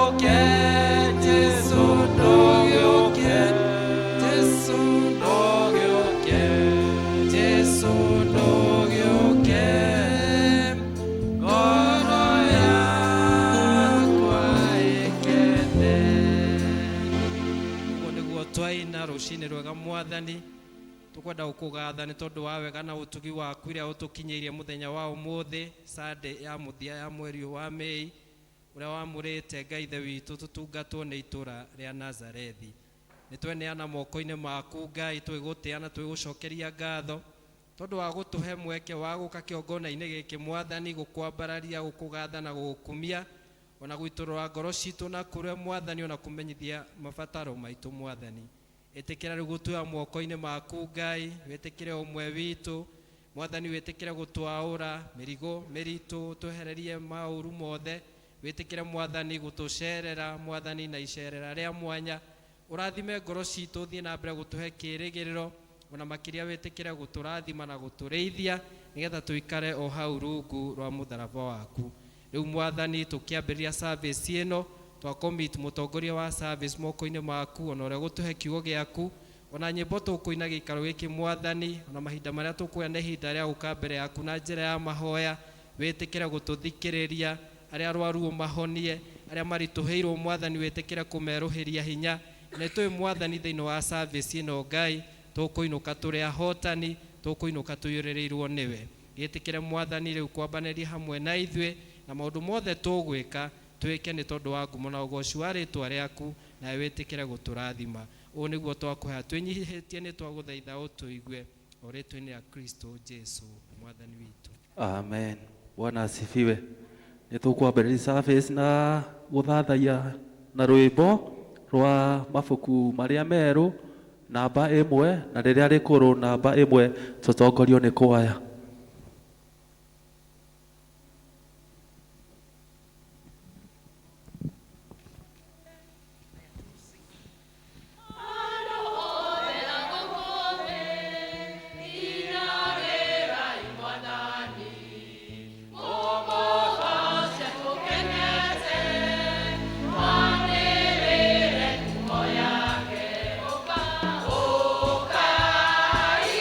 Ndũgĩũke, Jesũ ndũgĩũke, Jesũ ndũgĩũke, Jesũ ndũgĩũke, ngoro yakwa ĩkene. Ũguo nĩguo twaina rũcinĩ rwega mwathani tukwenda gũkũgatha nĩ tondũ wa wega na ũtugi waku iria ũtũkinyĩirie mũthenya wa ũmũthĩ Sunday ya mũthia ya mweri ũyũ wa Mĩĩ ũrĩa wamũrĩte Ngai ithe witũ tũtungatwo nĩ itũra rĩa Nazarethi. Nĩ tweneana moko-inĩ maku Ngai twĩgũtĩa na twĩgũcokeria ngatho tondũ wa gũtũhe mweke wa gũka kĩongona-inĩ gĩkĩ mwathani gũkwambararia gũkũgatha na gũgũkumia ona gũitũrũra ngoro citũ na kũrĩ mwathani ona kũmenyithia mabataro maitũ mwathani. Ĩtĩkĩra rĩu gũtuoya moko-inĩ maku Ngai, wĩtĩkĩre ũmwe witũ mwathani, wĩtĩkĩre gũtwaũra mĩrigo mĩritũ, twehererie maũru mothe, wĩtĩkĩre mwathani gũtũcerera mwathani na icerera rĩa mwanya, ũrathime ngoro citũ, ũthiĩ na mbere gũtũhe kĩĩrĩgĩrĩro, ona makĩria wĩtĩkĩre gũtũrathima na gũtũrĩithia nĩgetha tũikare o hau rungu rwa mũtharaba waku. Rĩu mwathani tũkĩambĩrĩria service ĩno twa commit mũtongoria wa service moko-inĩ maku ona ũrĩa gũtũhe kiugo gĩaku ona nyĩmbo tũkũina gĩikaro gĩkĩ mwathani ona mahinda marĩa tũkuoya nĩ ihinda rĩa gũka mbere yaku na njĩra ya mahoya wĩtĩkĩre gũtũthikĩrĩria arĩa arwaru ũmahonie arĩa maritũhĩirwo mwathani wĩtĩkĩre kũmerũhĩria hinya na nĩtũĩ mwathani thĩinĩ wa service ĩno Ngai tũkũinũka tũrĩ ahotani tũkũinũka tũiyũrĩrĩirwo nĩwe. Gĩtĩkĩre mwathani rĩu kwambanĩria hamwe na ithuĩ na maũndũ mothe tũgwĩka twĩke nĩ tondũ wa ngumo na ũgoci wa rĩtwa rĩaku nawe wĩtĩkĩre gũtũrathima. Ũũ nĩguo twakũhoya twĩnyihĩtie nĩ twagũthaitha ũtũigue o rĩtwa-inĩ rĩa Kristo Jesu mwathani witũ. Amen. Bwana asifiwe. Nĩ tũkwambĩrĩria service na gũthathaiya na rwĩmbo rwa mabuku marĩa merũ namba 1 na rĩrĩa rĩkũrũ namba 1 tũtongorio nĩ kwaya. Ukai,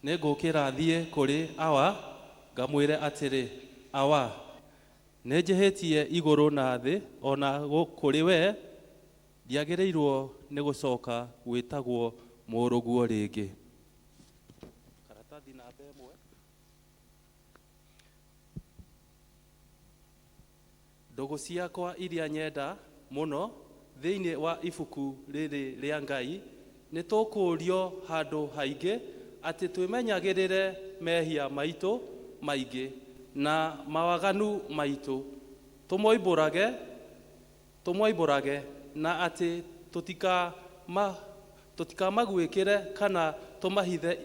Nĩ ngũkĩra thiĩ kũrĩ awa ngamwĩre atĩrĩ, awa, nĩ njĩhĩtie igũrũ na thĩ ona kũrĩ we, ndiagĩrĩirwo nĩ gũcoka gwĩtagwo mũrũguo rĩngĩ. Karatathi namba 1. Ndũgũ ciakwa iria nyenda mũno thĩinĩ wa ibuku rĩrĩ rĩa Ngai, nĩ tũkũũrio handũ haingĩ atĩ twĩmenyagĩrĩre mehia maitũ maingĩ na mawaganu maitũ, tũmoimbũrage na atĩ tũtikamaguĩkĩre kana tũmahithe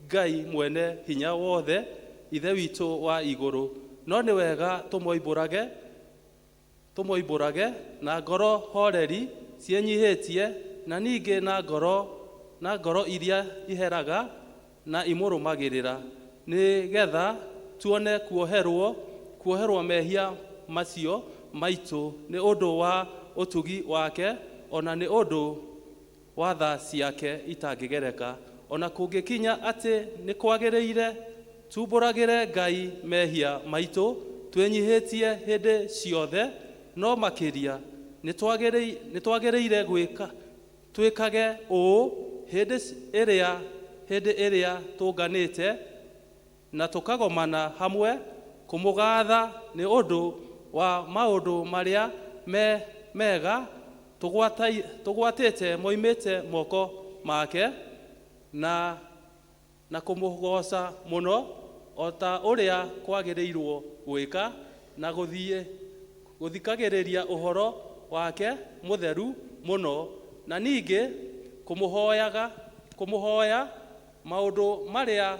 Ngai mwene hinya wothe, Ithe witũ wa igũrũ. No nĩ wega tũmoimbũrage na ngoro horeri ciĩnyihĩtie, na ningĩ na ngoro iria iheraga na imũrũmagĩrĩra, nĩgetha tuone kuoherwo mehia macio maitũ nĩ ũndũ wa ũtugi wake, ona nĩ ũndũ wa tha ciake itangĩgereka. Ona kũngĩkinya atĩ nĩ kwagĩrĩire tumbũragĩre Ngai mehia maitũ twĩnyihĩtie hĩndĩ ciothe, no makĩria nĩ twagĩrĩire twĩkage ũũ hĩndĩ ĩrĩa tũnganĩte na tũkagomana hamwe kũmũgatha nĩ ũndũ wa maũndũ marĩa mega tũgwatĩte moimĩte moko make, na kũmũgoca mũno o ta ũrĩa kwagĩrĩirwo gwĩka, na gũthikagĩrĩria ũhoro wake mũtheru mũno, na ningĩ kũmũhoya maũndũ marĩa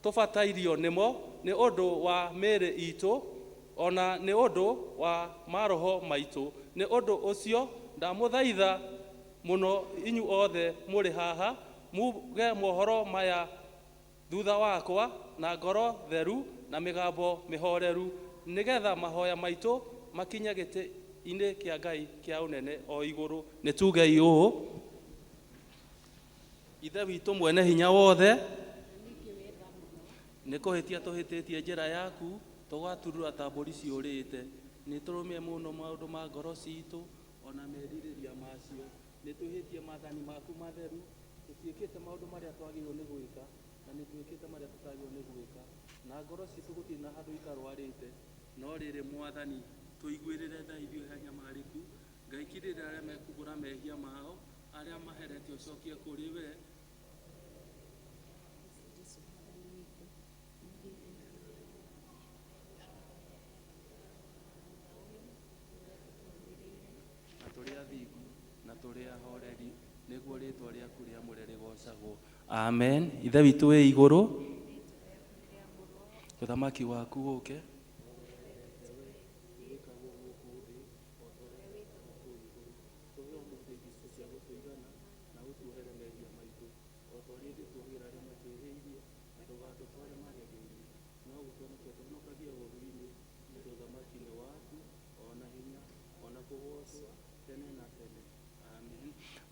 tũbatairio nĩmo nĩ ũndũ wa mĩĩrĩ itũ, ona nĩ ũndũ wa maroho maitũ. Nĩ ũndũ ũcio ndamũthaitha mũno inyu othe mũrĩ haha muge mohoro maya thutha wakwa na ngoro theru na mĩgambo mĩhoreru, nĩgetha mahoya maitũ makinye gĩtĩ-inĩ kĩa Ngai kĩa ũnene o igũrũ. Nĩ tugei ũũ: Ithe witũ mwene hinya wothe, nĩ kũhĩtia tũhĩtĩtie njĩra yaku, tũgaturura ta mbũri ciũrĩte. Nĩ tũrũmie mũno maũndũ ma ngoro citũ ona merirĩria macio. Nĩ twĩhĩtie maathani maku matheru, tũtiĩkĩte maũndũ marĩa twagĩrĩirwo nĩ gwĩka, na nĩ twĩkĩte marĩa tũtagĩrĩirwo nĩ gwĩka, na ngoro citũ gũtirĩ na handũ itarwarĩte. No rĩrĩ Mwathani, tũiguĩrĩre tha ithuĩ anyamarĩku. Ngai kirĩra arĩa mekumbũra mehia mao, arĩa maherete ũcokie kũrĩ we. Na tũrĩ athingu na tũrĩ ahoreri, nĩguo rĩtwa rĩaku rĩamũre rĩgocagwo. Amen. Ithe witũ wĩ igũrũ, ũthamaki waku ũke,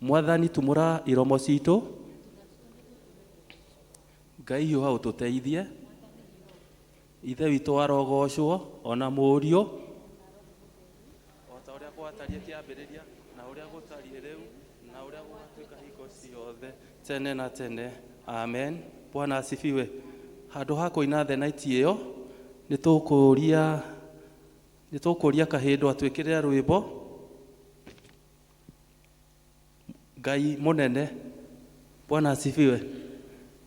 Mwathani tumũra iromo citũ, Ngai hiũha ũtũteithie. Ithe witũ arogocwo ona Mũriũ, o ta ũrĩa gwatariĩ kĩambĩrĩria, na ũrĩa gũtariĩ rĩu, na ũrĩa gũgatuĩka hingo ciothe, tene na tene. Amen. Bwana asifiwe. Handũ ha kũina thenaiti ĩyo, nĩ tũkũria Kahĩndũ atwĩkĩrĩre rwĩmbo Ngai mũnene. Bwana asifiwe.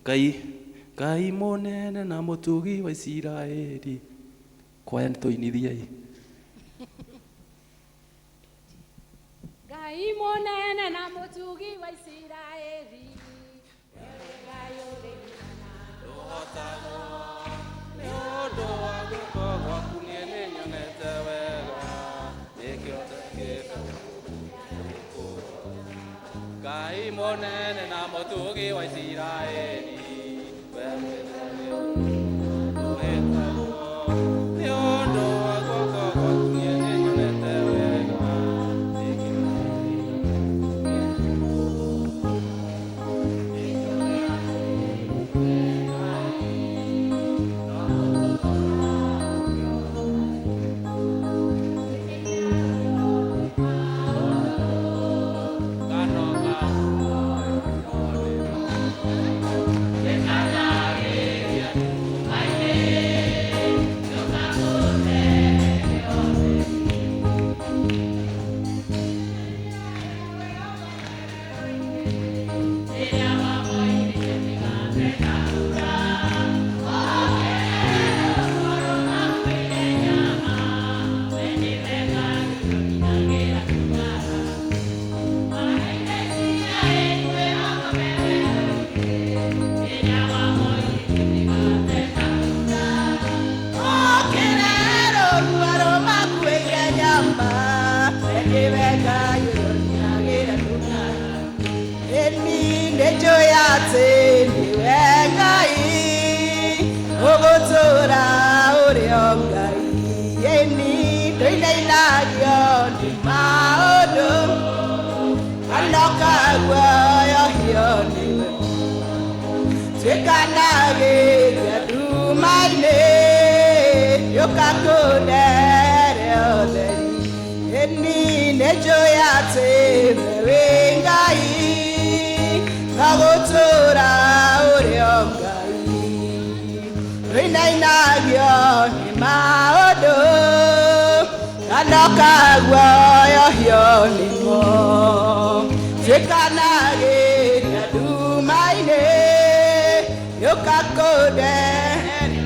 Ngai mũnene na mũtugi wa Isiraeli. Kwaya nĩ tũinithiei. Ngai mũnene na mũtugi wa Isiraeli, wewe Ngai ũrĩ hinya. Ũhotagwo nĩ ũndũ wa guoko gwaku, niĩ nĩnyonete wega, nĩkĩo njĩkĩte. Ngai mũnene na mũtugi wa Isiraeli, wewe ũhotagwo nĩ ũndũ wa guoko gwaku, niĩ nĩnyonete wega, nĩkĩo Nĩwe Ngai ũrĩa ũnginagĩra nduma. Ĩni nĩnjũĩ atĩ nĩwe Ngai ũgũtũũra ũrĩ o Ngai. Ĩni ndũinainagio nĩ maũndũ kana ũkaguoyohio nĩwe. Tuĩkanagĩria nduma-inĩ yũka kũndere ũtheri. Ĩni nĩnjũĩ atĩ we wĩ Ngai na gũtũũra ũrĩ o Ngai. Ndũinainagio nĩ maũndũ kana ũkaguoyohio nĩmo. Tuĩkanagĩria nduma-inĩ yũka kũndere.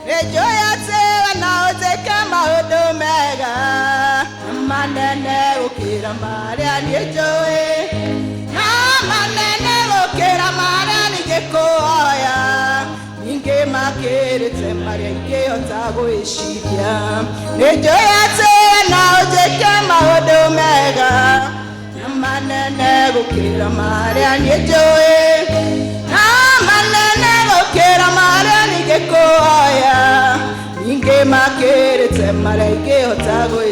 Nĩnjũĩ atĩ we no ũnjĩke maũndũ mega na manene gũkĩra marĩa niĩ njũĩ, na manene gũkĩra marĩa ningĩkũhoya, ningĩ makĩrĩte marĩa ingĩhota gwĩciria. Nĩnjũĩ atĩ we no ũnjĩke maũndũ mega na manene gũkĩra marĩa niĩ njũĩ, na manene gũkĩra marĩa ningĩkũhoya, ningĩ makĩrĩte marĩa ingĩhota gwĩ.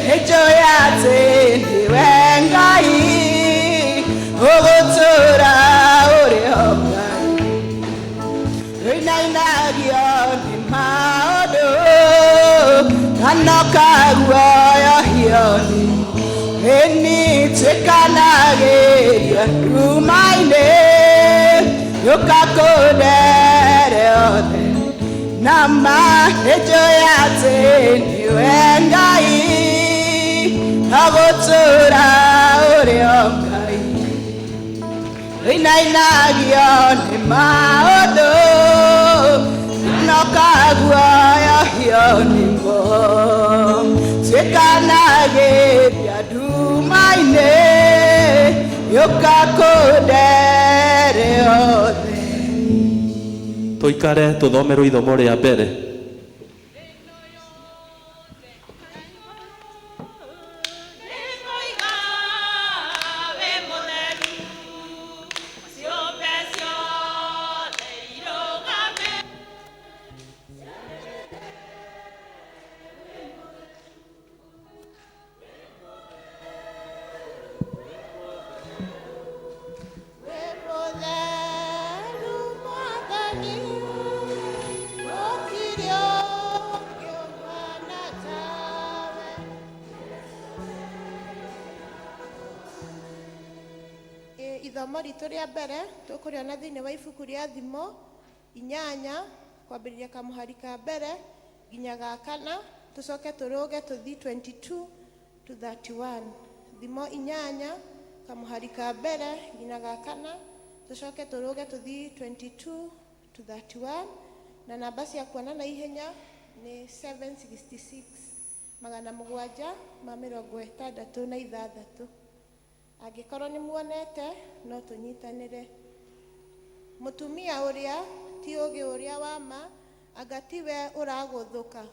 Nĩnjũĩ atĩ nĩwe Ngai ũgũtũũra ũrĩ o Ngai. Ndũinainagio nĩ maũndũ kana ũkaguoyohio nĩmo. Ĩni tuĩkanagĩria nduma-inĩ yũka kũndere othe. Na ma nĩnjũĩ atĩ nĩwe Ngai na gũtũũra ũrĩ o Ngai. Ndũinainagio nĩ maũndũ kana ũkaguoyohio nĩmo. Tuĩkanagĩria nduma-inĩ yũka kũndere othe. Tũikare tũthomerwo ithomo rĩa mbere. Nĩngũiga wĩ mũtheru, ciũmbe ciothe irũgame. Wĩ mũtheru Mwathani, gũtirĩ ũngĩ ũhaana tawe. Ithomo ritũ rĩa mbere tũkũrĩona thĩinĩ wa ibuku rĩa Thimo 8 kwambĩrĩria kamũhari ka mbere nginya ga kana, tũcoke tũrũge tũthiĩ 22 to 31. Thimo 8 kamũhari ka mbere nginya ga kana, tũcoke tũrũge tũthiĩ 22 to 31, na namba cia kuona na ihenya nĩ 766 766. Angĩkorwo nĩ muonete no tũnyitanĩre. Mũtumia ũrĩa ti ũgĩ ũrĩa wa ma, anga tiwe ũragũthũka,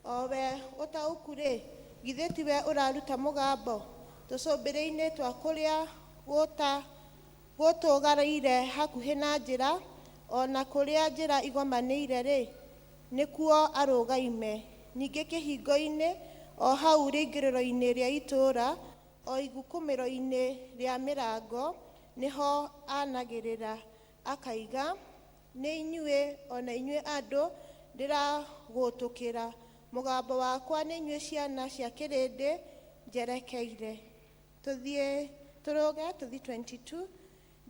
o we ũtaũku rĩ, githĩ tiwe ũraruta mũgambo tũcũmbĩrĩ-inĩ twa kũrĩa gũtũgaraire hakuhĩ na njĩra, ona kũrĩa njĩra igomanĩire rĩ, nĩkuo arũgaime. Ningĩ kĩhingo-inĩ o hau rĩingĩrĩro-inĩ rĩa itũũra, o igukumĩro-inĩ rĩa mĩrango, nĩho anagĩrĩra akaiga, nĩ inyuĩ ona inyuĩ andũ ndĩragũtũkĩra, mũgambo wakwa nĩ inyuĩ ciana cia kĩrĩndĩ njerekeire. Tũthiĩ tũrũge tũthiĩ 22.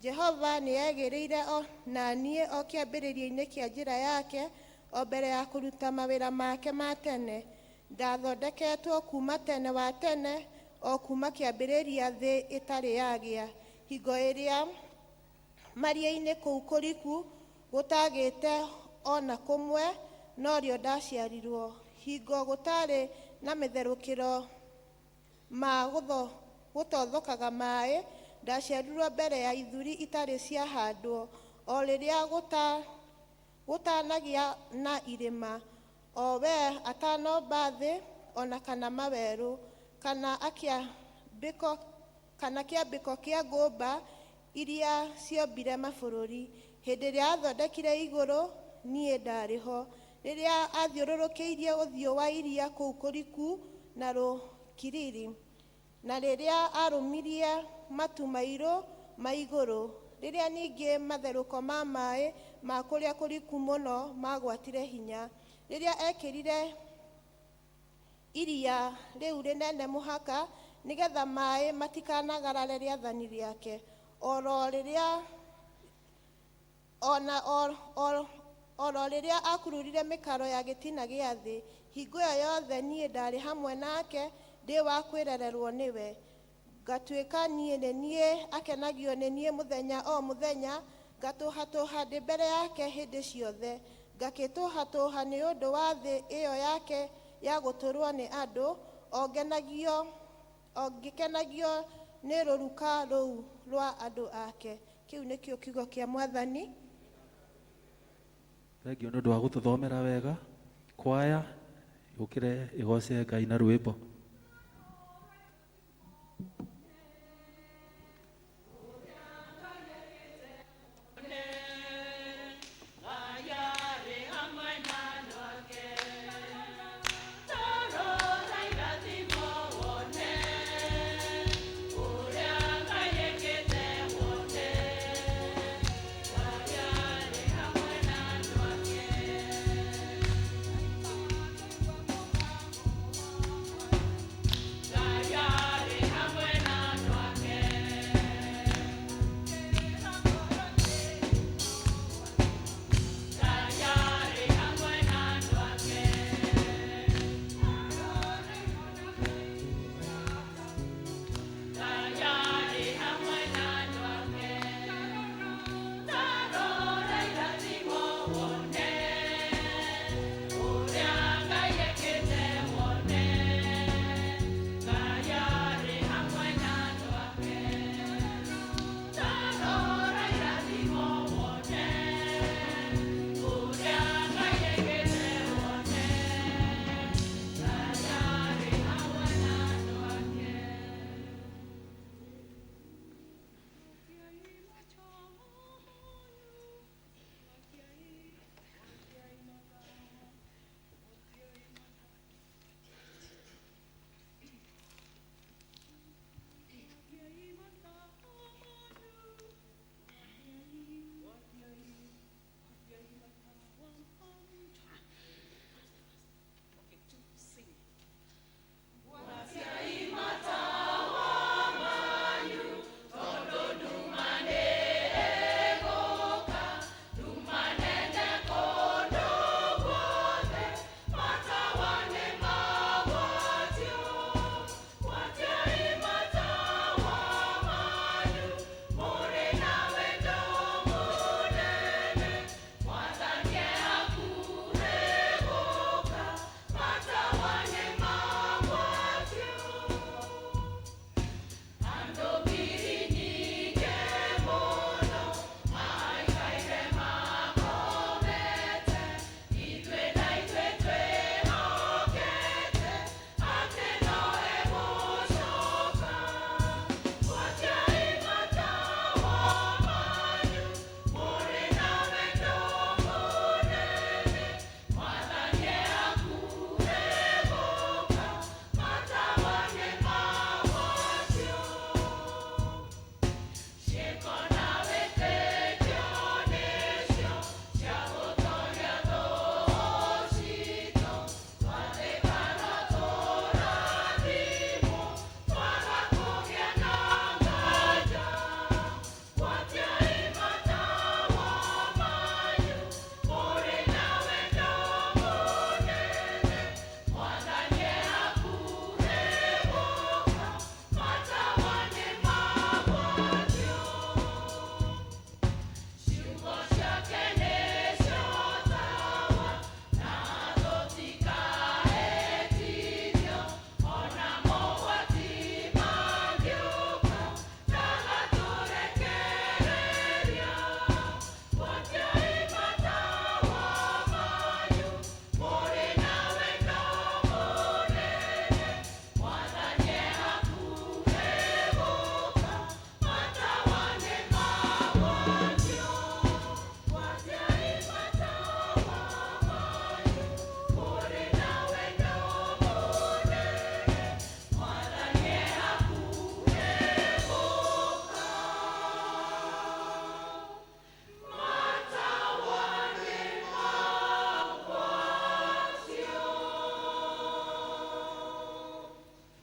Jehova nĩ egĩrĩire o na niĩ o kĩambĩrĩria-inĩ kĩa njĩra yake, o mbere ya kũruta mawĩra make ma tene. Ndathondeketwo kuma tene wa tene, o kuma kĩambĩrĩria thĩ ĩtarĩ yagĩa. Hingo ĩrĩa maria-inĩ kũu kũriku gũtagĩte ona kũmwe, norĩo ndaciarirwo. Hingo gũtarĩ na mĩtherũkĩro ma gũtothokaga maĩ, ndaciarirwo mbere ya ithuri itarĩ ciahandwo, o rĩrĩa gũtanagĩa na irĩma, o we atanomba thĩ o na kana mawerũ, kana akĩambĩko kana kĩambĩko kĩa ngũmba iria ciombire mabũrũri. Hĩndĩ ĩrĩa athondekire igũrũ, niĩ ndarĩ ho, rĩrĩa athiũrũrũkĩirie ũthiũ wa iria kũu kũriku na rũkiriri, na rĩrĩa arũmirie matu mairũ ma igũrũ, rĩrĩa ningĩ matherũko ma maĩ ma kũrĩa kũriku mũno magwatire hinya, rĩrĩa ekĩrire iria rĩu rĩnene mũhaka, nĩgetha maĩ matikanagarare rĩathani rĩake, oro rĩrĩa ona oro rĩrĩa akururire mĩkaro ya gĩtina gĩa thĩ. Hingo ĩyo yothe niĩ ndarĩ hamwe nake, ndĩ wa kwĩrererwo nĩwe, ngatuĩka niĩ nĩ niĩ akenagio nĩ niĩ mũthenya o mũthenya, ngatũhatũha ndĩ mbere yake hĩndĩ ciothe, ngakĩtũhatũha nĩ ũndũ wa thĩ ĩyo yake ya gũtũrwo nĩ andũ, o ngenagio o ngĩkenagio nĩ rũruka rũu rwa andũ ake. Kĩu nĩkĩo kiugo kĩa Mwathani. Thengio nĩ ũndũ wa gũtũthomera wega. Kwaya yũkĩre ĩgoce Ngai na rwĩmbo. Thank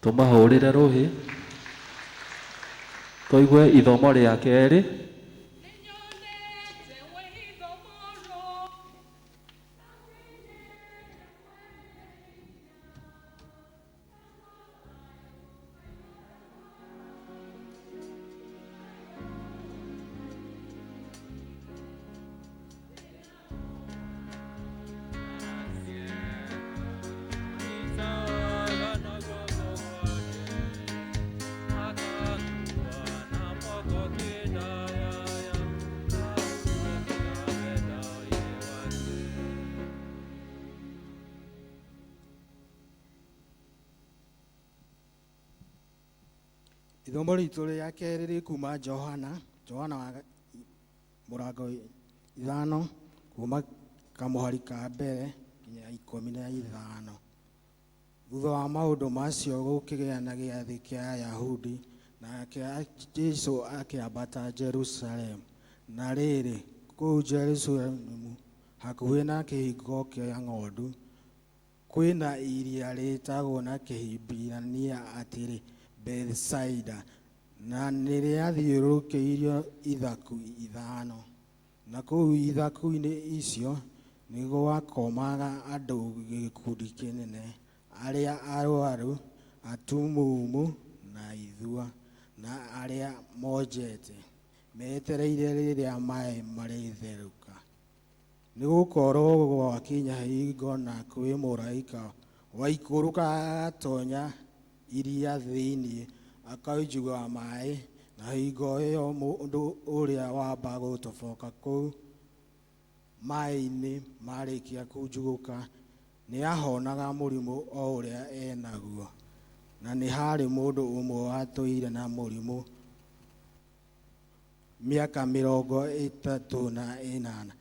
Tũmahũrĩre rũhĩ. Tũigue ithomo rĩa kerĩ. Ithomo ritũ rĩa kerĩ rĩ kuma Johana, Johana wa mũrango 5 kuma kamũhari ka mbere nginya 15. Thutha wa maũndũ macio gũkĩgĩa na gĩathĩ kĩa Ayahudi, nake Jesũ akĩambata Jerusalemu. Na rĩrĩ, kũu Jerusalemu hakuhĩ na kĩhingo kĩa ng'ondu, kwĩna iria rĩtagwo na Kĩhibirania atĩrĩ Bethsaida, na nĩrĩathiũrũrũkĩirio ithaku 5. Na kũu ithaku-inĩ icio nĩgwakomaga andũ gĩkundi kĩnene, arĩa arwaru, atumumu na ithua, na arĩa monjete, metereire rĩrĩa maĩ marĩtherũka. Nĩgũkorwo gwakinya hingo na kwĩ mũraika waikũrũka agatonya iria thĩinĩ akaunjuga maĩ, na hingo ĩyo mũndũ ũrĩa wamba gũtoboka kũu maĩ-inĩ marĩkia kunjugũka nĩahonaga mũrimũ o ũrĩa enaguo. Na nĩ harĩ mũndũ ũmwe watũire na mũrimũ mĩaka 38.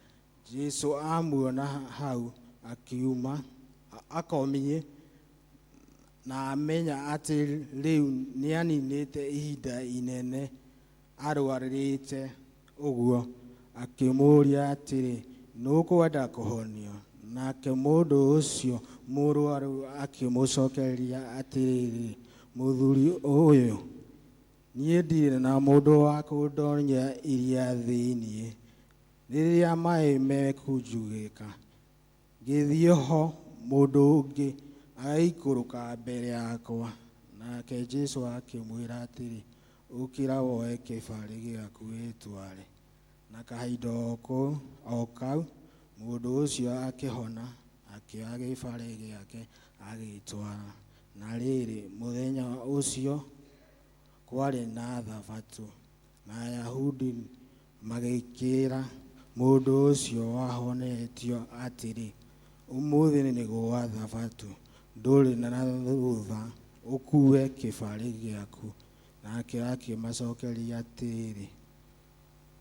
Jesũ amuona hau akiuma akomiĩ, na amenya atĩ rĩu nĩaninĩte ihinda inene arwarĩte ũguo, akĩmũũria atĩrĩ, nũkwenda kũhonio? Nake mũndũ ũcio mũrwaru akĩmũcokeria atĩrĩrĩ, mũthuri ũyũ, niĩ ndirĩ na mũndũ wa kũndonya iria thĩinĩ rĩrĩa maĩ mekunjugĩka. Ngĩthiĩ ho mũndũ ũngĩ agaikũrũka mbere yakwa. Nake Jesũ akĩmwĩra atĩrĩ, ũkĩra woe kĩbarĩ gĩaku wĩtware. Na kahinda o kau mũndũ ũcio akĩhona, akĩoya gĩbarĩ gĩake agĩĩtwara. Na rĩrĩ, mũthenya ũcio kwarĩ na Thabatũ, na Ayahudi magĩkĩĩra mũndũ ũcio wahonetio atĩrĩ, ũmũthĩ nĩ gwa Thabatũ, ndũrĩ na rũtha ũkuue kĩbarĩ gĩaku. Nake akĩmacokeria atĩrĩ,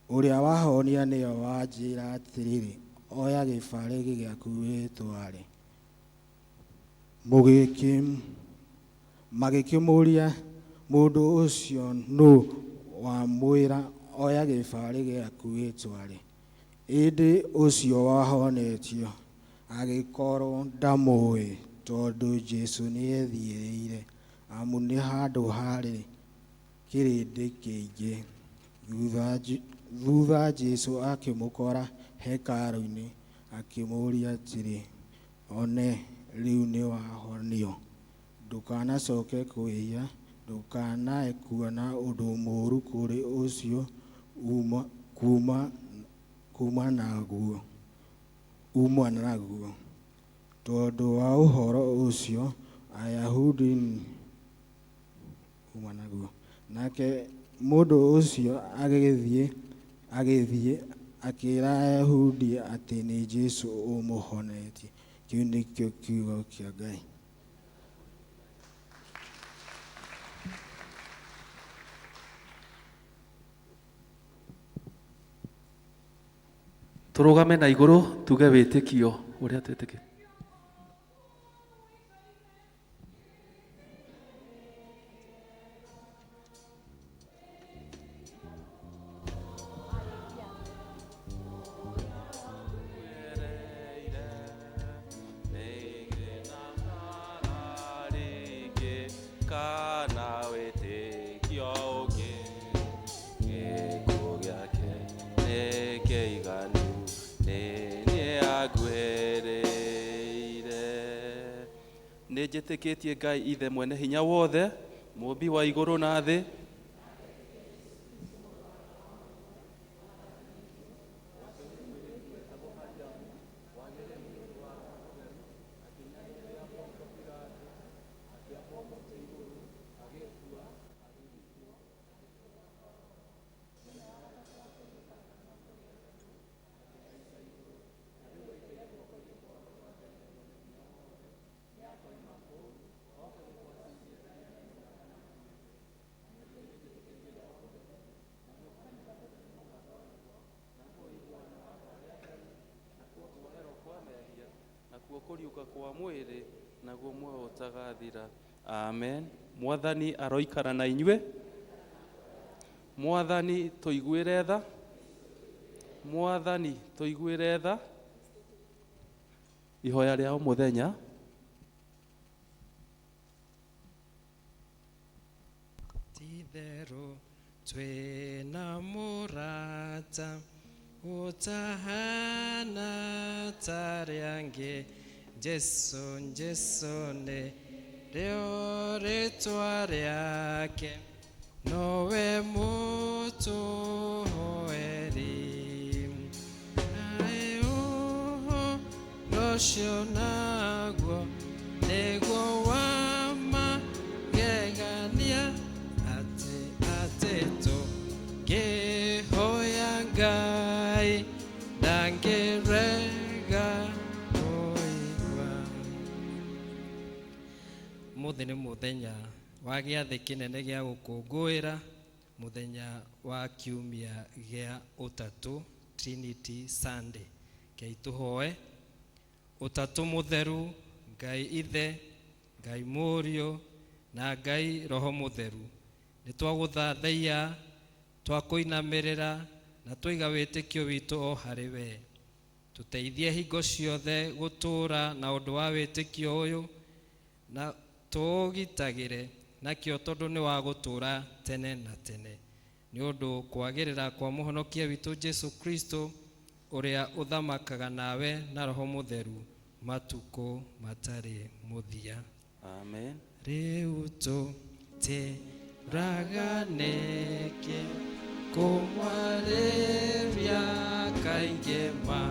ũrĩa wahonia nĩwe wanjĩra atĩrĩrĩ, oya gĩbarĩ gĩaku wĩtware. Magĩkĩmũũria mũndũ ũcio nũ wamwĩra oya gĩbarĩ gĩaku wĩtware. Ĩndĩ ũcio wahonetio agĩkorwo ndamũũĩ, tondũ Jesũ nĩethiĩrĩire, amu nĩ handũ harĩ kĩrĩndĩ kĩingĩ. Thutha Jesũ akĩmũkora hekarũ-inĩ, akĩmũũria atĩrĩ, one, rĩu nĩwahonio, ndũkanacoke kwĩhia, ndũkanae kuona ũndũ mũũru kũrĩ ũcio kuma naguo. Tondũ wa ũhoro ũcio Ayahudi uma naguo. Nake mũndũ ũcio agĩthiĩ akĩĩra Ayahudi atĩ nĩ Jesũ ũmũhonetie. Kĩu nĩkĩo kiugo kĩa Ngai. Tũrũgame na igũrũ tuge wĩtĩkio ũrĩa twĩtĩkĩtie. Nĩ njĩtĩkĩtie Ngai Ithe mwene hinya wothe, mũũmbi wa igũrũ na thĩ. Nakuo kũriũka kwa mwĩrĩ, naguo muoyo ũtagathira. Amen. Mwathani aroikara na inyuĩ. Mwathani tũiguĩre tha. Mwathani tũiguĩre tha. Ihoya rĩa o mũthenya. Ti-itherũ twĩna mũrata ũtahana ta arĩa angĩ. Jesu, Jesu nĩ rĩo rĩtwa rĩake, nowe mũtũhoeri. Naĩ ũhoro ũcio naguo nĩguo wa magegania, atĩ atĩ tũngĩhoya Ngai ndangĩrega kũigua. Mũthĩ nĩ mũthenya wa gĩathĩ kĩnene gĩa gũkũngũĩra mũthenya wa kiumia gĩa ũtatũ, Trinity Sunday. Kei tũhoe. Ũtatũ mũtheru, Ngai Ithe, Ngai Mũriũ na Ngai Roho Mũtheru, nĩ twagũthathaiya, twakũinamĩrĩra na twaiga wĩtĩkio witũ o harĩ we. Tũteithie hingo ciothe gũtũũra na ũndũ wa wĩtĩkio ũyũ, na tũũgitagĩre nakĩo tondũ nĩ wa gũtũũra tene na tene, nĩ ũndũ kwagĩrĩra kwa mũhonokia witũ Jesu Kristo, ũrĩa ũthamakaga nawe na Roho Mũtheru matukũ matarĩ mũthia. Amen. Rĩu tũtĩraga nĩkĩ kũmwarĩria kaingĩ ma,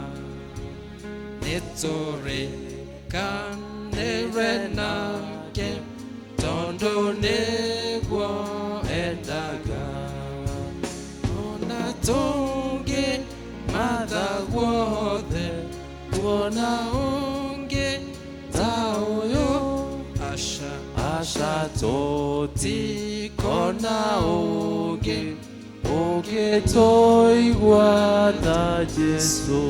nĩ tũrĩkanĩre nake tondũ nĩguo endaga. Ona tũngĩ matha guothe, tuona ũngĩ ta ũyũ, aca. Aca, tũtikona ũngĩ ũngĩtũigua ta Jesu.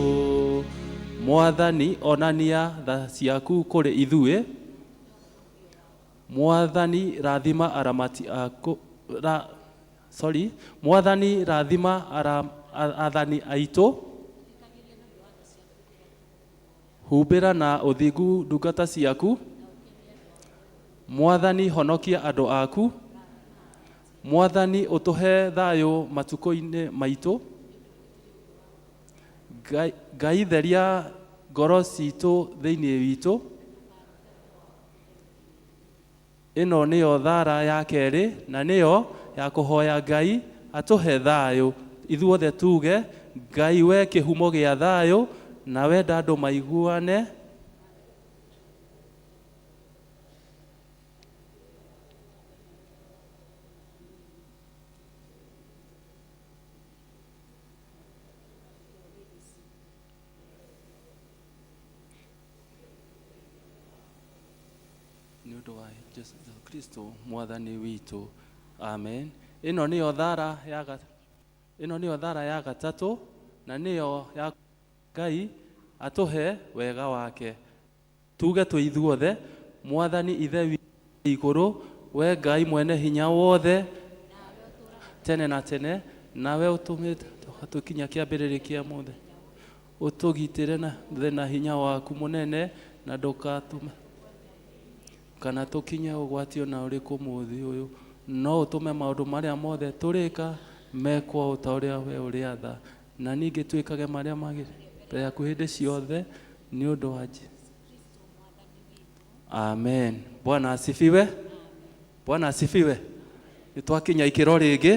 Mwathani, onania tha ciaku kũrĩ ithuĩ. Mwathani, rathima aramati aku ra, sorry, Mwathani, rathima athani aitũ. Humbĩra na ũthingu ndungata ciaku. Mwathani, honokia andũ aku. Mwathani, ũtũhe thayũ matukũ-inĩ maitũ. Ngai, Ngai theria ngoro citũ thĩinĩ witũ. Ĩno nĩyo thara ya kerĩ, na nĩyo ya kũhoya Ngai atũhe thayũ. Ithuothe tuge, Ngai we kĩhumo gĩa thayũ, na wenda andũ maiguane. Nĩ ũndũ wa Jesu Kristo Mwathani witũ. Amen. Ĩno nĩyo thara ya gatatũ, na nĩyo ya Ngai atũhe wega wake. Tuge twĩ ithuothe, Mwathani Ithe witũ igũrũ, we Ngai mwene hinya wothe tene na tene, nawe ũtũmĩte tũkinya kĩambĩrĩria kĩa mothe, ũtũgitĩre na na hinya waku mũnene, na ndũgatũme kana tũkinye ũgwati ona ũrĩkũ mũthĩ ũyũ, no ũtũme maũndũ marĩa mothe tũrĩka mekwo o ta ũrĩa we ũrĩatha, na ningĩ twĩkage marĩa magĩrĩire mbere yaku hĩndĩ ciothe, nĩ ũndũ wa. Amen. Bwana asifiwe. Bwana asifiwe. Nĩ twakinya ikĩro rĩngĩ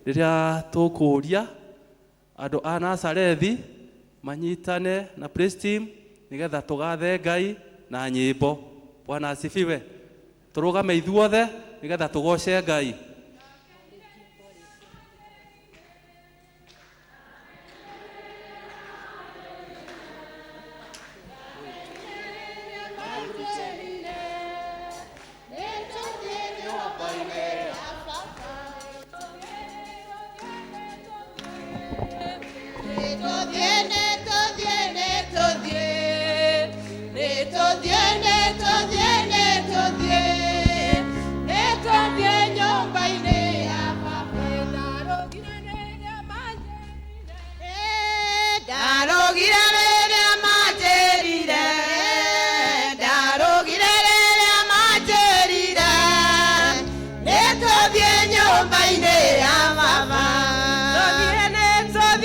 rĩrĩa tũkũria andũ a Nazarethi manyitane na praise team nĩgetha tũgathe Ngai na nyĩmbo. Bwana asifiwe. Tũrũgame ithuothe nĩgetha tũgoce Ngai. Ndarũgire rĩrĩa manjĩrire, ndarũgire rĩrĩa manjĩrire, nĩtũthiĩ nyũmba-inĩ ya baba. Tũthiĩ, nĩtũthiĩ,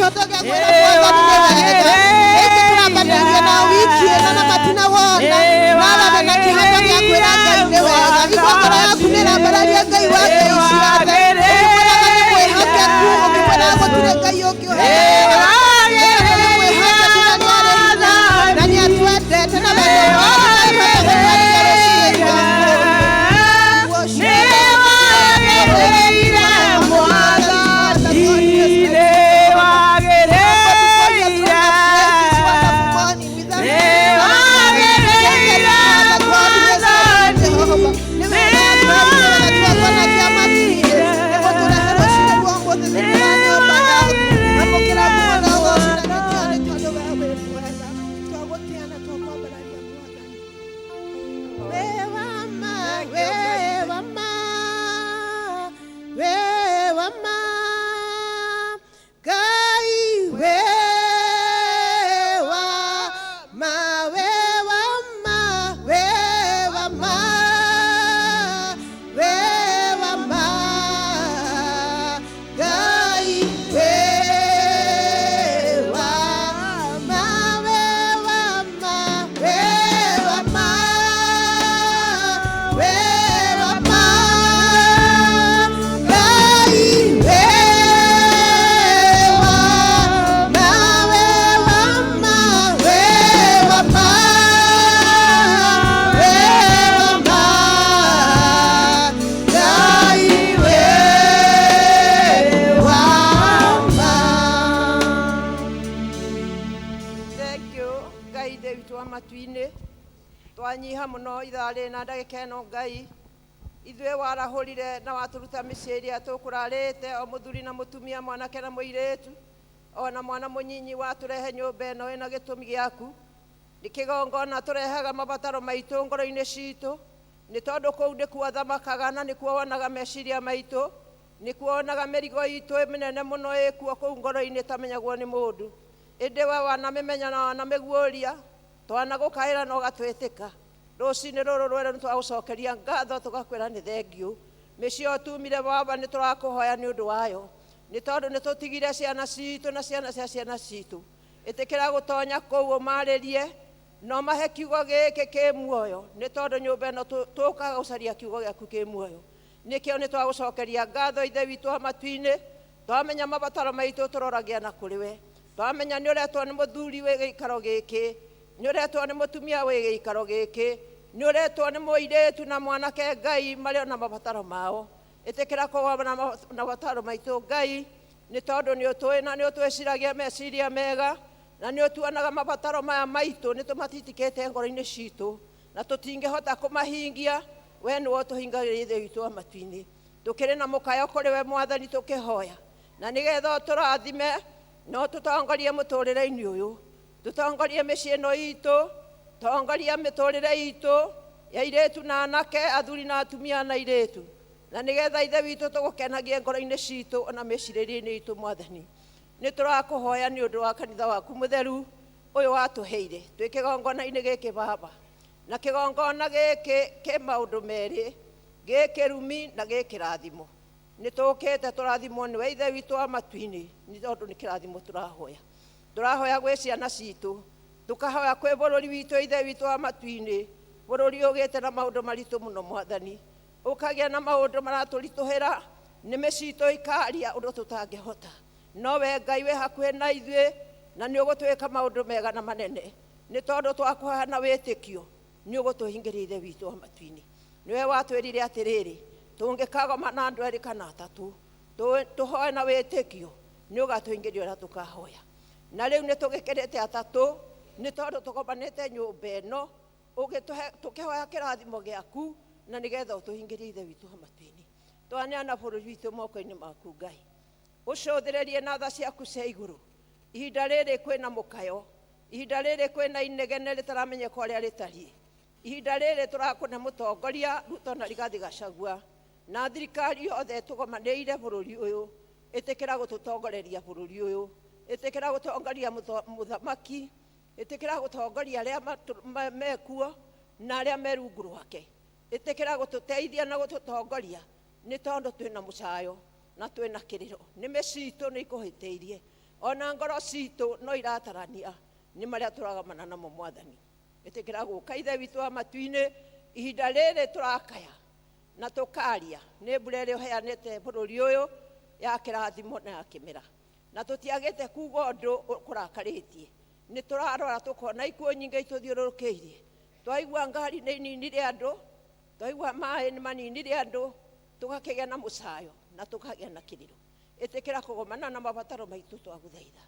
Kĩhoto gĩa kwĩra Mwathani nĩ wega. Ĩngĩ tũrambanĩirie na wiki ĩno na matinawona. Narabe na kĩhoto gĩa kwĩra Ngai nĩ wega. Igua ngoro yaku nĩ ĩrambararia Ngai wa Ngai ciothe. Ũkĩmwĩraga nĩ mwĩhokeku, ũkĩmwĩraga gũtirĩ Ngai ũngĩ ũhana. Nĩ mwĩhokeku na nĩ arĩ hinya na nĩ atwendete na wendo wake ndangĩhota gũtwarithia rũciinĩ rwa Thank you Ngai ithe witũ wa matu-inĩ. Twanyiha mũno ithaa rĩrĩ na ndagĩka ĩno Ngai ithuĩ warahũrire na watũruta mĩciĩ ĩrĩa tũkũrarĩte, o mũthuri na mũtumia, mwanake na mũirĩtu, ona mwana mũnyinyi, watũrehe nyũmba ĩno ĩna gĩtũmi gĩaku. Nĩ kĩgongona tũrehaga mabataro maitũ ngoro-inĩ citũ, nĩ tondũ kũu nĩkuo thamakaga na nĩkuo wonaga meciria maitũ, nĩkuo wonaga mĩrigo itũ mĩnene mũno ĩkuo kũu ngoro-inĩ tamenyagwo nĩ mũndũ. Ĩndĩ we wanamĩmenya na wanamĩguũria, twanagũkaĩra na ũgatwĩtĩka. Rũcinĩ rũrũ rwerũ nĩ twagũcokeria ngatho tũgakwĩra nĩ thengiũ. Mĩciĩ ĩyo tumire Baba nĩ tũrakũhoya nĩ ũndũ wayo, nĩ tondũ nĩ tũtigire ciana citũ na ciana cia ciana citũ. Ĩtĩkĩra gũtonya kũu ũmarĩrie na ũmahe kiugo gĩkĩ kĩ muoyo, nĩ tondũ nyũmba ĩno tũkaga gũcaria kiugo gĩaku kĩ muoyo. Nĩkĩo nĩ twagũcokeria ngatho ithe witũ wa matu-inĩ. Twamenya mabataro maitũ tũroragia na kũrĩ we. Twamenya nĩ ũretwo nĩ mũthuri wĩ gĩikaro gĩkĩ, nĩ ũretwo nĩ mũtumia wĩ gĩikaro gĩkĩ, nĩ ũretwo nĩ mũirĩtu na mwanake Ngai marĩ ona mabataro mao. Ĩtĩkĩra kũgoma na mabataro maitũ Ngai, nĩ tondũ nĩ ũtũĩ na nĩ ũtwĩciragia meciria mega, na nĩ ũtuonaga mabataro maya maitũ nĩ tũmatitikĩte ngoro-inĩ citũ na tũtingĩhota kũmahingia. We nĩwe ũtũhingagĩria ithe witũ wa matu-inĩ. Tũkĩrĩ na mũkayo kũrĩ we Mwathani tũkĩhoya, na nĩgetha ũtũrathime no tũtongorie mũtũrĩre-inĩ ũyũ, tũtongorie mĩciĩ ĩno itũ, tongoria mĩtũrĩre itũ ya airĩtu na anake, athuri na atumia na airĩtu, na nĩgetha ithe witũ tũgũkenagie ngoro-inĩ citũ ona mĩcirĩrie-inĩ itũ Mwathani. Nĩ tũrakũhoya nĩ ũndũ wa kanitha waku mũtheru ũyũ watũheire twĩ kĩgongona-inĩ gĩkĩ Baba, na kĩgongona gĩkĩ kĩ maũndũ merĩ, gĩkĩrumi na gĩkĩrathimo. Nĩ tũkĩte tũrathimwo nĩwe ithe witũ wa matu-inĩ, nĩ tondũ nĩ kĩrathimo tũrahoya. Tũrahoya gwĩ ciana citũ, tũkahoya kwĩ bũrũri witũ ithe witũ wa matu-inĩ, bũrũri ũgĩte na maũndũ maritũ mũno Mwathani, ũkagĩa na maũndũ maratũritũhĩra, nĩmĩ citũ ikaria ũndũ tũtangĩhota. No we Ngai wĩ hakuhĩ na ithuĩ na nĩ ũgũtwĩka maũndũ mega na manene, nĩ tondũ twakũhoya na wĩtĩkio nĩ ũgũtũhingĩria ithe witũ wa matu-inĩ. Nĩwe watwĩrire atĩrĩrĩ, tũngĩkagoma na andũ erĩ kana atatũ tũhoe na wĩtĩkio nĩ ũgatũhingĩria ũrĩa tũkahoya. Na rĩu nĩ tũgĩkĩrĩte atatũ, nĩ tondũ tũgomanĩte nyũmba ĩno tũkĩhoya kĩrathimo gĩaku na nĩgetha ũtũhingĩrie ithe witũ wa matu-inĩ. Twaneana bũrũri witũ moko-inĩ maku Ngai, ũcũthĩrĩrie na tha ciaku cia igũrũ. Ihinda rĩrĩ kwĩna mũkayo, ihinda rĩrĩ kwĩna inegene rĩtaramenyeka ũrĩa rĩtariĩ, ihinda rĩrĩ tũrakũne mũtongoria Ruto na Rigathi Gachagua na thirikari yothe tũgomanĩire bũrũri ũyũ. Ĩtĩkĩra gũtũtongoreria bũrũri ũyũ, ĩtĩkĩra gũtongoria mũthamaki, ĩtĩkĩra gũtongoria arĩa mekuo na arĩa me rungu rwake, ĩtĩkĩra gũtũteithia na gũtũtongoria, nĩ tondũ twĩna mũcayo na twĩna kĩrĩro. Nĩmĩ citũ nĩ ikũhĩtĩirie. Ona ngoro citũ no iratarania nĩ marĩa tũragamana namo mwathani. Ĩtĩkĩra gũka ithe witũ wa matu-inĩ ihinda rĩrĩ tũrakaya na tũkaria nĩ mbura ĩrĩa ũheanĩte bũrũri ũyũ ya kĩrathimo na ya kĩmera na tũtiagĩte kuga ũndũ kũrakarĩtie nĩ tũrarora tũkona ikuũ nyingĩ itũthiũrũrũkĩirie twaigua ngari nĩ ininire andũ twaigua maĩ nĩ maninire andũ tũgakĩgĩa na mũcayo na tũkagĩa na kĩrĩro. Ĩtĩkĩra kũgomana na mabataro maitũ twagũthaitha.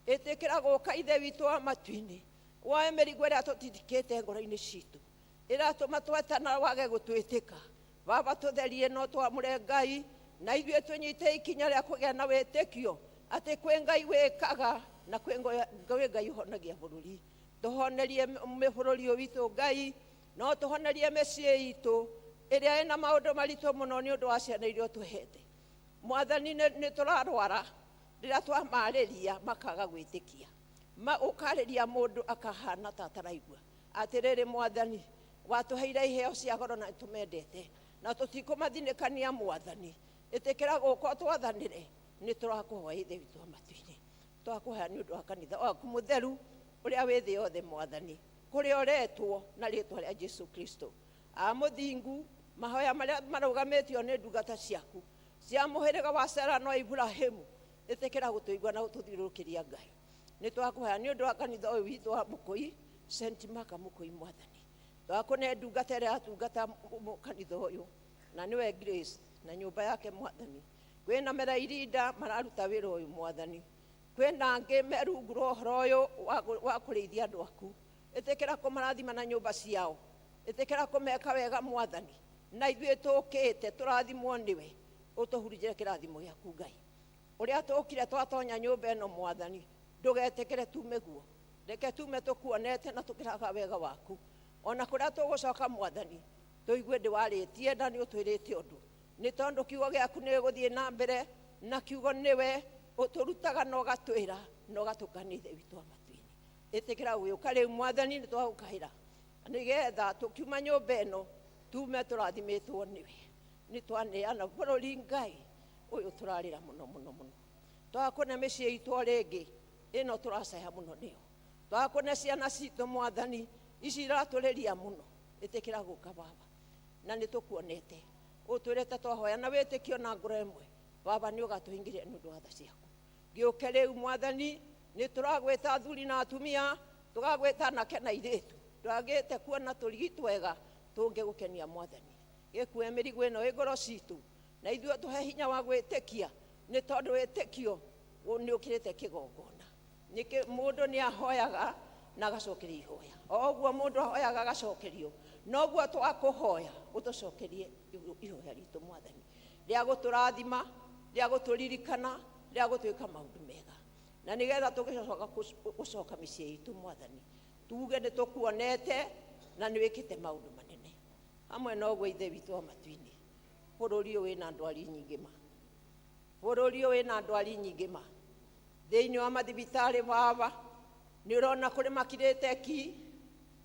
Ĩtĩkĩra gũka ithe witũ wa matu-inĩ woe mĩrigo ĩrĩa tũtindĩkĩte ngoro-inĩ citũ ĩratũma twetana wage gũtwĩtĩka. Baba tũtherie no twamũre Ngai na ithuĩ tũnyite ikinya rĩa kũgĩa na wĩtĩkio atĩ kwĩ Ngai wĩkaga na kwĩ Ngai ũhonagia bũrũri. Tũhonerie bũrũri ũyũ witũ Ngai no tũhonerie mĩciĩ itũ ĩrĩa ĩna maũndũ maritũ mũno nĩ ũndũ wa ciana iria ũtũhete. Mwathani nĩ tũrarwara rĩrĩa twamarĩria makaga gwĩtĩkia. Ũkarĩria mũndũ akahana ta ataraigua. Atĩrĩrĩ mwathani watũheire iheo cia goro na tũmendete na tũtikũmathinĩkania mwathani. Ĩtĩkĩra gũka twathanĩre nĩ tũrakũhoya ithe witũ wa matu-inĩ. Twakũhoya nĩ ũndũ wa kanitha waku mũtheru ũrĩa wĩ thĩ yothe mwathani kũrĩa ũretwo na rĩtwa rĩa Jesu Kristo. A mũthingu mahoya marĩa marũgamĩtio nĩ ndungata ciaku cia mũhĩrĩga wa Sara na Ibrahimu ĩtĩkĩra gũtũigua na gũtũthiũrũrũkĩria Ngai. Nĩ twakũhoya nĩ ũndũ wa kanitha ũyũ witũ wa Mũkũi St. Mark Mũkũi mwathani. Twakũne ndungata ĩrĩa yatungata kanitha ũyũ na nĩwe Grace na nyũmba yake mwathani. Kwĩna mera irinda mararuta wĩra ũyũ mwathani. Kwĩna angĩ me rungu rwa ũhoro ũyũ wa kũrĩithia andũ aku. Ĩtĩkĩra kũmarathima na nyũmba ciao. Ĩtĩkĩra kũmeka wega mwathani. Na ithuĩ tũkĩte tũrathimwo nĩwe ũtũhurunjĩre kĩrathimo gĩaku Ngai. Ũrĩa tũkire twatonya nyũmba ĩno mwathani ndũgetĩkĩre tume guo. Reke tume tũkuonete na tũkĩraga wega waku. Ona kũrĩa tũgũcoka mwathani tũigue ndĩwarĩtie na nĩ ũtwĩrĩte ũndũ. Nĩ tondũ kiugo gĩaku nĩ gũthiĩ na mbere na kiugo nĩwe ũtũrutaga na ũgatwĩra na ũgatũkania ithe witũ wa matu-inĩ. Ĩtĩkĩra gũgĩũka rĩu mwathani nĩ twagũkaĩra nĩgetha tũkiuma nyũmba ĩno tume tũrathimĩtwo nĩwe. Nĩ twaneana bũrũri Ngai ũyũ tũrarĩra mũno mũno mũno. Twakũne mĩciĩ itũ o rĩngĩ ĩno tũracaya mũno nĩyo. Twakũne ciana citũ mwathani ici iratũrĩria mũno. Ĩtĩkĩra gũka baba na nĩ tũkuonete ũtwĩrĩte twahoya na wĩtĩkio na ngoro ĩmwe baba nĩ ũgatũhingĩria nĩ ũndũ wa tha ciaku. Gĩũke rĩu mwathani nĩ tũragwĩta athuri na atumia tũgagwĩta anake na airĩtu twagĩte kuona tũrigi twega tũngĩgũkenia mwathani. Gĩkue mĩrigo ĩno ĩ ngoro citũ na ithuĩ tũhe hinya wa gwĩtĩkia nĩ tondũ wĩtĩkio nĩ ũkĩrĩte kĩgongona. Mũndũ nĩ ahoyaga na agacokerio ihoya. O ũguo mũndũ ahoyaga agacokerio noguo twakũhoya ũtũcokerie ihoya ritũ mwathani rĩa gũtũrathima rĩa gũtũririkana rĩa gũtwĩka maũndũ mega na nĩgetha tũgĩcoka gũcoka mĩciĩ itũ mwathani tuge nĩ tũkuonete na nĩ wĩkĩte maũndũ manene. Hamwe na ũguo ithe witũ wa matu-inĩ bũrũri ũyũ wĩna ndwari nyingĩ ma. Bũrũri ũyũ wĩna ndwari nyingĩ ma. Thĩinĩ wa mathibitarĩ baba nĩ ũrona kũrĩ makirĩte ki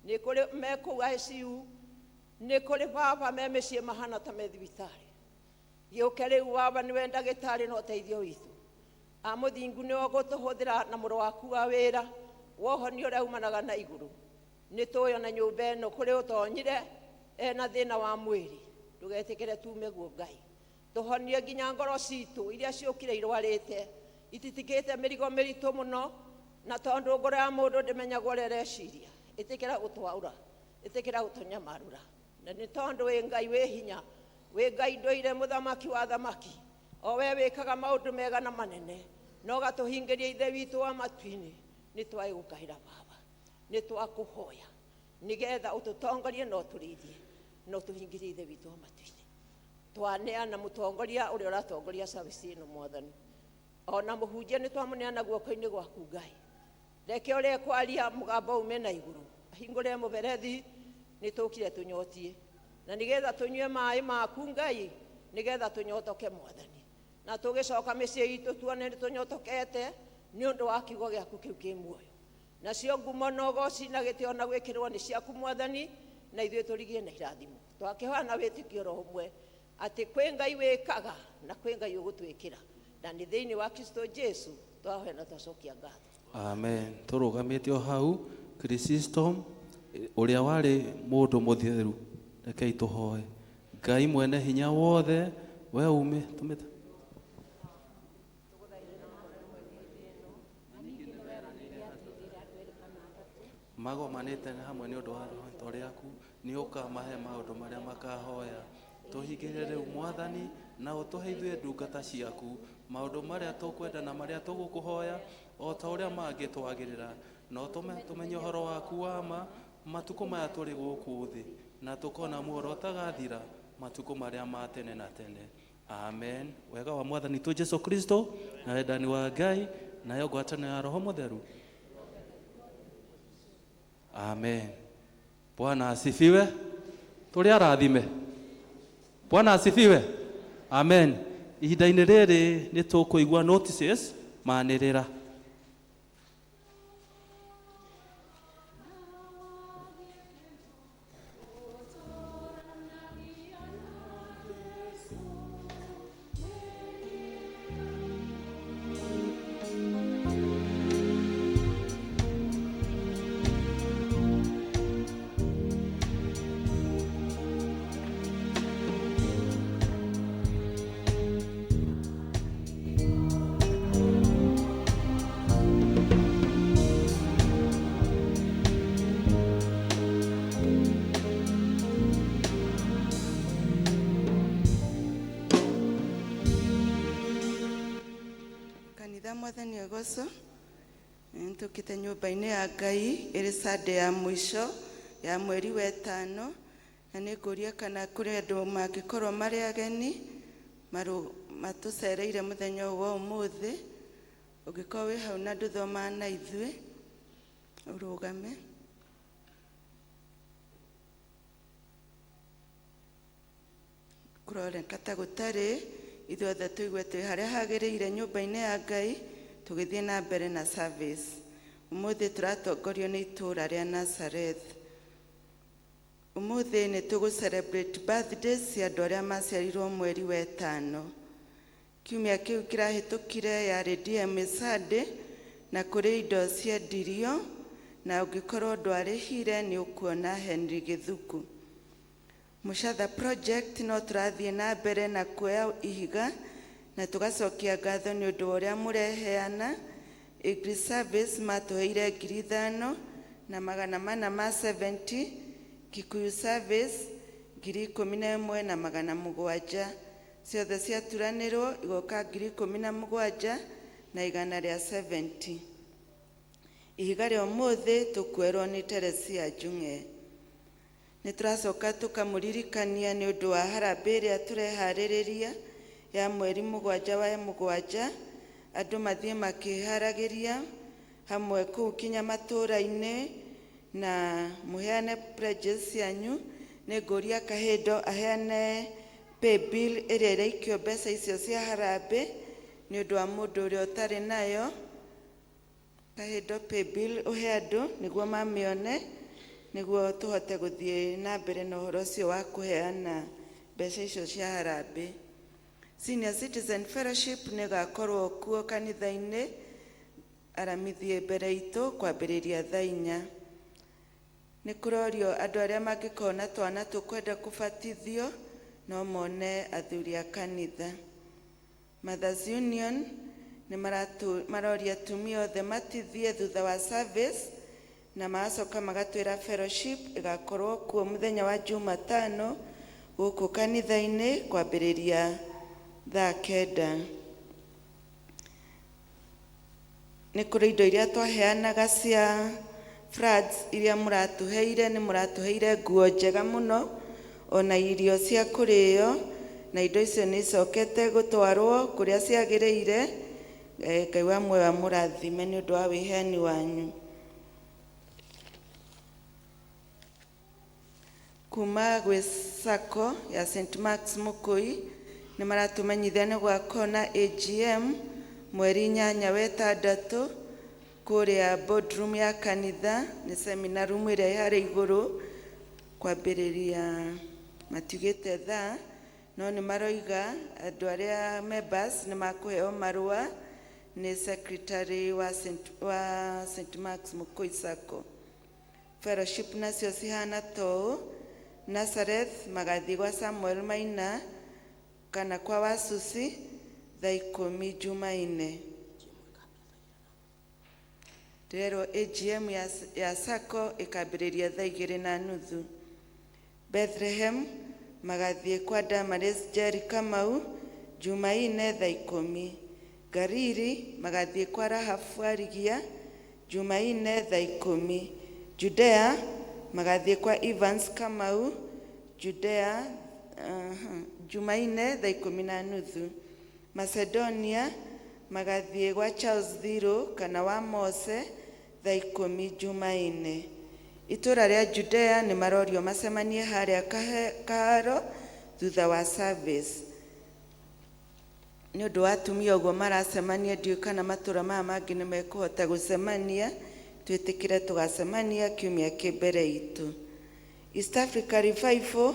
nĩ kũrĩ me kũu ICU nĩ kũrĩ baba me mĩciĩ mahana ta me thibitarĩ. Gĩũke rĩu baba nĩwe ndagĩtarĩ na ũteithio witũ. A mũthingu nĩwe ũgũtũhũthĩra na mũrũ waku wa wĩra wohonia ũrĩa umanaga na igũrũ. Nĩ tũĩ ona nyũmba ĩno kũrĩ ũtonyire ena thĩna wa mwĩrĩ ndũgetĩkĩre tume guo Ngai. Tũhonie nginya ngoro citũ iria ciũkire irwarĩte ititikĩte mĩrigo mĩritũ mũno na tondũ ngoro ya mũndũ ndĩmenyagwo ũrĩa ĩreciria. Ĩtĩkĩra gũtwaũra ĩtĩkĩra gũtũnyamarũra na nĩ tondũ wĩ Ngai wĩ hinya wĩ Ngai ndũire mũthamaki wa thamaki o we wĩkaga maũndũ mega na manene na ũgatũhingĩria ithe witũ wa matu-inĩ. Nĩ twagũkaĩra baba nĩ twakũhoya nĩgetha ũtũtongorie na ũtũrĩithie na ũtũhingĩrie ithe witũ wa matu-inĩ. Twaneana mũtongoria ũrĩa ũratongoria service ĩno mwathani ona mũhunjia nĩ twamũneana guoko-inĩ gwaku Ngai. Reke ũrĩa kwaria mũgambo ume na igũrũ ahingũre mũberethi nĩ tũkire tũnyotie na nĩgetha tũnyue maĩ maku Ngai nĩgetha tũnyotoke mwathani na tũgĩcoka mĩciĩ itũ tuone nĩ tũnyotokete nĩ ũndũ wa kiugo gĩaku kĩu kĩ muoyo. Nacio ngumo na ũgoci na gĩtĩo na gwĩkĩrwo nĩ ciaku mwathani na ithuĩ tũrigie na irathimo. Twakĩhoya na wĩtĩkio oro ũmwe atĩ kwĩ Ngai wĩkaga na kwĩ Ngai ũgũtwĩkĩra. Na nĩ thĩinĩ wa Kristo Jesu twahoya na twacokia ngatho. Amen. Tũrũgamĩte o hau Chrysostom ũrĩa warĩ mũndũ mũtheru, rekei tũhoe. Ngai mwene hinya wothe, we ume tũmĩte magomanĩte hamwe nĩ ũndũ wa rĩĩtwa rĩaku, nĩ ũkamahe maũndũ marĩa makahoya. Tũhingĩrie rĩu Mwathani, na ũtũhe ithuĩ ndungata ciaku maũndũ marĩa tũkwenda na marĩa tũgũkũhoya o ta ũrĩa mangĩtwagĩrĩra, na ũtũme tũmenye ũhoro waku wa ma matukũ maya tũrĩ gũkũ thĩ, na tũkona muoro ũtagathira matukũ marĩa ma tene na tene. Amen. Wega wa Mwathani tu Jesu Kristo na wendani wa Ngai nayo ngwatanĩro ya Roho Mũtheru. Amen. Bwana asifiwe. Tũrĩ arathime. Bwana asifiwe. Amen. Ihinda-inĩ rĩrĩ nĩ tũkũigua notices manĩrĩra. Kanitha Mwathani agoco, nĩtũkĩte nyũmba-inĩ ya Ngai ĩrĩ Sunday ya mũico ya mweri wa ĩtano, na nĩngũria kana kũrĩ andũ mangĩkorwo marĩ ageni matũcereire mũthenya ũyũ wa ũmũthĩ. Ũngĩkorwo wĩ hau na ndũthomaga na ithuĩ, ũrũgame. Kũroneka ta gũtarĩ, ithuothe tũigue twĩ harĩa hagĩrĩire nyũmba-inĩ ya Ngai, tũgĩthiĩ na mbere na service. Ũmũthĩ tũratongorio nĩ itũũra rĩa Nazareth. Ũmũthĩ nĩ tũgũ celebrate birthdays cia andũ arĩa maciarirwo mweri wa ĩtano. Kiumia kĩu kĩrahĩtũkire yarĩ DMA Sunday, na kũrĩ indo ciendirio, na ũngĩkorwo ndwarĩhire nĩ ũkuona Henry Gĩthuku. Mũcatha project no tũrathiĩ na mbere na kuoya ihiga na tũgacokia ngatho nĩ ũndũ wa ũrĩa mũreheana. Agri Service matũheire 5470, Kikuyu Service 11,700. Ciothe ciaturanĩrwo igoka 17,170. Ihiga rĩa ũmũthĩ tũkuerwo nĩ Teresia Njung'e. Nĩ tũracoka tũkamũririkania nĩ ũndũ wa harambee ĩrĩa tũreharĩrĩria ya mweri 7 wa 7, andũ mathiĩ makĩharagĩria hamwe kũu kinya matũũra-inĩ na mũheane pledges cianyu. Nĩ ngũria Kahĩndo aheane pay bill ĩrĩa ĩraikio mbeca icio cia harambee nĩ ũndũ wa mũndũ ũrĩa ũtarĩ nayo. Kahĩndo pay bill ũhe andũ nĩguo mamĩone, nĩguo tũhote gũthiĩ na mbere na ũhoro ũcio wa kũheana mbeca icio cia harambee. Senior Citizen Fellowship nĩ ĩgakorwo kuo kanitha-inĩ aramithi mbere itũ kwambĩrĩria thaa 4. Nĩ kũrorio andũ arĩa mangĩkorwo na twana tũkwenda kũbatithio no mone athuri a kanitha. Mothers Union nĩ maroria atumia othe matithie thutha wa service, na magacoka magatwĩra fellowship ĩgakorwo kuo mũthenya wa Jumatano gũkũ kanitha-inĩ kwambĩrĩria thaa 9. Nĩ kũrĩ indo iria twaheanaga cia floods iria mũratũheire, nĩ mũratũheire nguo njega mũno ona irio cia kũrĩo, na indo icio nĩ icokete gũtwarwo kũrĩa ciagĩrĩire. Ngai wa muoyo amũrathime nĩ ũndũ wa wĩheani wanyu. Kuma gwĩ SACCO ya St Mark's Mũkũi nĩ maratũmenyithia nĩ gwakorwo na AGM mweri 8 wa 6 kũrĩa boardroom ya kanitha, nĩ seminar room ĩrĩa ĩ harĩa igũrũ, kwambĩrĩria matiugĩte thaa, No nĩ maroiga andũ arĩa members nĩ makũheo marũa nĩ secretary wa St Marks Mũkũi Sacco. Fellowship nacio cihana tou: Nazareth magathiĩ gwa Samuel Maina kana kwa Wasusi thaa 10 Jumaine. Ndĩrerwo AGM ya Sacco ĩkambĩrĩria thaa 2:30. Bethlehem magathiĩ kwa Damaris Jerry Kamau Jumaine thaa 10. Gariri magathiĩ kwa Rahabu Warigia Jumaine thaa 10. Judea magathiĩ kwa Evans Kamau Judea Jumaine thaa 10:30. Macedonia magathiĩ gwa Charles Thiro kana wa Mose thaa 10 Jumaine. Itũra rĩa Judea nĩ marorio macemanie harĩa Kaharo thutha wa service. Nĩ ũndũ wa atumia ũguo maracemania, ndiũĩ kana matũra maya mangĩ nĩ mekũhota gũcemania. Twĩtĩkĩre tũgacemania kiumia kĩ mbere itũ. East Africa Revival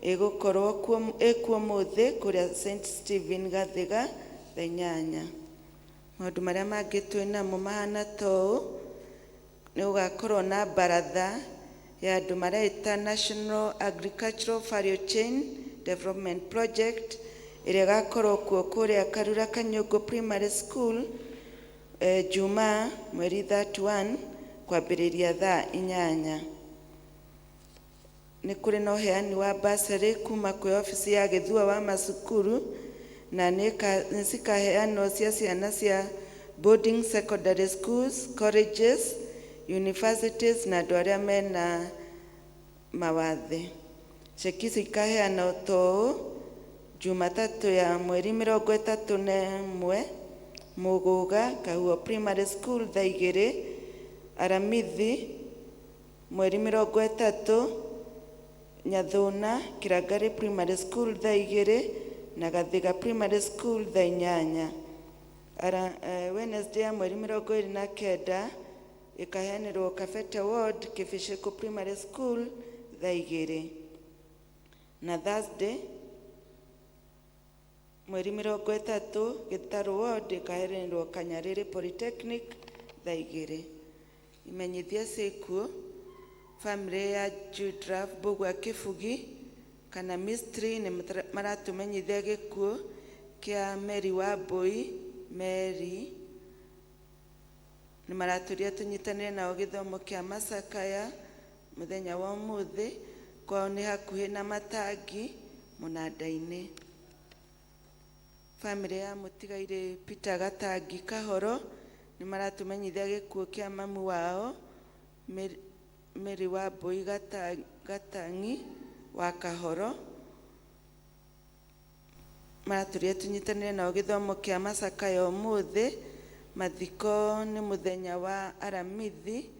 ĩgũkorwo kuo ĩkuo mũthĩ kũrĩa St Stephen Gathiga thaa 8. Maũndũ marĩa mangĩ twĩ namo mahana ta ũũ: nĩ gũgakorwo na baratha ya andũ mareita National Agricultural Value Chain Development Project ĩrĩa ĩgakorwo kuo kũrĩa Karura Kanyũngũ Primary School Jumaa mweri 31 kwambĩrĩria thaa 8. Nĩ kũrĩ na ũheani wa bursary kuma kwĩ obici ya Gĩthua wa macukuru na nĩ cikaheanwo cia ciana cia boarding secondary schools, colleges, universities na andũ arĩa mena mawathe. Ceki ici ikaheanwo ta ũũ: Jumatatũ ya mweri 31 Mũgũga Kahuo Primary School thaa 2, Aramithi mweri 30 Nyathuna Kĩrangari Primary School thaa 2 na Gathiga Primary School thaa 8. Wednesday ya mweri 29 ĩkaheanĩrwo Kabete Ward Kĩbĩcĩkũ Primary School thaa 2, na Thursday mweri 30 Gĩtarũ Ward ĩkaheanĩrwo Kanyarĩrĩ Polytechnic thaa 2. Imenyithia ciĩkuo: family ya Judraf Mbũgua Kĩbugi kana Mystery nĩ maratũmenyithia gĩkuũ kĩa Mary Wambui Mary. Nĩ maratũria tũnyitanĩre nao gĩthomo kĩa macakaya mũthenya wa ũmũthĩ. Kwao nĩ hakuhĩ na matangi mũnanda-inĩ. Family ya mũtigairĩ Peter Gatangi Kahoro nĩ maratũmenyithia gĩkuũ kĩa mamu wao Mary Wambui Gatang'i wa Kahoro. Maratũria tũnyitanĩre nao gĩthomo kĩa macakaya ũmũthĩ. Mathiko nĩ mũthenya wa Aramithi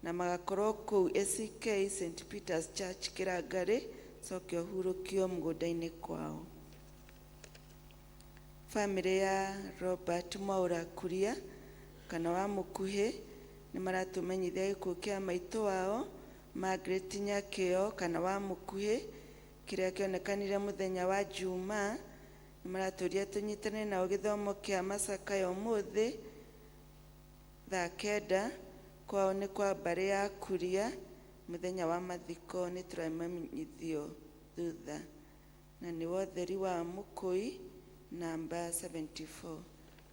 na magakorwo kũu ACK St Peters Church Kĩrangarĩ, coke ũhurũkio mũgũnda-inĩ kwao. Family ya Robert Mwaũra Kuria kana wa Mũkuhĩ nĩ maratũmenyithia gĩkuũ kĩa maitũ wao Margaret Nyakĩo kana wa Mũkuhĩ kĩrĩa kĩonekanire mũthenya wa Jumaa. Nĩ maratũria tũnyitanĩre nao gĩthomo kĩa macakaya ũmũthĩ thaa 9. Kwao nĩ kwa mbarĩ ya Kuria. Mũthenya wa mathiko nĩ tũramenyithio thutha na nĩ wotheri wa Mũkũi namba 74.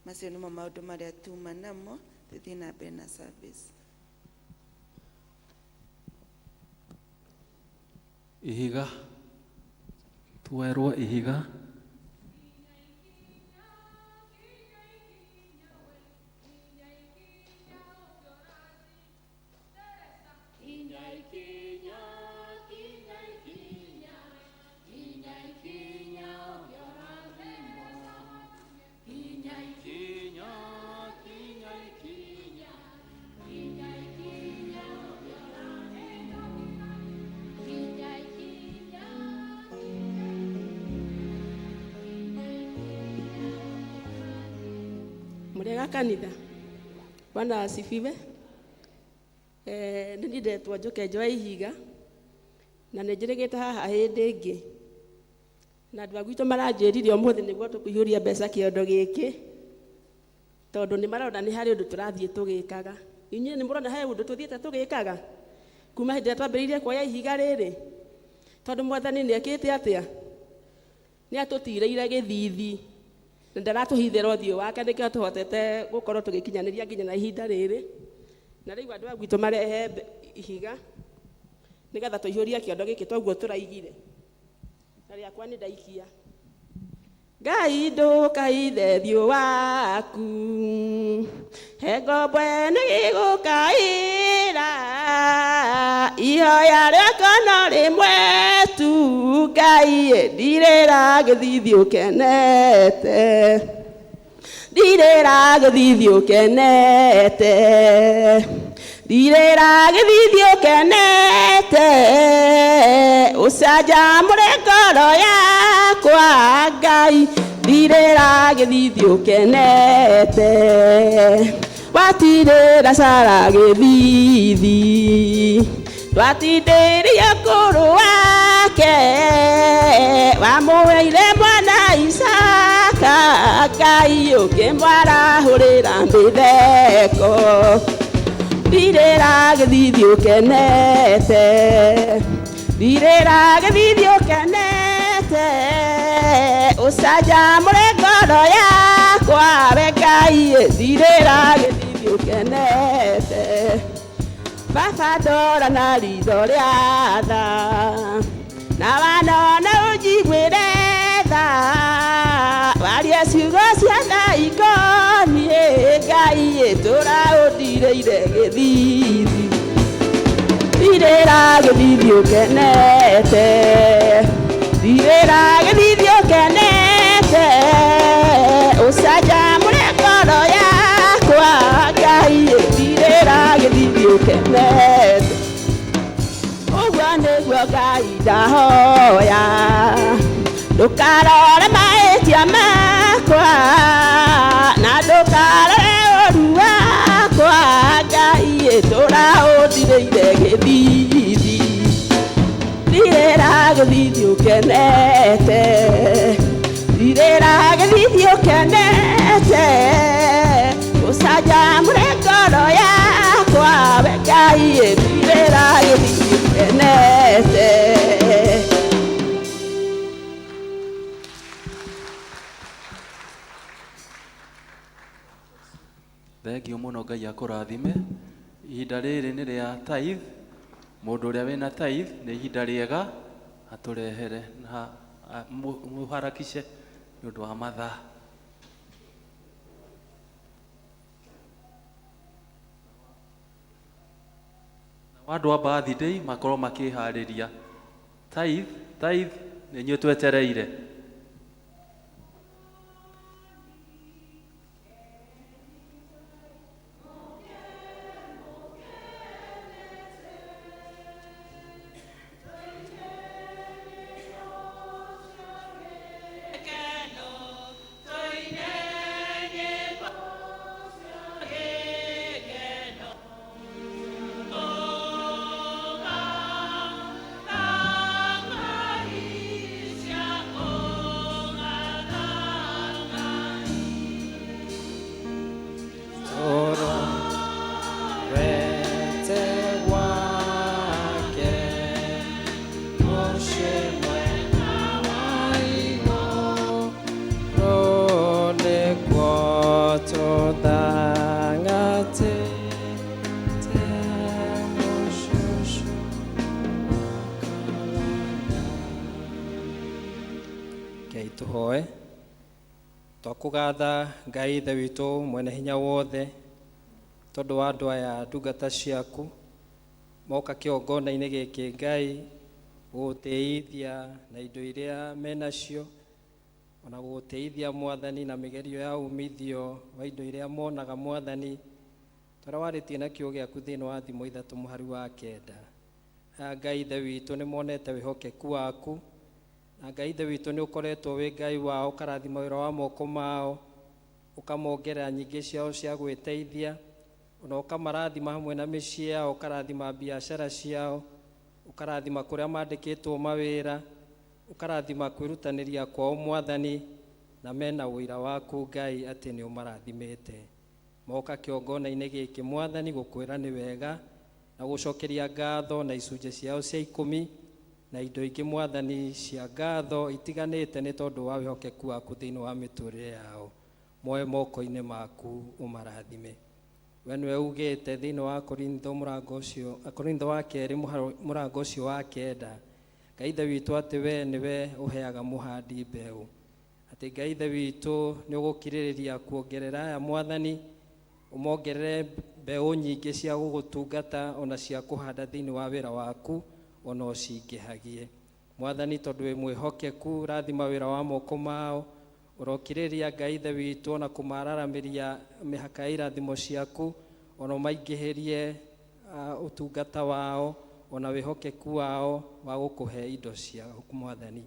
Macio nĩmo maũndũ marĩa tuma namo. Tũthiĩ na mbere na service. Ihiga tuwerwo ihiga. Kinya ikinya, kinya ikinya, kinya ikinya ũkĩrathimwo. Kinya ikinya, kinya ikinya, kinya ikinya ũkĩrathimwo. Kinya ikinya, kinya ikinya ũkĩrathimwo. Mũrĩega kanitha? Bwana asifiwe. Nĩ niĩ ndetwo Njoke Njoe Ihiga na nĩ njĩrĩgĩte haha hĩndĩ ĩngĩ. Na andũ a gwitũ maranjĩrire ũmũthĩ nĩguo tũkũihũria mbeca kĩondo gĩkĩ, tondũ nĩ marona nĩ harĩ ũndũ tũrathiĩ tũgĩkaga. Inyuĩ nĩ mũrona he ũndũ tũthiĩte tũgĩkaga kuma hĩndĩ ĩrĩa twambĩrĩirie kuoya ihiga rĩrĩ, tondũ Mwathani nĩ ekĩte atĩa? Nĩ atũtirĩire gĩthithi na ndaratũhithĩra ũthiũ wake, nĩkĩo tũhotete gũkorwo tũgĩkinyanĩria nginya na ihinda rĩrĩ. Na rĩu andũ a gwitũ marehe ihiga nĩgetha tũihũrie kĩondo gĩkĩ toguo tũraigire. Na rĩakwa nĩ ndaikia. Ngai ndũkaithe thiũ waku, he ngombo ĩno ĩgũkaĩra, ihoya rĩakwa no rĩmwe tu, Ngai ndirĩra gĩthithi ũkenete, ndirĩra gĩthithi ũkenete, ndirĩra gĩthithi ũkenete, ũcanjamũre ngoro yakwa Ngai, ndirĩra gĩthithi ũkenete, watirĩra Sara gĩthithi, twatindĩria ũkũrũ wake, wamũheire mwana Isaka, Ngai ũkĩmwarahũrĩra mĩtheko, ndirĩra gĩthithi ũkenete, ndirĩra gĩthithi ũkenete, ũcanjamũre ngoro yakwa we Ngai, ndirĩra gĩthithi ũkenete. Baba ndora na ritho rĩa tha, na wanona ũnjiguĩre tha, warie ciugo cia tha ikoniĩ Ngai, tũra ũndirĩire gĩthithi, ndirĩra gĩthithi ũkenete, ndirĩra gĩthithi ũkenete, ũcanjamũre ngoro yakwa Ngai, ndirĩra gĩthithi ũkenete. Ũguo nĩguo Ngai ndahoya, ndũkarore mahĩtia makwa, na ndũkarore ũũru wakwa Ngai, tũra ũndirĩire gĩthithi, ndirĩra gĩthithi ũkenete, ndirĩra gĩthithi ũkenete, ũcanjamũre ngoro yakwa we Ngai, ndirĩra gĩthithi ũkenete. Thengio mũno, Ngai akũrathime. Ihinda rĩrĩ nĩ rĩa tithe. Mũndũ ũrĩa wĩna tithe nĩ ihinda rĩega atũrehere na mũharakice nĩ ũndũ wa mathaa. Nao andũ a birthday makorwo makĩharĩria. Tithe, tithe nĩ inyuĩ twetereire. Ngai tũhoe. Twakũgatha Ngai Ithe witũ mwene hinya wothe, tondũ wa andũ aya ndungata ciaku moka kĩgongona-inĩ gĩkĩ Ngai gũgũtĩithia na indo iria menacio, ona gũgũtĩithia Mwathani na mĩgerio ya umithio wa indo iria monaga Mwathani, tũrĩa warĩtie na kiugo gĩaku thĩinĩ wa Thimo 3 mũhari wa 9. Aya Ngai Ithe witũ nĩ monete wĩhokeku waku, na Ngai Ithe witũ nĩ ũkoretwo wĩ Ngai wao, ũkarathima wĩra wa moko mao, ũkamongerera nyingĩ ciao cia gwĩteithia, ona ũkamarathima hamwe na mĩciĩ yao, ũkarathima biacara ciao, ũkarathima kũrĩa mandĩkĩtwo mawĩra. Ũkarathima kwĩrutanĩria kwao Mwathani, na mena ũira waku Ngai atĩ nĩ ũmarathimĩte. Moka kĩongona-inĩ gĩkĩ Mwathani gũkwĩra nĩ wega na gũcokeria ngatho na icunjĩ ciao cia 10 na indo ingĩ Mwathani cia ngatho itiganĩte nĩ tondũ wa wĩhokeku waku thĩinĩ wa mĩtũrĩre yao. Moe moko-inĩ maku ũmarathime. We nĩwe ugĩte thĩinĩ wa Korintho mũrango ũcio, Korintho wa kerĩ mũrango ũcio wa 9, Ngai Ithe witũ atĩ we nĩwe ũheaga mũhandi mbeũ, atĩ Ngai Ithe witũ nĩ ũgũkirĩrĩria kuongerera aya Mwathani, ũmongerere mbeũ nyingĩ cia gũgũtungata ona cia kũhanda thĩinĩ wa wĩra waku ona ũcingĩhagie. Mwathani tondũ wĩ mwĩhokeku, rathima wĩra wa moko mao, ũrokirĩrĩria Ngai Ithe witũ ona kũmararamĩria mĩhaka ya irathimo ciaku, ona ũmaingĩhĩrie ũtungata wao ona wĩhokeku wao wa gũkũhe indo ciaku Mwathani.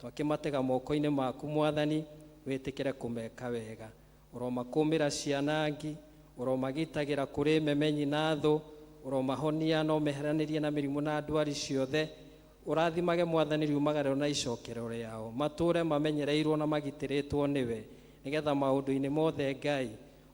Twakĩmatega moko-inĩ maku Mwathani, wĩtĩkĩre kũmeka wega. Ũromakũmĩra cianangi, ũromagitagĩra kũrĩ memenyi na thũ, ũromahonia na ũmeheranĩrie na mĩrimũ na ndwari ciothe. Ũrathimage Mwathani riumagarĩro na icokero rĩao, matũre mamenyereirwo na magitĩrĩtwo nĩwe, nĩgetha maũndũ-inĩ mothe Ngai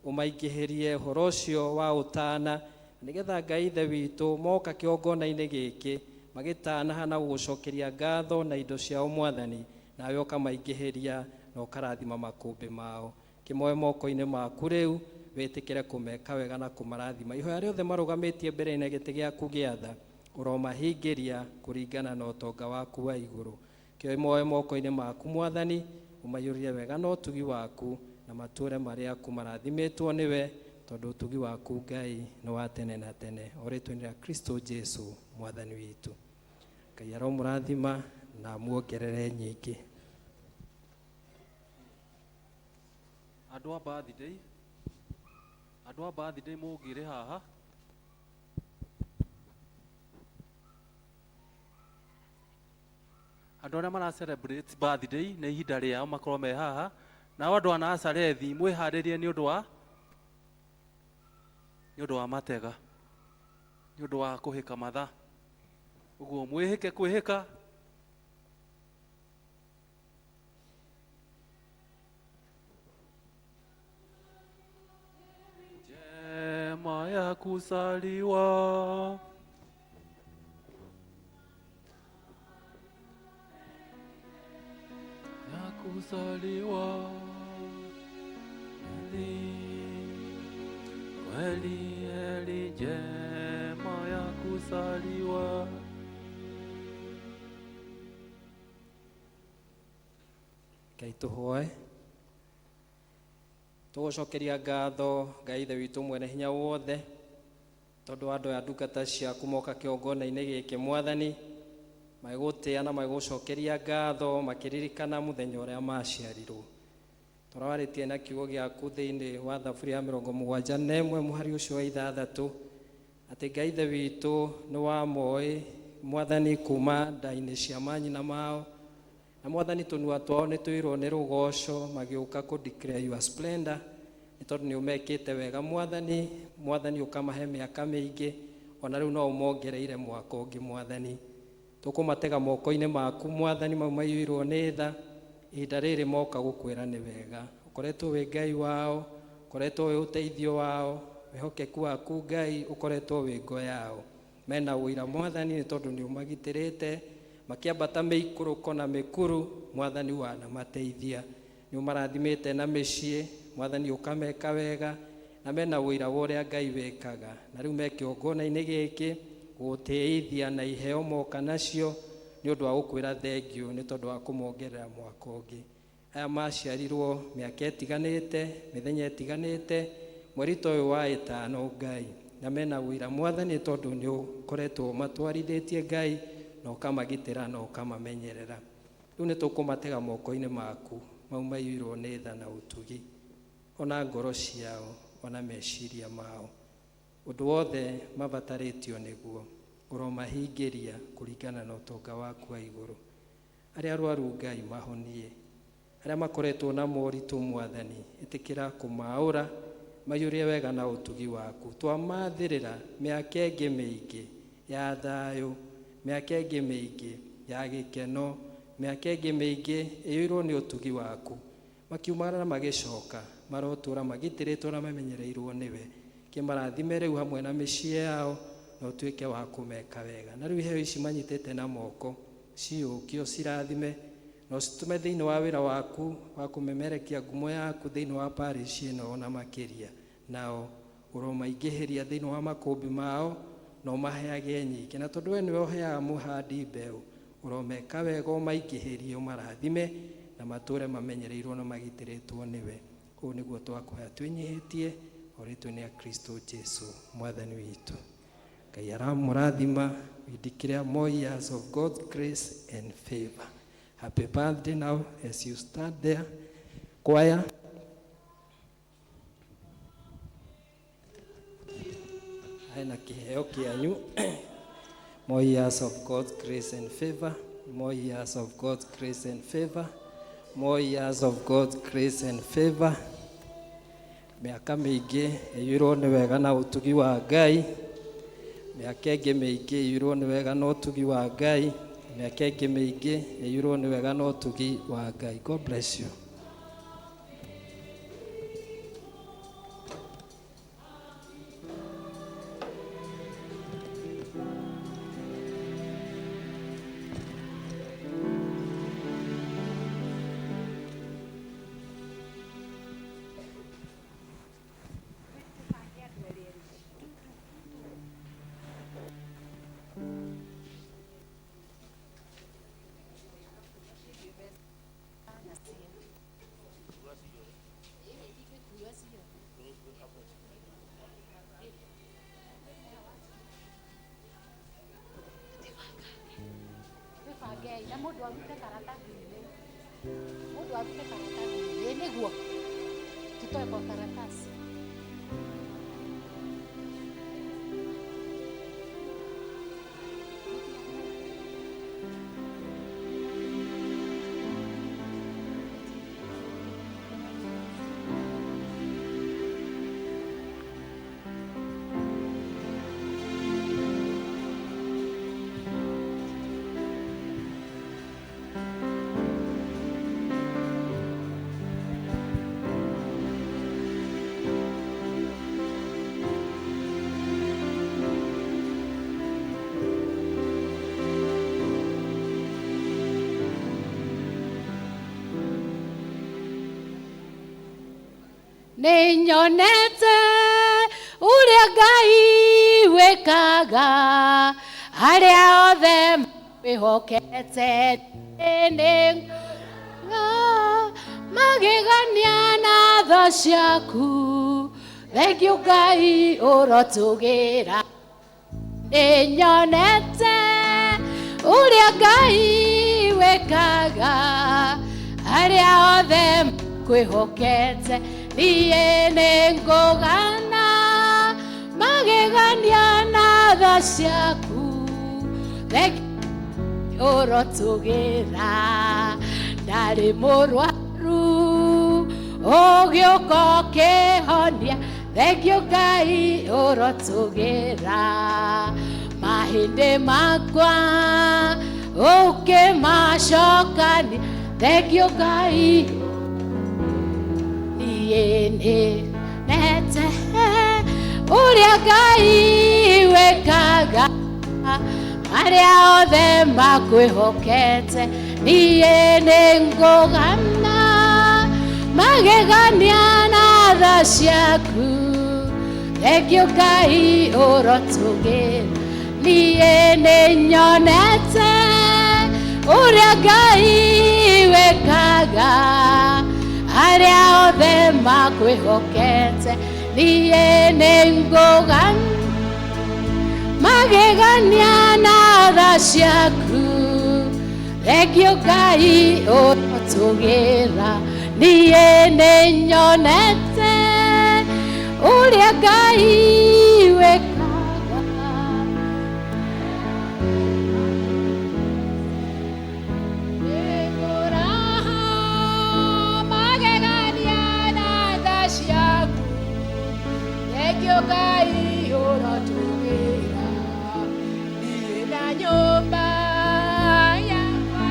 ũmaingĩhĩrie ũhoro ũcio wa ũtana, nĩgetha Ngai Ithe witũ moka kĩgongona-inĩ gĩkĩ magĩtanaha na gũgũcokeria ngatho na indo ciao Mwathani, nawe ũkamaingĩhĩria na ũkarathima makũmbĩ mao. Kĩmoe moko-inĩ maku rĩu, wĩtĩkĩre kũmeka wega na kũmarathima. Ihoya rĩothe marũgamĩtie mbere-inĩ gĩtĩ gĩaku gĩa tha, ũromahingĩria kũringana na ũtonga waku wa igũrũ. Kĩmoe moko-inĩ maku Mwathani, ũmaiyũrie wega na ũtugi waku, na matũre marĩa aku marathimĩtwo nĩwe, tondũ ũtugi waku Ngai nĩ wa tene na tene. O rĩtwa-inĩ rĩa Kristo Jesu Mwathani witũ. Ngai aromũrathima na amuongerere nyingĩ. Andũ a birthday, andũ a birthday mũngĩrĩ haha. Andũ arĩa mara celebrate birthday nĩ ihinda rĩao makorwo me haha. Nao andũ a Nazarethi mwĩharĩrie nĩ ũndũ wa matega, nĩ ũndũ wa kũhĩka mathaa. Ũguo mwĩhĩke kwĩhĩka. Njema ya kuzaliwa ya kuzaliwa kweli kweli heri njema ya kuzaliwa. Ngai tũhoe. Tũgũcokeria ngatho Ngai Ithe witũ mwene hinya wothe, tondũ andũ aya ndungata ciaku moka kĩgongona-inĩ gĩkĩ Mwathani, magĩgũtĩa na magĩgũcokeria ngatho makĩririkana mũthenya ũrĩa maciarirwo. Tũrawarĩtie na kiugo gĩaku thĩinĩ wa Thaburi ya 71 mũhari ũcio wa 6, atĩ Ngai Ithe witũ nĩ wamoĩ Mwathani kuma nda-inĩ cia manyina mao, na Mwathani tũnua twao nĩ tũirwo nĩ rũgoco magĩũka kũ declare your splendor, nĩ tondũ nĩ ũmekĩte wega Mwathani. Mwathani ũkamahe mĩaka mĩingĩ, ona rĩu no ũmongereire mwaka ũngĩ Mwathani. Tũkũmatega moko-inĩ maku Mwathani, mau maiyũirwo nĩ tha, ihinda rĩrĩ moka gũkwĩra nĩ wega. Ũkoretwo wĩ Ngai wao, ũkoretwo wĩ ũteithio wao, wĩhokeku waku Ngai ũkoretwo wĩ ngo yao. Mena ũira Mwathani nĩ tondũ nĩ ũmagitĩrĩte, makĩambata mĩikũrũko na mĩkuru, Mwathani wanamateithia. Nĩ ũmarathimĩte na mĩciĩ, Mwathani ũkameka wega, na mena ũira wa ũrĩa Ngai wĩkaga. Na rĩu me kĩgongona-inĩ gĩkĩ gũtĩithia na iheo moka nacio nĩ ũndũ wa gũkwĩra thengiũ nĩ tondũ wa kũmongerera mwaka ũngĩ. Aya maciarirwo mĩaka ĩtiganĩte, mĩthenya ĩtiganĩte, mweri ta ũyũ wa 5 Ngai, na mena ũira Mwathani tondũ nĩ ũkoretwo ũmatwarithĩtie Ngai na ũkamagitĩra na ũkamamenyerera. Rĩu nĩ tũkũmatega moko-inĩ maku mau maiyũirwo nĩ tha na ũtugi, ona ngoro ciao ona meciria mao, ũndũ wothe mabatarĩtio nĩguo ũromahingĩria kũringana na ũtonga waku wa igũrũ. Arĩa arwaru Ngai mahonie, arĩa makoretwo na moritũ Mwathani ĩtĩkĩra kũmaũra, maiyũrie wega na ũtugi waku. Twamathĩrĩra mĩaka ĩngĩ mĩingĩ ya thayũ, mĩaka ĩngĩ mĩingĩ ya gĩkeno, Mĩaka ĩngĩ mĩingĩ ĩiyũirwo nĩ ũtugi waku. Makiumagara na magĩcoka, marotũũra magitĩrĩtwo na mamenyereirwo nĩwe. Kĩmarathime rĩu hamwe na mĩciĩ yao, na ũtuĩke wa kũmeka wega. Na rĩu iheo ici manyitĩte na moko ciyũkio cirathime, na ũcitũme thĩinĩ wa wĩra waku wa kũmemerekia ngumo yaku thĩinĩ wa parish ĩno ona makĩria. Nao ũromaingĩhĩria thĩinĩ wa makũmbĩ mao, na ũmaheage nyingĩ. Na tondũ we nĩwe ũheaga mũhandi mbeũ, ũromeka wega ũmaingĩhĩrie, ũmarathime, na matũũre mamenyereirwo na magitĩrĩtwo nĩwe. Ũũ nĩguo twakũhoya twĩnyihĩtie o rĩtwa-inĩ rĩa Kristo Jesu mwathani witũ. Ngai aramũrathima. We declare more years of God's grace and favor. Happy birthday now as you start there. Choir. Hena kĩheo kĩanyu. More years of God's grace and favor. More years of God's grace and favor. More years of God's grace and favor. Mĩaka mĩingĩ ĩiyũirwo nĩ wega na ũtugi wa Ngai. Mĩaka ĩngĩ mĩingĩ ĩiyũirwo nĩ wega na ũtugi wa Ngai. Mĩaka ĩngĩ mĩingĩ ĩiyũirwo nĩ wega na ũtugi wa Ngai. God bless you. Twĩbangei na mũndũ arute karatathi-inĩ, mũndũ arute karatathi-inĩ nĩguo tutoe kwa karatasi. Nĩnyonete ũrĩa Ngai wĩkaga arĩa othe mwĩhokete, nĩ magegania na tha ciaku. Thengiũ Ngai ũrotũgĩra. Nĩnyonete ũrĩa Ngai wĩkaga arĩa othe kwĩhokete, niĩ nĩngũgana magegania na tha ciaku. Thengiũ ũrotũgĩra. Ndarĩ mũrwaru ũgĩũka ũkĩhonia, thengiũ Ngai ũrotũgĩra. Mahĩndĩ makwa ũkĩmacokania, thengiũ Ngai. Niĩ nĩnyonete ũrĩa Ngai wĩkaga arĩa othe makwĩhokete, niĩ nĩngũgana magegania na tha ciaku. Thengiũ Ngai ũrotũgĩra. Niĩ nĩnyonete ũrĩa Ngai wĩkaga arĩa othe makwĩhokete, niĩ nĩngũgana magegania na tha ciaku. Thengiũ Ngai ũrotũgĩra. Niĩ nĩnyonete ũrĩa Ngai wĩkaga. Nĩngũraha magegania na tha ciaku. Thengiũ Ngai ũrotũgĩra. Niĩ na nyũmba yakwa.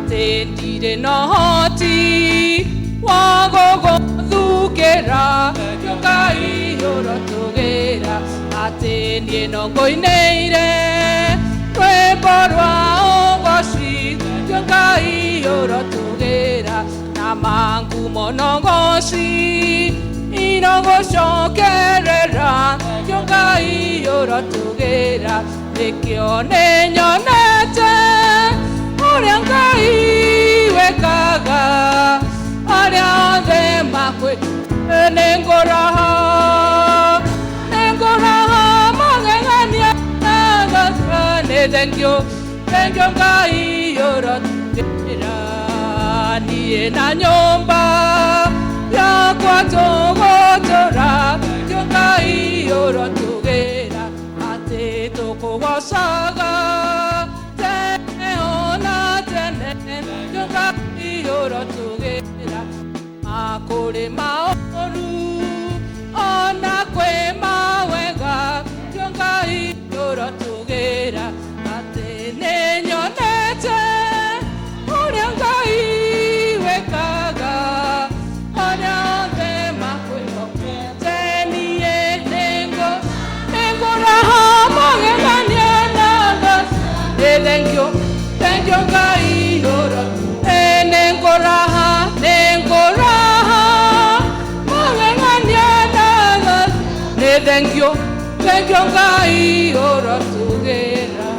Atĩ ndirĩ na ũhoti wa gũgũthukĩra Ngai ũrotũgĩra atĩ niĩ no ngũinĩire rwĩmbo rwa ũgoci Ngai ũrotũgĩra na mangumo no ngoci irogũcokerera Ngai ũrotũgĩra nĩkĩo nĩnyonete ũrĩa Ngai wekaga arĩa othe makwĩ nĩngũraha nĩngũraha magegania nĩ thengiũ thengiũ Ngai ũrotũgĩra niĩ na nyũmba yakwa tũgũtũra Ngai ũrotũgĩra atĩ tũkũgocaga tene ona tene Ngai ũrotũgĩra makũrĩ maũru ona kwĩ mawega Ngai ũrotũgĩra atĩ nĩnyonete ũrĩa Ngai wekaga arĩa othe makwĩhokete niĩ nĩngũraha magegania na tha nĩ thengiũ thengiũ Ngai ũro nĩngũraha nĩngũraha magegania na tha nĩ thengiũ thengiũ Ngai ũrotũgĩra.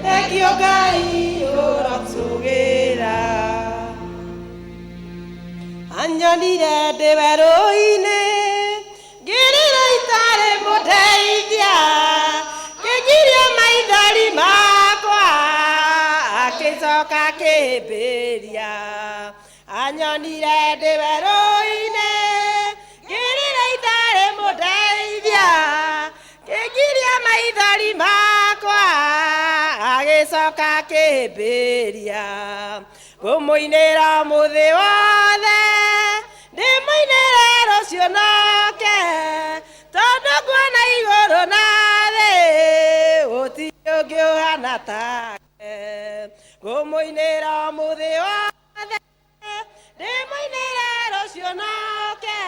Thengiũ Ngai ũrotũgĩra anyonire ndĩ werũ-inĩ ngĩrĩra itarĩ mũteithia kĩngiria maithori makwa akĩcoka akĩhĩmbĩria anyonire ndĩ werũ-inĩ ngĩrĩra itarĩ mũteithia kĩngiria maithori makwa agĩcoka akĩhĩmbĩria ngũmũinĩra mũthĩ wothe ndĩmũinĩre rũciũ nake tondũ nguona igũrũ na thĩ gũtirĩ ũngĩ ũhana take ngũmũinĩra mũthĩ wothe ndĩmũinĩre rũciũ nake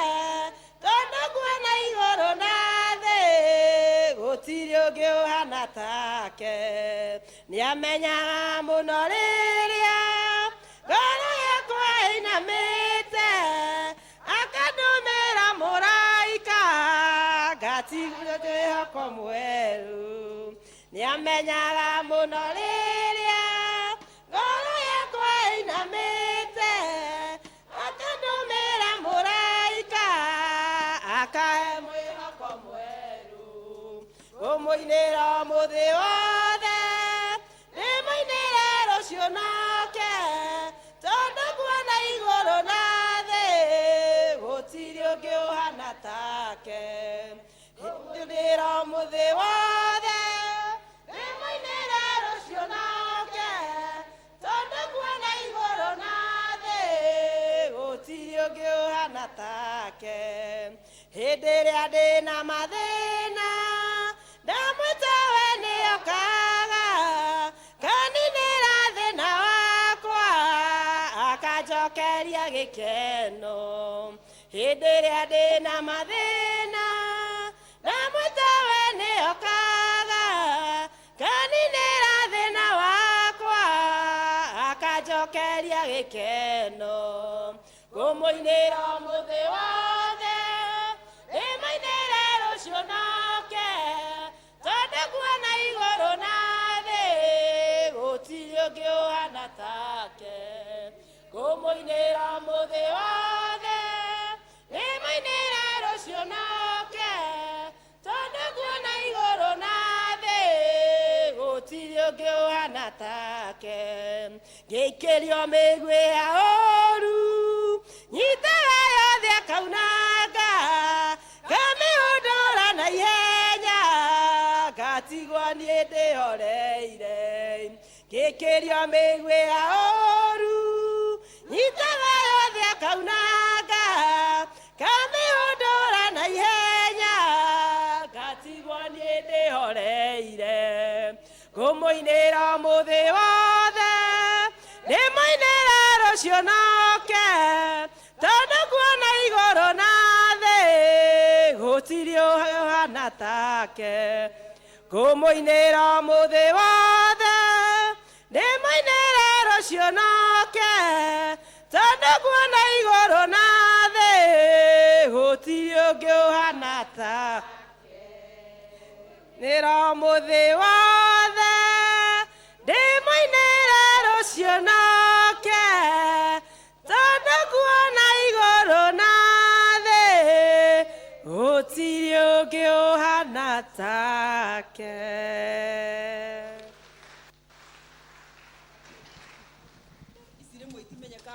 tondũ nguona igũrũ na thĩ gũtirĩ ũngĩ ũhana take nĩamenyaga mũno rĩrĩa ngoro yakwa ĩinamĩte akandũmĩra mũraika ngatigwo mwĩhoko mwerũ nĩamenyaga mũno rĩrĩa ngoro yakwa ĩinamĩte akandũmĩra mũraika akahe mwĩhoko mwerũ ngũmũinĩra mũthĩ wothe ndĩmũinĩre rũciũ nake tondũ nguona igũrũ na thĩ gũtirĩ ũngĩ ũhana take ndĩra mũthĩ wothe ndĩmũinĩre rũciũ nake tondũ nguona igũrũ na thĩ gũtirĩ ũngĩ ũhana take hĩndĩ ĩrĩa ndĩna mathĩna ndamwĩta we nĩokaga kaninĩra thĩna wakwa akanjokeria gĩkeno hĩndĩ ĩrĩa ndĩna mathĩna ndamwĩta we nĩokaga kaninĩra thĩna wakwa akanjokeria gĩkeno ngũmũinĩra mũthĩ wothe ndĩmũinĩre rũciũ nake tondũ nguona igũrũ na thĩ gũtirĩ ũngĩ ũhana take ngũmũinĩra mũthĩ wothe ndĩmũinĩre rũciũ nake tondũ nguona igũrũ na thĩ gũtirĩ ũngĩ ũhana take ngĩikĩrio mĩguĩ ya ũru nyitaga yothe akaunanga ngamĩhũndũra na ihenya ngatigwo niĩ ndĩhore. Ngĩkĩrio mĩguĩ ya ũũru, nyitaga yothe akaunanga, kamĩhũndũra na ihenya, ngatigwo niĩ ndĩhoreire. Ngũmũinĩra mũthĩ wothe, ndĩmũinĩre rũciũ noke, tondũ kuona igũrũ na thĩ, gũtirĩ ũhana take. Ngũmũinĩra mũthĩ wothe, ndĩmũinĩre rũciũ noke, tondũ kuona igũrũ na thĩ, gũtirĩ ũngĩ ũhana take. Nĩra mũthĩ wothe, ndĩmũinĩre rũciũ noke, tondũ kuona igũrũ na thĩ, gũtirĩ ũngĩ ũhana take.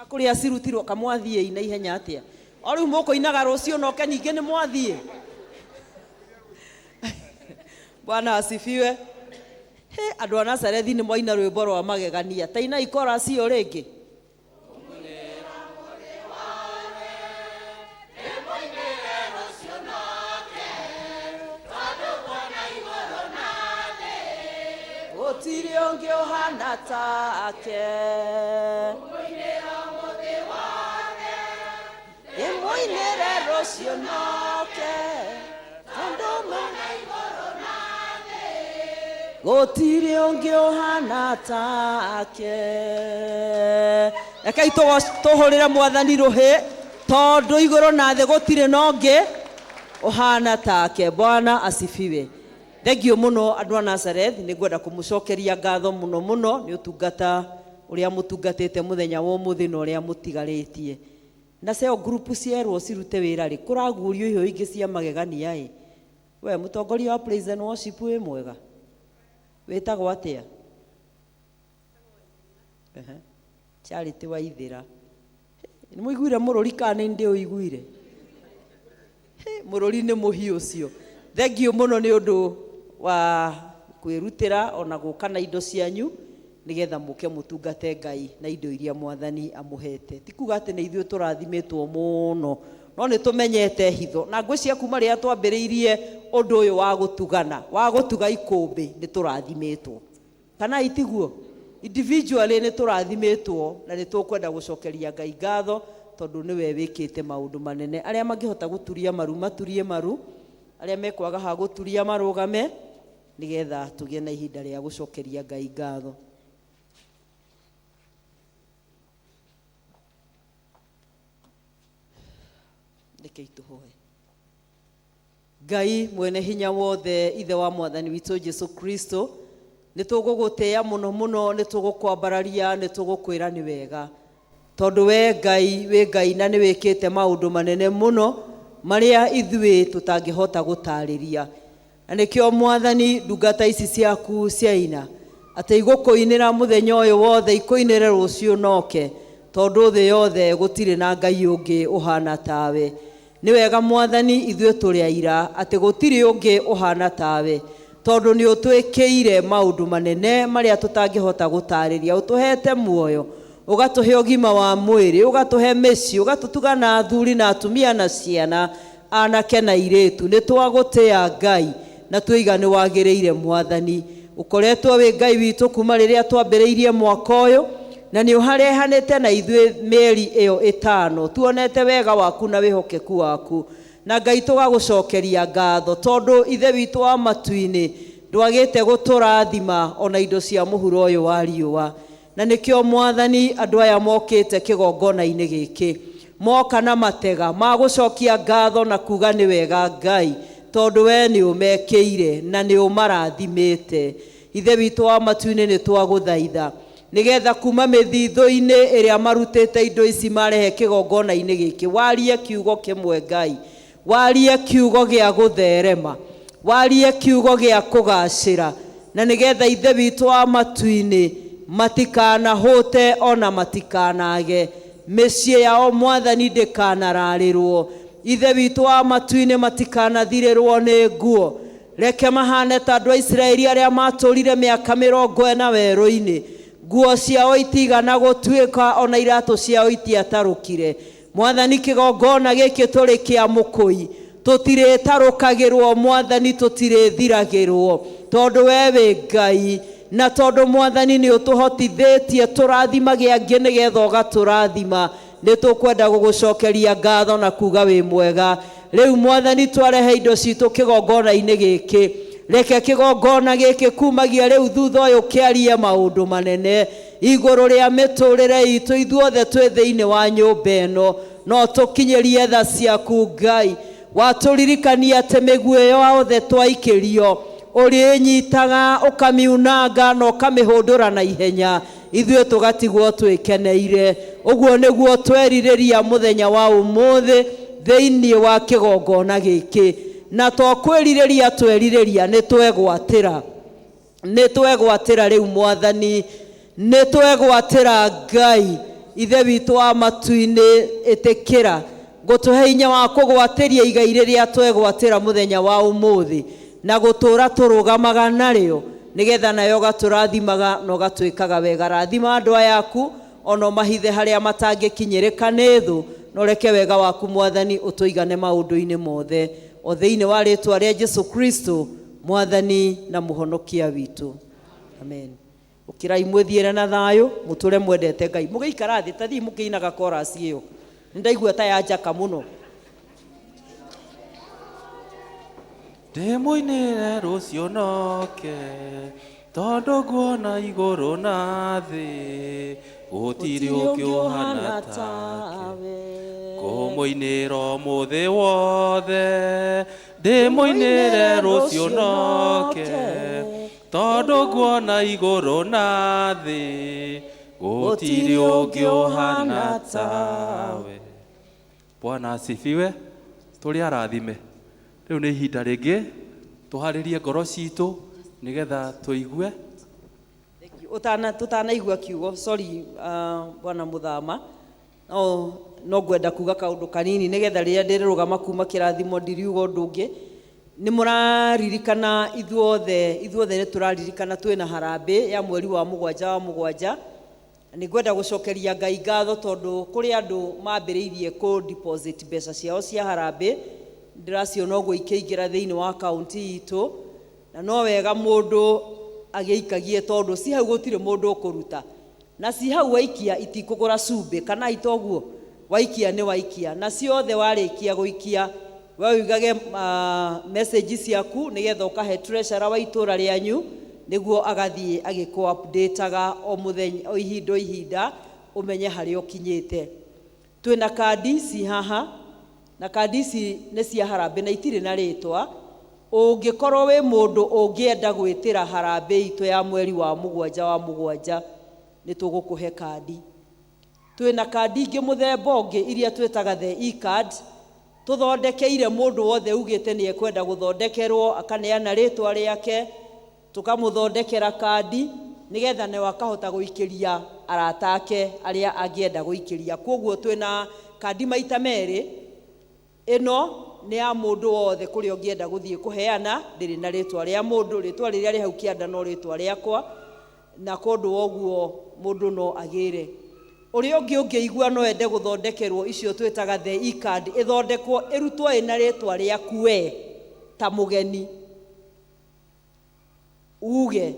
Kuria cirutirwo kamwathiĩ na ihenya atia o rĩu mũkũinaga rũciũ noke ningĩ nĩ mwathiĩ. Bwana asifiwe. He andũ a Nazarethi nĩ mwaina rwĩmbo rwa magegania ta inai chorus ĩyo rĩngĩ. Gũtirĩ ũngĩ ũhana take. Ndĩmũinĩre rũciũ noke, tondũ gũtirĩ ũngĩ ũhana take. Rekei tũhũrĩre mwathani rũhĩ, tondũ igũrũ na thĩ gũtirĩ na ũngĩ ũhana take. Bwana asifiwe. Thengio mũno andũ a Nazareth, nĩ ngwenda kũmũcokeria ngatho mũno mũno nĩ ũtungata ũrĩa mũtungatĩte mũthenya wa ũmũthĩ na ũrĩa mũtigarĩtie. Na ceo group cierwo cirute wĩra rĩ, kũraguũrio iheo ingĩ cia magegania ĩ. We mũtongoria wa praise and worship wĩ mwega, wĩtagwo atĩa? Charity Waithĩra. Nĩ mũiguire mũrũri kana nĩ ndĩũiguire? Mũrũri nĩ mũhiũ ũcio. Thengio mũno nĩ ũndũ wa kwĩrutĩra ona gũka na indo cianyu nĩgetha mũke mũtungate Ngai na indo iria mwathani amũhete. Ti kuga atĩ nĩ ithuĩ tũrathimĩtwo mũno, no nĩ tũmenyete hitho na ngwĩciria kuma rĩrĩa twambĩrĩirie ũndũ ũyũ wa gũtugana, wa gũtuga ikũmbĩ, nĩ tũrathimĩtwo. Kana itiguo? Individually nĩ tũrathimĩtwo na nĩ tũkwenda gũcokeria Ngai ngatho tondũ nĩwe wĩkĩte maũndũ manene. Arĩa mangĩhota gũturia maru maturie maru, arĩa mekwaga ha gũturia marũgame, nĩgetha tũgĩe na ihinda rĩa gũcokeria Ngai ngatho. Rekei tũhoe. Ngai mwene hinya wothe, ithe wa mwathani witũ Jesu Kristo, nĩ tũgũgũtĩĩa mũno mũno, nĩ tũgũkwambararia, nĩ tũgũkwĩra nĩ wega, tondũ we Ngai wĩ Ngai na nĩ wĩkĩte maũndũ manene mũno marĩa ithuĩ tũtangĩhota gũtarĩria. Na nĩkĩo mwathani ndungata ici ciaku ciaina atĩ igũkũinĩra mũthenya ũyũ wothe, ikũinĩre rũciũ noke, tondũ thĩ yothe gũtirĩ na Ngai ũngĩ ũhana tawe. Nĩ wega mwathani ithuĩ tũrĩ aira atĩ gũtirĩ ũngĩ ũhana tawe, tondũ nĩ ũtwĩkĩire maũndũ manene marĩa tũtangĩhota gũtarĩria. Ũtũhete muoyo, ũgatũhe ũgima wa mwĩrĩ, ũgatũhe mĩciĩ, ũgatũtuga na athuri na atumia na ciana, anake na airĩtu. Nĩ twagũtĩa Ngai na twĩiga nĩ wagĩrĩire mwathani. Ũkoretwo wĩ Ngai witũ kuma rĩrĩa twambĩrĩirie mwaka ũyũ, na nĩ ũharehanĩte na ithuĩ mĩeri ĩyo ĩtano. Tuonete wega waku na wĩhokeku waku, na Ngai tũgagũcokeria ngatho, tondũ ithe witũ wa matu-inĩ ndwagĩte gũtũrathima ona indo cia mũhuro ũyũ wa riũa. Na nĩkĩo mwathani andũ aya mokĩte kĩgongona-inĩ gĩkĩ, moka na matega magũcokia ngatho na kuga nĩ wega Ngai, tondũ we nĩ ũmekĩire na nĩ ũmarathimĩte. Ithe witũ wa matu-inĩ nĩ twagũthaitha nĩgetha kuma mĩthithũ-inĩ ĩrĩa marutĩte indo ici marehe kĩgongona-inĩ gĩkĩ, warie kiugo kĩmwe Ngai, warie kiugo gĩa gũtherema, warie kiugo gĩa kũgacĩra, na nĩgetha ithe witũ wa matu-inĩ matikanahũte ona matikanage, mĩciĩ yao mwathani ndĩkanararĩrwo, ithe witũ wa matu-inĩ matikanathirĩrwo nĩ nguo. Reke mahane ta andũ a Isiraeli arĩa matũrire mĩaka 40 werũ-inĩ, Nguo ciao itigana gũtuĩka ona iratũ ciao itiatarũkire. Mwathani kĩgongona gĩkĩ tũrĩ kĩa mũkũi, tũtirĩtarũkagĩrwo Mwathani, tũtirĩthiragĩrwo, tondũ we wĩ Ngai, na tondũ Mwathani nĩ ũtũhotithĩtie tũrathimage angĩ nĩgetha ũgatũrathima. Nĩ tũkwenda gũgũcokeria ngatho na kuga wĩ mwega. Rĩu Mwathani twarehe indo citũ kĩgongona-inĩ gĩkĩ, reke kĩgongona gĩkĩ kumagia rĩu thutha ũyũ kĩarie maũndũ manene igũrũ rĩa mĩtũrĩre itũ ithuothe twĩ thĩinĩ wa nyũmba ĩno. No tũkinyĩrie tha ciaku Ngai, watũririkania atĩ mĩguĩ yothe twaikĩrio ũrĩnyitaga ũkamiunanga na ũkamĩhũndũra na ihenya, ithuĩ tũgatigwo twĩkeneire. Ũguo nĩguo twerirĩria mũthenya wa ũmũthĩ thĩinĩ wa kĩgongona gĩkĩ, na to kwĩrirĩria twerirĩria, nĩ twegwatĩra, nĩ twegwatĩra rĩu Mwathani, nĩ twegwatĩra Ngai Ithe witũ wa matu-inĩ. Ĩtĩkĩra gũtũhe hinya wa kũgwatĩria igai rĩrĩa twegwatĩra mũthenya wa ũmũthĩ, na gũtũra tũrũgamaga narĩo, nĩgetha nayo ũgatũrathimaga na ũgatwĩkaga wega. Rathima andũ aya aku, ona ũmahithe harĩa matangĩkinyĩrĩka nĩ thũ, na ũreke wega waku Mwathani ũtũigane maũndũ-inĩ mothe, o thĩinĩ wa rĩtwa rĩa Jesu Kristo Mwathani na Mũhonokia witũ, amen. Ũkĩrai mwĩthiĩre na thayũ, mũtũre mwendete Ngai. Mũgĩikara thĩ, ta thiĩ mũkĩinaga chorus ĩyo, nĩ ndaigua ta ya njaka mũno. Ndĩmũinĩre rũciũ noke, tondũ nguona igũrũ na thĩ, gũtirĩ ũngĩ ũhana take. Ngũmũinĩra ũmũthĩ wothe, ndĩmũinĩre rũciũ noke, tondũ nguona igũrũ na thĩ, gũtirĩ ũngĩ ũhana tawe. Bwana asifiwe. Tũrĩ arathime. Rĩu nĩ ihinda rĩngĩ tũharĩrie ngoro citũ nĩgetha tũigue. Ũtana tũtanaigua kiugo, sorry, bwana Mũthama, no ngwenda kuga kaũndũ kanini nĩgetha rĩrĩa ndĩrĩrũgama kuma kĩrathimo ndiriuga ũndũ ũngĩ. Nĩ mũraririkana ithuothe, ithuothe nĩ tũraririkana twĩna harambĩ ya mweri wa mũgwanja wa mũgwanja. Nĩ ngwenda gũcokeria Ngai ngatho tondũ kũrĩ andũ mambĩrĩirie kũ deposit mbeca ciao cia harambĩ, ndĩraciona ũguo ikĩingĩra thĩinĩ wa kaunti itũ, na no wega mũndũ agĩikagie tondũ ci hau gũtirĩ mũndũ ũkũruta, na ci hau waikia itikũgũra cumbĩ kana itoguo, waikia nĩ waikia, na ciothe warĩkia gũikia we ũigage message ciaku nĩgetha ũkahe treasurer wa itũra rĩanyu nĩguo agathiĩ agĩkũ updateaga o mũthenya, o ihinda o ihinda, ũmenye harĩa ũkinyĩte. Twĩna kandi ici haha, na kandi ici nĩ cia harambĩ na itirĩ na rĩtwa. Ũngĩkorwo wĩ mũndũ ũngĩenda gwĩtĩra harambĩ itũ ya mweri wa mũgwanja wa mũgwanja, nĩ tũgũkũhe kandi. Twĩna kandi ingĩ mũthemba ũngĩ iria twĩtaga the e-card, tũthondekeire mũndũ wothe ugĩte nĩ ekwenda gũthondekerwo, akaneana rĩtwa rĩake, tũkamũthondekera kandi nĩgetha nawe akahota gũikĩria arata ake arĩa angĩenda gũikĩria. Koguo twĩna kandi maita merĩ, ĩno nĩ ya mũndũ wothe kũrĩa ũngĩenda gũthiĩ kũheana, ndĩrĩ na rĩtwa rĩa mũndũ, rĩtwa rĩrĩa rĩ hau kĩanda no rĩtwa rĩakwa, na kũndũ ũguo mũndũ no agĩre. Ũrĩa ũngĩ ũngĩigua no ende gũthondekerwo icio twĩtaga the e-card, ĩthondekwo ĩrutwo ĩna rĩtwa rĩaku we ta mũgeni, uge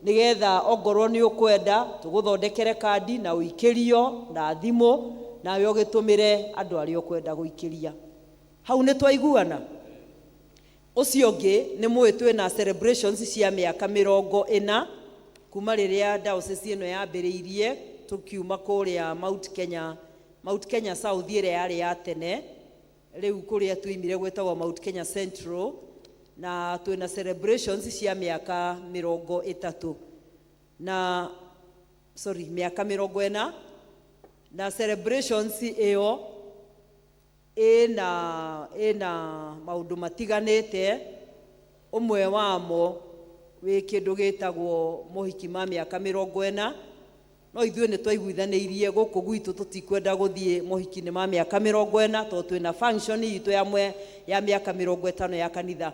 nĩgetha ongorwo nĩ ũkwenda tũgũthondekere kandi na ũikĩrio na thimũ, nawe ũgĩtũmĩre andũ arĩa ũkwenda gũikĩria. Hau nĩ twaiguana. Ũcio ũngĩ nĩ mũĩ twĩna celebrations cia mĩaka 40 kuma rĩrĩa diocese ĩno yambĩrĩirie, tũkiuma kũrĩa Mount Kenya, Mount Kenya South ĩrĩa yarĩ ya tene, rĩu kũrĩa tuimire gwĩtagwo Mount Kenya Central, na twĩna celebrations cia mĩaka 30 na sorry mĩaka 40, na celebrations ĩyo ĩna maũndũ matiganĩte. Ũmwe wamo wĩ kĩndũ gĩtagwo mohiki ma mĩaka 40, no ithuĩ nĩ twaiguithanĩirie gũkũ gwitũ tũtikwenda gũthiĩ mohiki-inĩ ma mĩaka 40 tondũ twĩna function itũ ya mĩaka 50 ya kanitha.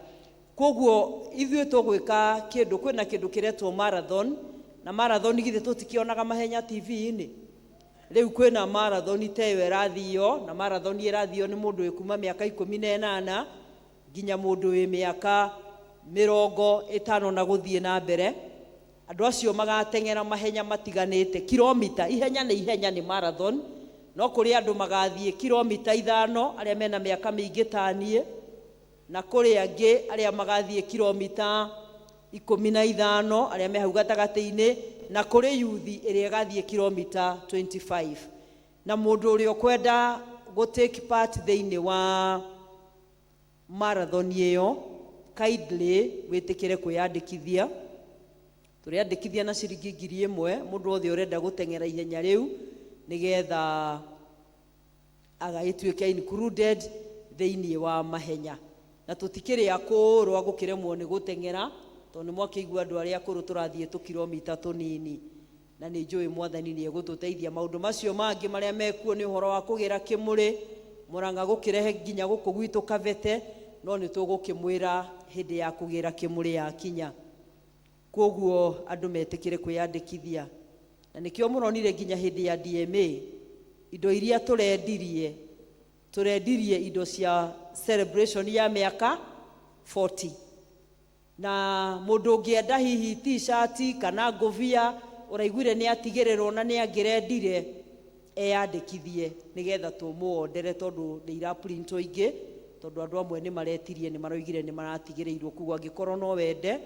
Koguo ithuĩ tũgwĩka kĩndũ, kwĩna kĩndũ kĩretwo marathon, Na marathon githĩ tũtikĩonaga mahenya TV-inĩ? Rĩu kwĩna marathon ta ĩyo ĩrathio, na marathon ĩrathio nĩ mũndũ wĩ kuma mĩaka 18 nginya mũndũ wĩ mĩaka 50 na gũthiĩ na mbere. Andũ acio magateng'era mahenya matiganĩte, kilomita, ihenya nĩ ihenya nĩ marathon, no kũrĩ andũ magathiĩ kilomita 5 arĩa mena mĩaka mĩingĩ ta niĩ, na kũrĩ angĩ arĩa magathiĩ kilomita 15 arĩa me hau gatagatĩ-inĩ, na kũrĩ yuthi ĩrĩa ĩgathiĩ kilomita 25. Na mũndũ ũrĩa ũkwenda gũ take part thĩinĩ wa marathon ĩyo, kindly wĩtĩkĩre kwĩyandĩkithia. Tũrĩandĩkithia na ciringi 1000 mũndũ wothe ũrenda gũteng'era ihenya rĩu, nĩgetha agagĩtuĩke included thĩinĩ wa mahenya. Na tũtikĩrĩ akũrũ a gũkĩremwo nĩ gũteng'era, tondũ nĩ mwakĩigua andũ arĩa akũrũ tũrathiĩ tũkiromita tũnini. Na nĩ njũĩ Mwathani nĩ egũtũteithia. Maũndũ macio mangĩ marĩa mekuo nĩ ũhoro wa kũgĩra kĩmũrĩ, Mũrang'a gũkĩrehe nginya gũkũ gwitũ Kabete, no nĩ tũgũkĩmwĩra hĩndĩ ya kũgĩra kĩmũrĩ yakinya. Koguo andũ metĩkĩre kwĩyandĩkithia. Na nĩkĩo mũronire nginya hĩndĩ ya DMA, indo iria tũrendirie, tũrendirie indo cia celebration ya mĩaka 40. Na mũndũ ũngĩenda hihi t-shirt kana ngũbia ũraiguire nĩ atigĩrĩrwo na nĩ angĩrendire, eyandĩkithie nĩgetha tũmũondere, tondũ nĩ iraprintwo ingĩ, tondũ andũ amwe nĩ maretirie, nĩ maroigire nĩ maratigĩrĩirwo. Koguo angĩkorwo no wende,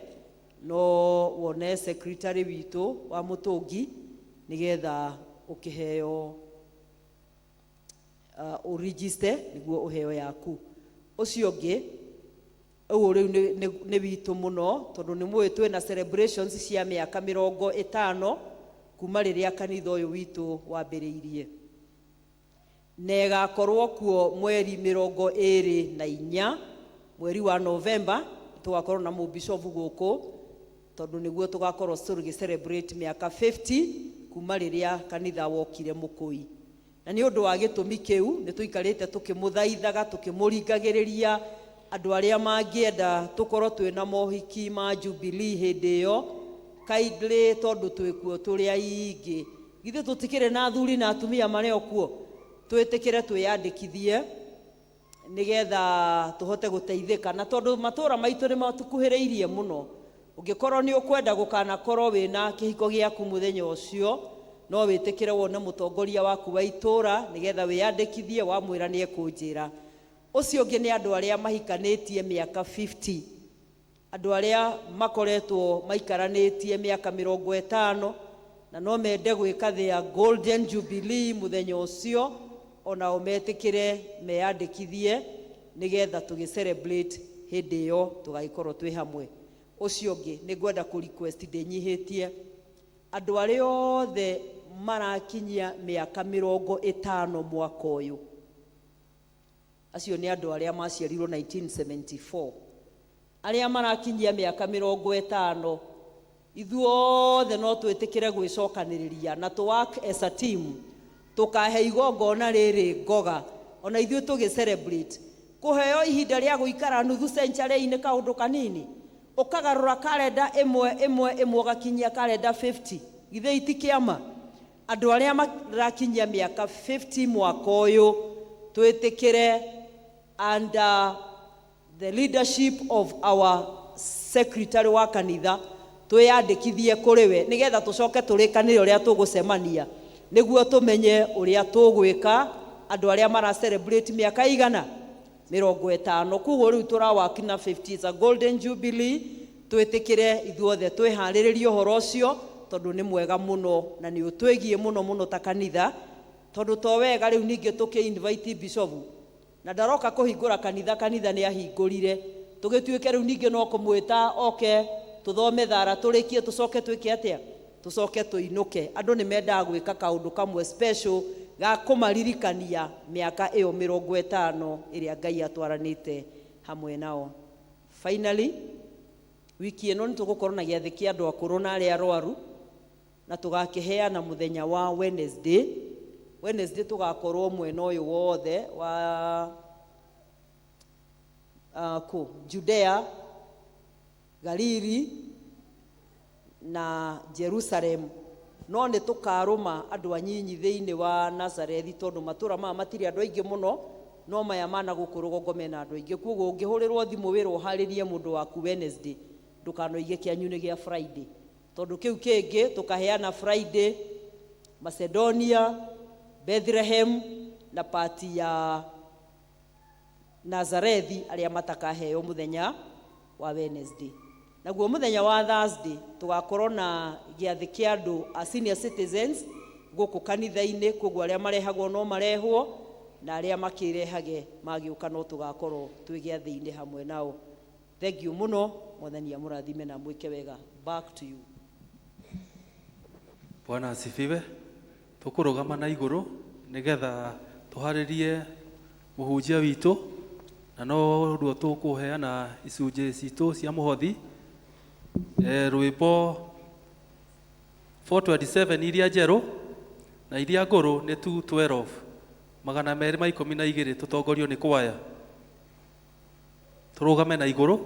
no wone secretary witũ wa Mũtũngi nĩgetha ũkĩheo, ũregister nĩguo ũheo yaku. Ũcio ũngĩ ũyũ rĩu nĩ witũ mũno, tondũ nĩ mũĩ twĩna celebrations cia mĩaka 50 kuma rĩrĩa kanitha ũyũ witũ wambĩrĩirie. Na ĩgakorwo kuo mweri 24 mweri wa Novemba, tũgakorwo na mũbishofu gũkũ, tondũ nĩguo tũgakorwo tũgĩ celebrate mĩaka 50 kuma rĩrĩa kanitha wokire Mũkũi. Na nĩ ũndũ wa gĩtũmi kĩu nĩ tũikarĩte tũkĩmũthaithaga, tũkĩmũringagĩrĩria andũ arĩa mangĩenda tũkorwo twĩna mohiki ma Jubilee hĩndĩ ĩyo, kindly, tondũ twĩkuo tũrĩ aingĩ. Githĩ tũtikĩrĩ na athuri na atumia marĩ o kuo? Twĩtĩkĩre twĩyandĩkithie nĩgetha tũhote gũteithĩka. Na tondũ matũũra maitũ nĩ matũkuhĩrĩirie mũno, ũngĩkorwo nĩ ũkwenda gũkanakorwo wĩna kĩhiko gĩaku mũthenya ũcio, no wĩtĩkĩre wone mũtongoria waku wa itũũra nĩgetha wĩyandĩkithie, wamwĩra nĩ ekũnjĩra. Ũcio ũngĩ nĩ andũ arĩa mahikanĩtie mĩaka 50, andũ arĩa makoretwo maikaranĩtie mĩaka 50 na no mende gwĩka their golden jubilee mũthenya ũcio, onao metĩkĩre meyandĩkithie nĩgetha tũgĩ celebrate hĩndĩ ĩyo tũgagĩkorwo twĩ hamwe. Ũcio ũngĩ nĩ ngwenda kũ request ndĩnyihĩtie andũ arĩa othe marakinyia mĩaka 50 mwaka ũyũ, acio nĩ andũ arĩa maciarirwo 1974, arĩa marakinyia mĩaka 50, ithuothe no twĩtĩkĩre gwĩcokanĩrĩria na tũ work as a team, tũkahe igongona rĩrĩ ngoga ona ithuĩ tũgĩ celebrate. Kũheo ihinda rĩa gũikara nuthu century-inĩ kaũndũ kanini, ũkagarũra kalenda ĩmwe ĩmwe ĩmwe ũgakinyia kalenda 50, githĩ itikĩama? Andũ arĩa marakinyia mĩaka 50 mwaka ũyũ twĩtĩkĩre under the leadership of our secretary wa kanitha twĩyandĩkithie kũrĩ we nĩgetha tũcoke tũrĩkanĩre ũrĩa tũgũcemania nĩguo tũmenye ũrĩa tũgwĩka andũ arĩa mara celebrate mĩaka igana 50. Koguo rĩu tũrawaki na 50 is a golden jubilee, twĩtĩkĩre ithuothe twĩharĩrĩrie ũhoro ũcio tondũ nĩ mwega mũno na nĩ ũtwĩgiĩ mũno mũno ta kanitha, tondũ to wega rĩu ningĩ tũkĩ invite bishop na ndaroka kũhingũra kanitha, kanitha nĩ ahingũrire, tũgĩtuĩke rĩu ningĩ no kũmwĩta oke tũthome thara tũrĩkie tũcoke twĩke atĩa, tũcoke tũinũke. Andũ nĩ mendaga gwĩka kaũndũ kamwe special ga kũmaririkania mĩaka ĩyo 50 ĩrĩa Ngai atwaranĩte hamwe nao. Finally, wiki ĩno nĩ tũgũkorwo na gĩathĩ kĩa andũ akũrũ na arĩa arwaru, na tũgakĩheana mũthenya wa Wednesday. Wednesday tũgakorwo mwena ũyũ wothe wa kũ Judea, Galili Na Jerusalem, no nĩ tũkarũma andũ anyinyi thĩinĩ wa Nazarethi, tondũ matũra maya matirĩ andũ aingĩ mũno, no maya mana gũkũ rũgongo mena andũ aingĩ. Koguo ũngĩhũrĩrwo thimũ wĩrwo ũharĩrie mũndũ waku Wednesday, ndũkanoige kĩanyu nĩ gĩa Friday, tondũ kĩu kĩngĩ tũkaheana Friday Macedonia, Bethlehem na pati ya Nazarethi arĩa matakaheo mũthenya wa Wednesday. Naguo mũthenya wa Thursday tũgakorwo na gĩathĩ kĩa andũ a senior citizens gũkũ kanitha-inĩ. Koguo arĩa marehagwo no marehwo, na arĩa makĩrehage magĩũka no tũgakorwo twĩ gĩathĩ-inĩ hamwe nao. Thank you mũno, Mwathani amũrathime na mwĩke wega. Back to you. Bwana asifiwe. Tũkũrũgama na igũrũ nĩgetha tũharĩrie mũhunjia witũ, na no ruo tũkũheana icunjĩ citũ cia mũhothi. Rwĩmbo 427 iria njerũ, na iria ngũrũ nĩ 212, 212, tũtongorio nĩ kwaya. Tũrũgame na igũrũ.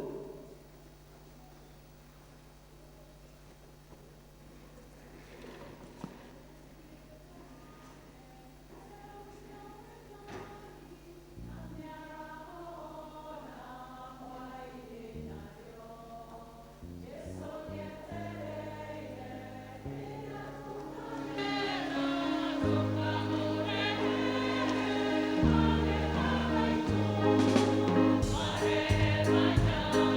Thank you.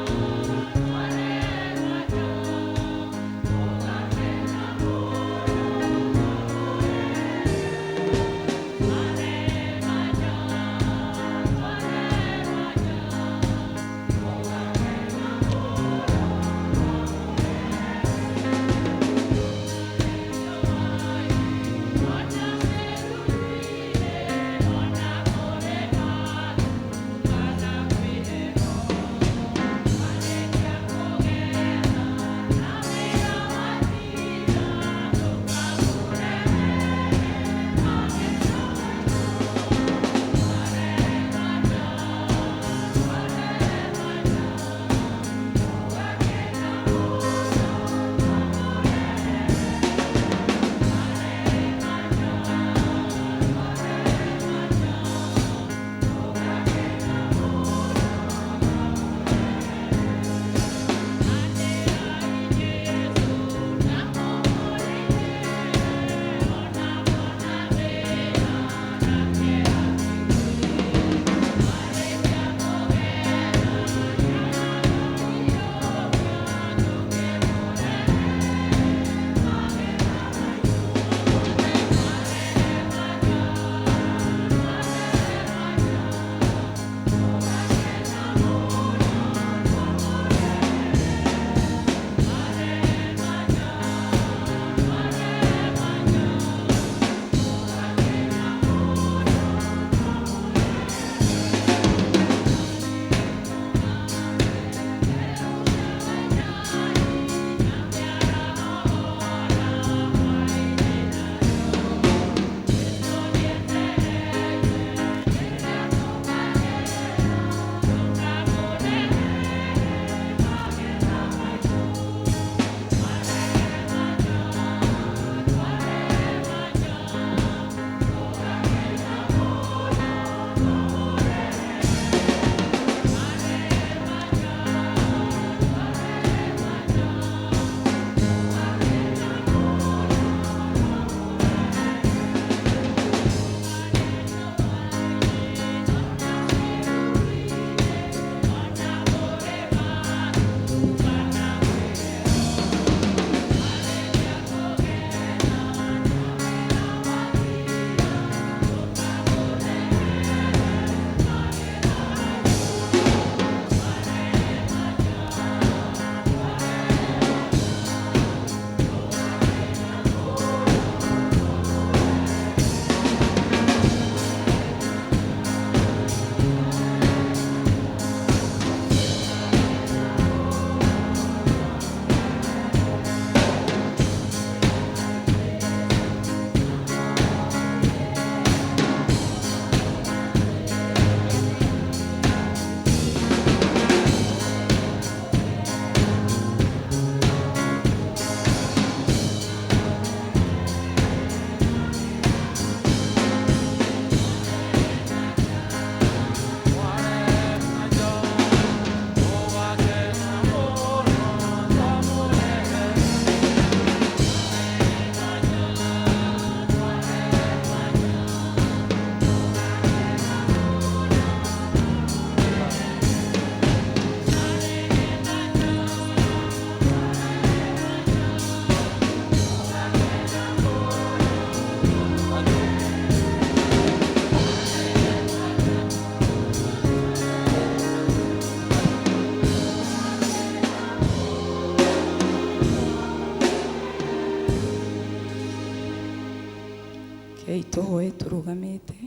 Tũhoe tũrũgamĩte.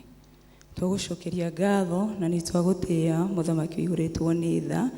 Twagũcokeria ngatho na nĩ twagũtĩĩa mũthamaki ũihũrĩtwo nĩ tha.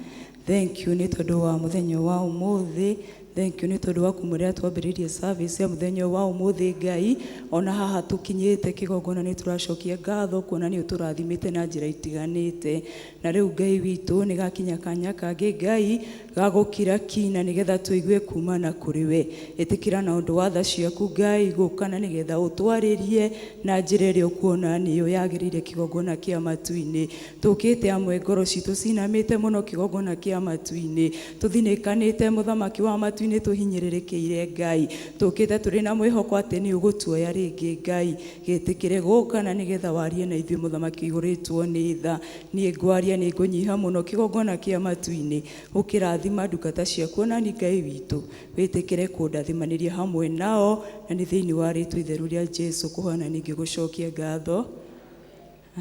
Thank you nĩ tondũ wa mũthenya wa ũmũthĩ. Thank you nĩ tondũ wa kuma rĩrĩa twambĩrĩirie service ya mũthenya wa ũmũthĩ Ngai, ona haha tũkinyĩte kĩgongona nĩ tũracokia ngatho kuona nĩ ũtũrathimĩte na njĩra itiganĩte. Na rĩu Ngai witũ nĩ gakinya kanya kangĩ Ngai ga gũkira ki na nĩgetha tũigue kumana kũrĩ we. Ĩtĩkĩra na ũndũ wa tha ciaku Ngai gũka na nĩgetha ũtwarĩrie na njĩra ĩrĩa ũkuona nĩyo yagĩrĩire kĩgongona kĩa matu-inĩ. Tũkĩte amwe ngoro citũ cinamĩte mũno kĩgongona kĩa matu-inĩ, tũthinĩkanĩte mũthamaki wa matu-inĩ, tũhinyĩrĩrĩkĩire Ngai. Tũkĩte tũrĩ na mwĩhoko atĩ nĩ ũgũtuoya rĩngĩ Ngai. Gĩtĩkĩre gũka na nĩgetha warie na ithuĩ mũthamaki ũihũrĩtwo nĩ tha. Niĩ ngwaria nĩ ngũnyiha mũno kĩgongona kĩa matu-inĩ. Ũkĩrathima ndungata ciaku ona ni Ngai witũ. Wĩtĩkĩre kũndathimanĩria hamwe nao na nĩ thĩinĩ wa rĩtwa itheru rĩa Jesu kũhoya na ningĩ gũcokia ngatho.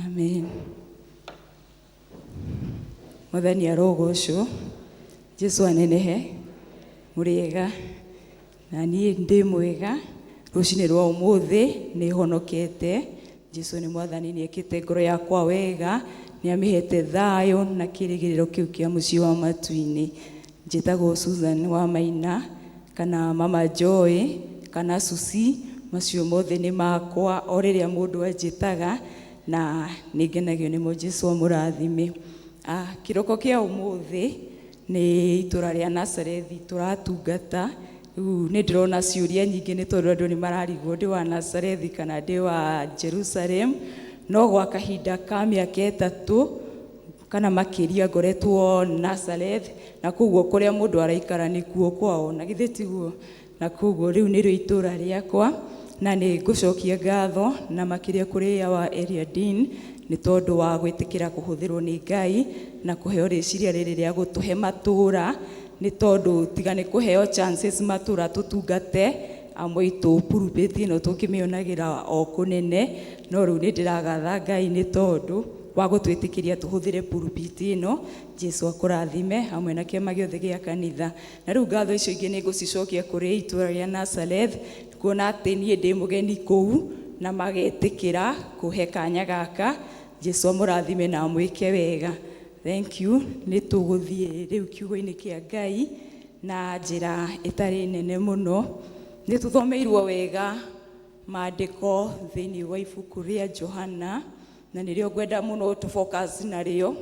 Amen. Mwathani arogocwo. Jesu anenehe. Mũrĩega. Na niĩ ndĩ mwega. Rũcinĩ rwa ũmũthĩ nĩ honokete. Jesu nĩ mwathani, nĩ ekĩte ngoro yakwa wega, nĩ amĩhete thayũ na kĩrĩgĩrĩro kĩu kĩa mũciĩ wa matu-inĩ. Njĩtagwo Susan wa Maina kana Mama Joy kana Susi, macio mothe nĩ makwa o rĩrĩa mũndũ anjĩtaga na nĩ ngenagio nĩmo. Jesu amũrathime. Kĩroko kĩa ũmũthĩ nĩ itũra rĩa Nazarethi tũratungata. Rĩu nĩ ndĩrona ciũria nyingĩ nĩ tondũ andũ nĩ mararigwo ndĩ wa Nazarethi kana ndĩ wa Jerusalem. No gwa kahinda ka mĩaka 3 kana makĩria ngoretwo Nazareth, na koguo kũrĩa mũndũ araikara nĩkuo kwao, na githĩ tiguo? Na koguo rĩu nĩrĩo itũra rĩakwa, na nĩ ngũcokia ngatho na makĩria kũrĩ wa area dean nĩ tondũ wa gwĩtĩkĩra kũhũthĩrwo nĩ Ngai na kũheo rĩciria rĩrĩ rĩa gũtũhe matũra, nĩ tondũ tiga nĩ kũheo chances matũra tũtungate amwe aitũ pulpit ĩno tũkĩmĩonagĩra o kũnene, no rĩu nĩ ndĩragatha Ngai nĩ tondũ wa gũtwĩtĩkĩria tũhũthĩre pulpit ĩno. Jesu akũrathime hamwe na kĩama gĩothe gĩa kanitha. Na rĩu ngatho icio ingĩ nĩ ngũcicokia kũrĩ itũra rĩa Nazareth, kuona atĩ niĩ ndĩ mũgeni kũu na magetĩkĩra kũhe kanya gaka. Jesu amũrathime na amwĩke wega. Thank you. Nĩ tũgũthiĩ rĩu kiugo-inĩ kĩa Ngai na njĩra ĩtarĩ nene mũno. Nĩ tũthomeirwo wega maandĩko thĩinĩ wa ibuku rĩa Johana, na nĩrĩo ngwenda mũno tũ focus narĩo.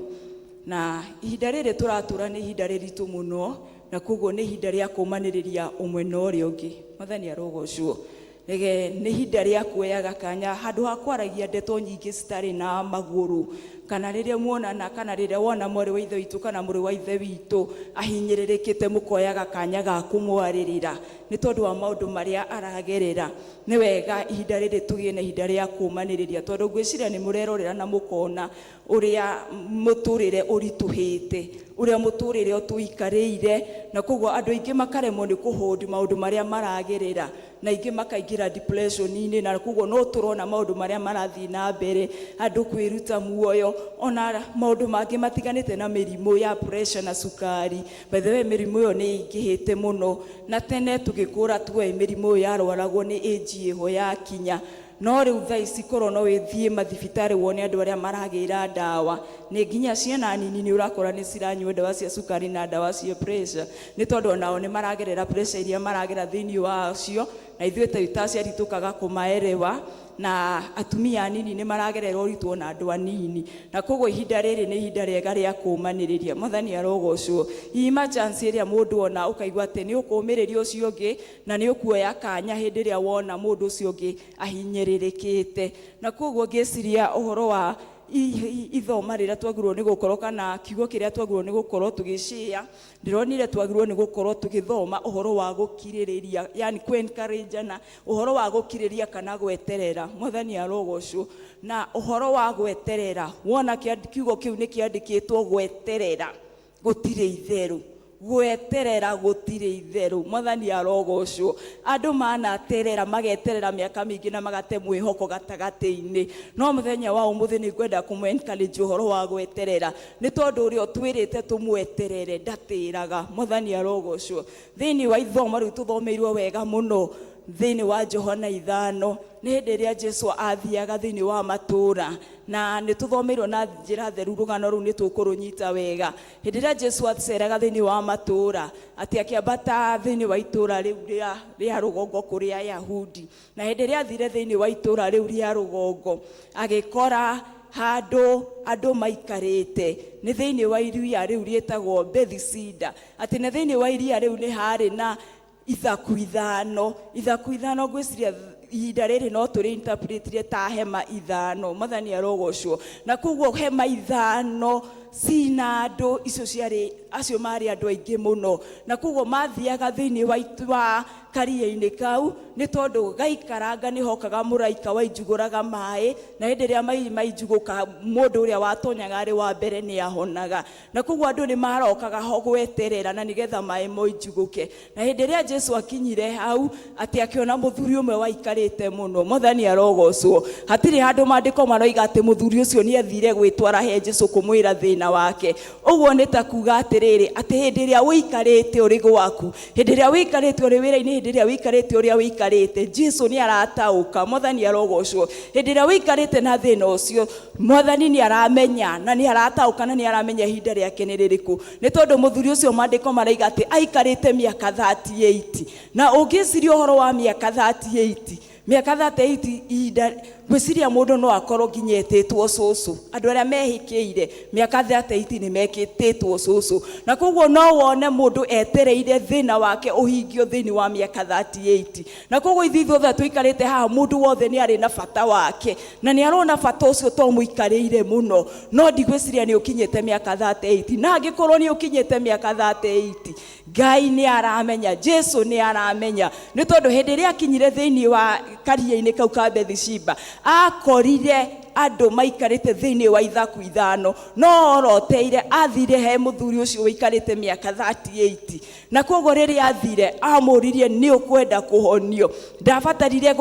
Na ihinda rĩrĩ tũratũra nĩ ihinda rĩritũ mũno, na koguo nĩ ihinda rĩa kũmanĩrĩria ũmwe na ũrĩa ũngĩ. Mwathani arogocwo. Rege nĩ ihinda rĩa kuoyaga kanya handũ ha kwaragia ndeto nyingĩ citarĩ na magũrũ, kana rĩrĩa muonana, kana rĩrĩa wona mwarĩ wa ithe witũ kana mũrũ wa ithe witũ ahinyĩrĩrĩkĩte, mũkoyaga kanya ga kũmwarĩrĩra nĩ tondũ wa maũndũ marĩa aragerera. Nĩ wega ihinda rĩrĩ tũgĩe na ihinda rĩa kũmanĩrĩria, tondũ ngwĩciria nĩ mũrerorera na mũkona ũrĩa mũtũrĩre ũritũhĩte, ũrĩa mũtũrĩre ũtũikarĩire, na koguo andũ aingĩ makaremwo nĩ kũhold maũndũ marĩa maragerera, na aingĩ makaingĩra depression-inĩ, na koguo no tũrona maũndũ marĩa marathiĩ na mbere, andũ kwĩruta muoyo, ona maũndũ mangĩ matiganĩte na mĩrimũ ya pressure na cukari. By the way, mĩrimũ ĩyo nĩ ĩingĩhĩte mũno, na tene tũgĩkũra tuoĩ mĩrimũ ĩyo yarwaragwo nĩ age ĩho yakinya. No rĩu thaa ici korwo no wĩthiĩ mathibitarĩ wone andũ arĩa maragĩra ndawa, nĩ nginya ciana nini nĩ ũrakora nĩ ciranyua ndawa cia cukari na ndawa cia pressure, nĩ tondũ onao nĩ maragerera pressure iria maragera thĩinĩ wacio, na ithuĩ ta aciari tũkaga kũmaerewa, na atumia anini nĩ maragerera ũritũ ona andũ anini, na koguo ihinda rĩrĩ nĩ ihinda rĩega rĩa kũmanĩrĩria. Mwathani arogocwo. Ima chance ĩrĩa mũndũ ona ũkaigua atĩ nĩ ũkũmĩrĩria ũcio ũngĩ na nĩ ũkuoya kanya hĩndĩ ĩrĩa wona mũndũ ũcio ũngĩ ahinyĩrĩrĩkĩte. Na koguo ngĩciria ũhoro wa ithoma rĩrĩa twagĩrĩirwo nĩ gũkorwo kana kiugo kĩrĩa twagĩrĩirwo nĩ gũkorwo tũgĩshare, ndĩronire twagĩrĩirwo nĩ gũkorwo tũgĩthoma ũhoro wa gũkirĩrĩria, yani kũ-encourage-ana, ũhoro wa gũkirĩrĩria kana gweterera. Mwathani arogocwo. Na ũhoro wa gweterera, wona kiugo kĩu nĩ kĩandĩkĩtwo gweterera, gũtirĩ itherũ. Gweterera gũtirĩ itherũ. Mwathani arogocwo. Andũ manaterera mageterera mĩaka mĩingĩ na magate mwĩhoko gatagatĩ-inĩ, no mũthenya wa ũmũthĩ nĩ ngwenda kũmũ encourage ũhoro wa gweterera, nĩ tondũ ũrĩa ũtwĩrĩte tũmweterere ndatĩraga. Mwathani arogocwo. Thĩinĩ wa ithomo rĩu tũthomeirwo wega mũno Thĩinĩ wa Johana 5 nĩ hĩndĩ ĩrĩa Jesu athiaga thĩinĩ wa matũũra, na nĩ tũthomeirwo na njĩra theru rũgano rũu nĩ tũkũrũnyita wega. Hĩndĩ ĩrĩa Jesu aceraga thĩinĩ wa matũũra, atĩ akĩambata thĩinĩ wa itũũra rĩu rĩa rũgongo kũrĩ Ayahudi, na hĩndĩ ĩrĩa athire thĩinĩ wa itũũra rĩu rĩa rũgongo agĩkora handũ andũ maikarĩte nĩ thĩinĩ wa iria rĩu rĩtagwo Bethesda, atĩ na thĩinĩ wa iria rĩu nĩ harĩ na ithaku ithano. Ithaku ithano ngwĩciria ihinda rĩrĩ no tũrĩ interpretire ta hema ithano. Mwathani arogocwo. Na koguo hema ithano cina andũ icio ciarĩ, acio marĩ andũ aingĩ mũno, na koguo mathiaga thĩinĩ wa karia-inĩ kau nĩ tondũ gaikaranga nĩ hokaga mũraika wainjugũraga maĩ, na hĩndĩ ĩrĩa maĩ mainjugũka mũndũ ũrĩa watonyaga arĩ wa mbere nĩ ahonaga, na koguo andũ nĩ marokaga ho gweterera na nĩgetha maĩ moinjugũke. Na hĩndĩ ĩrĩa Jesu akinyire hau, atĩ akĩona mũthuri ũmwe waikarĩte mũno. Mwathani arogocwo. Hatirĩ handũ maandĩko maroiga atĩ mũthuri ũcio nĩ athire gwĩtwara he Jesu kũmwĩra thĩna wake. Ũguo nĩ ta kuga atĩrĩrĩ, atĩ hĩndĩ ĩrĩa ũikarĩte ũrĩ gwaku, hĩndĩ ĩrĩa ũikarĩte ũrĩ wĩra-inĩ, hĩndĩ ĩrĩa ũikarĩte ũrĩa ũikarĩte, Jesu nĩ arataũka. Mwathani arogocwo. Hĩndĩ ĩrĩa ũikarĩte na thĩna ũcio, Mwathani nĩ aramenya na nĩ arataũka na nĩ aramenya ihinda rĩake nĩ rĩrĩkũ, nĩ tondũ mũthuri ũcio maandĩko maraiga atĩ aikarĩte mĩaka 38. Na ũngĩciria ũhoro wa mĩaka 38, mĩaka 38 ihinda ngwĩciria mũndũ no akorwo nginya etĩtwo cũcũ. Andũ arĩa mehĩkĩire mĩaka 38 nĩ mekĩtĩtwo cũcũ, na koguo no wone mũndũ etereire thĩna wake ũhingio thĩinĩ wa mĩaka 38. Na koguo ithuĩ ithuothe tũikarĩte haha, mũndũ wothe nĩ arĩ na bata wake na nĩ arona bata ũcio to mũikarĩire mũno, no ndigwĩciria nĩ ũkinyĩte mĩaka 38. Na angĩkorwo nĩ ũkinyĩte mĩaka 38, Ngai nĩ aramenya, Jesu nĩ aramenya, nĩ tondũ hĩndĩ ĩrĩa akinyire thĩinĩ wa karia-inĩ kau ka Bethesda, akorire andũ maikarĩte thĩinĩ wa ithaku ithano, no oroteire athire he mũthuri ũcio ũikarĩte mĩaka 38. Na koguo rĩrĩa athire amũririe nĩ ũkwenda kũhonio, ndabatarire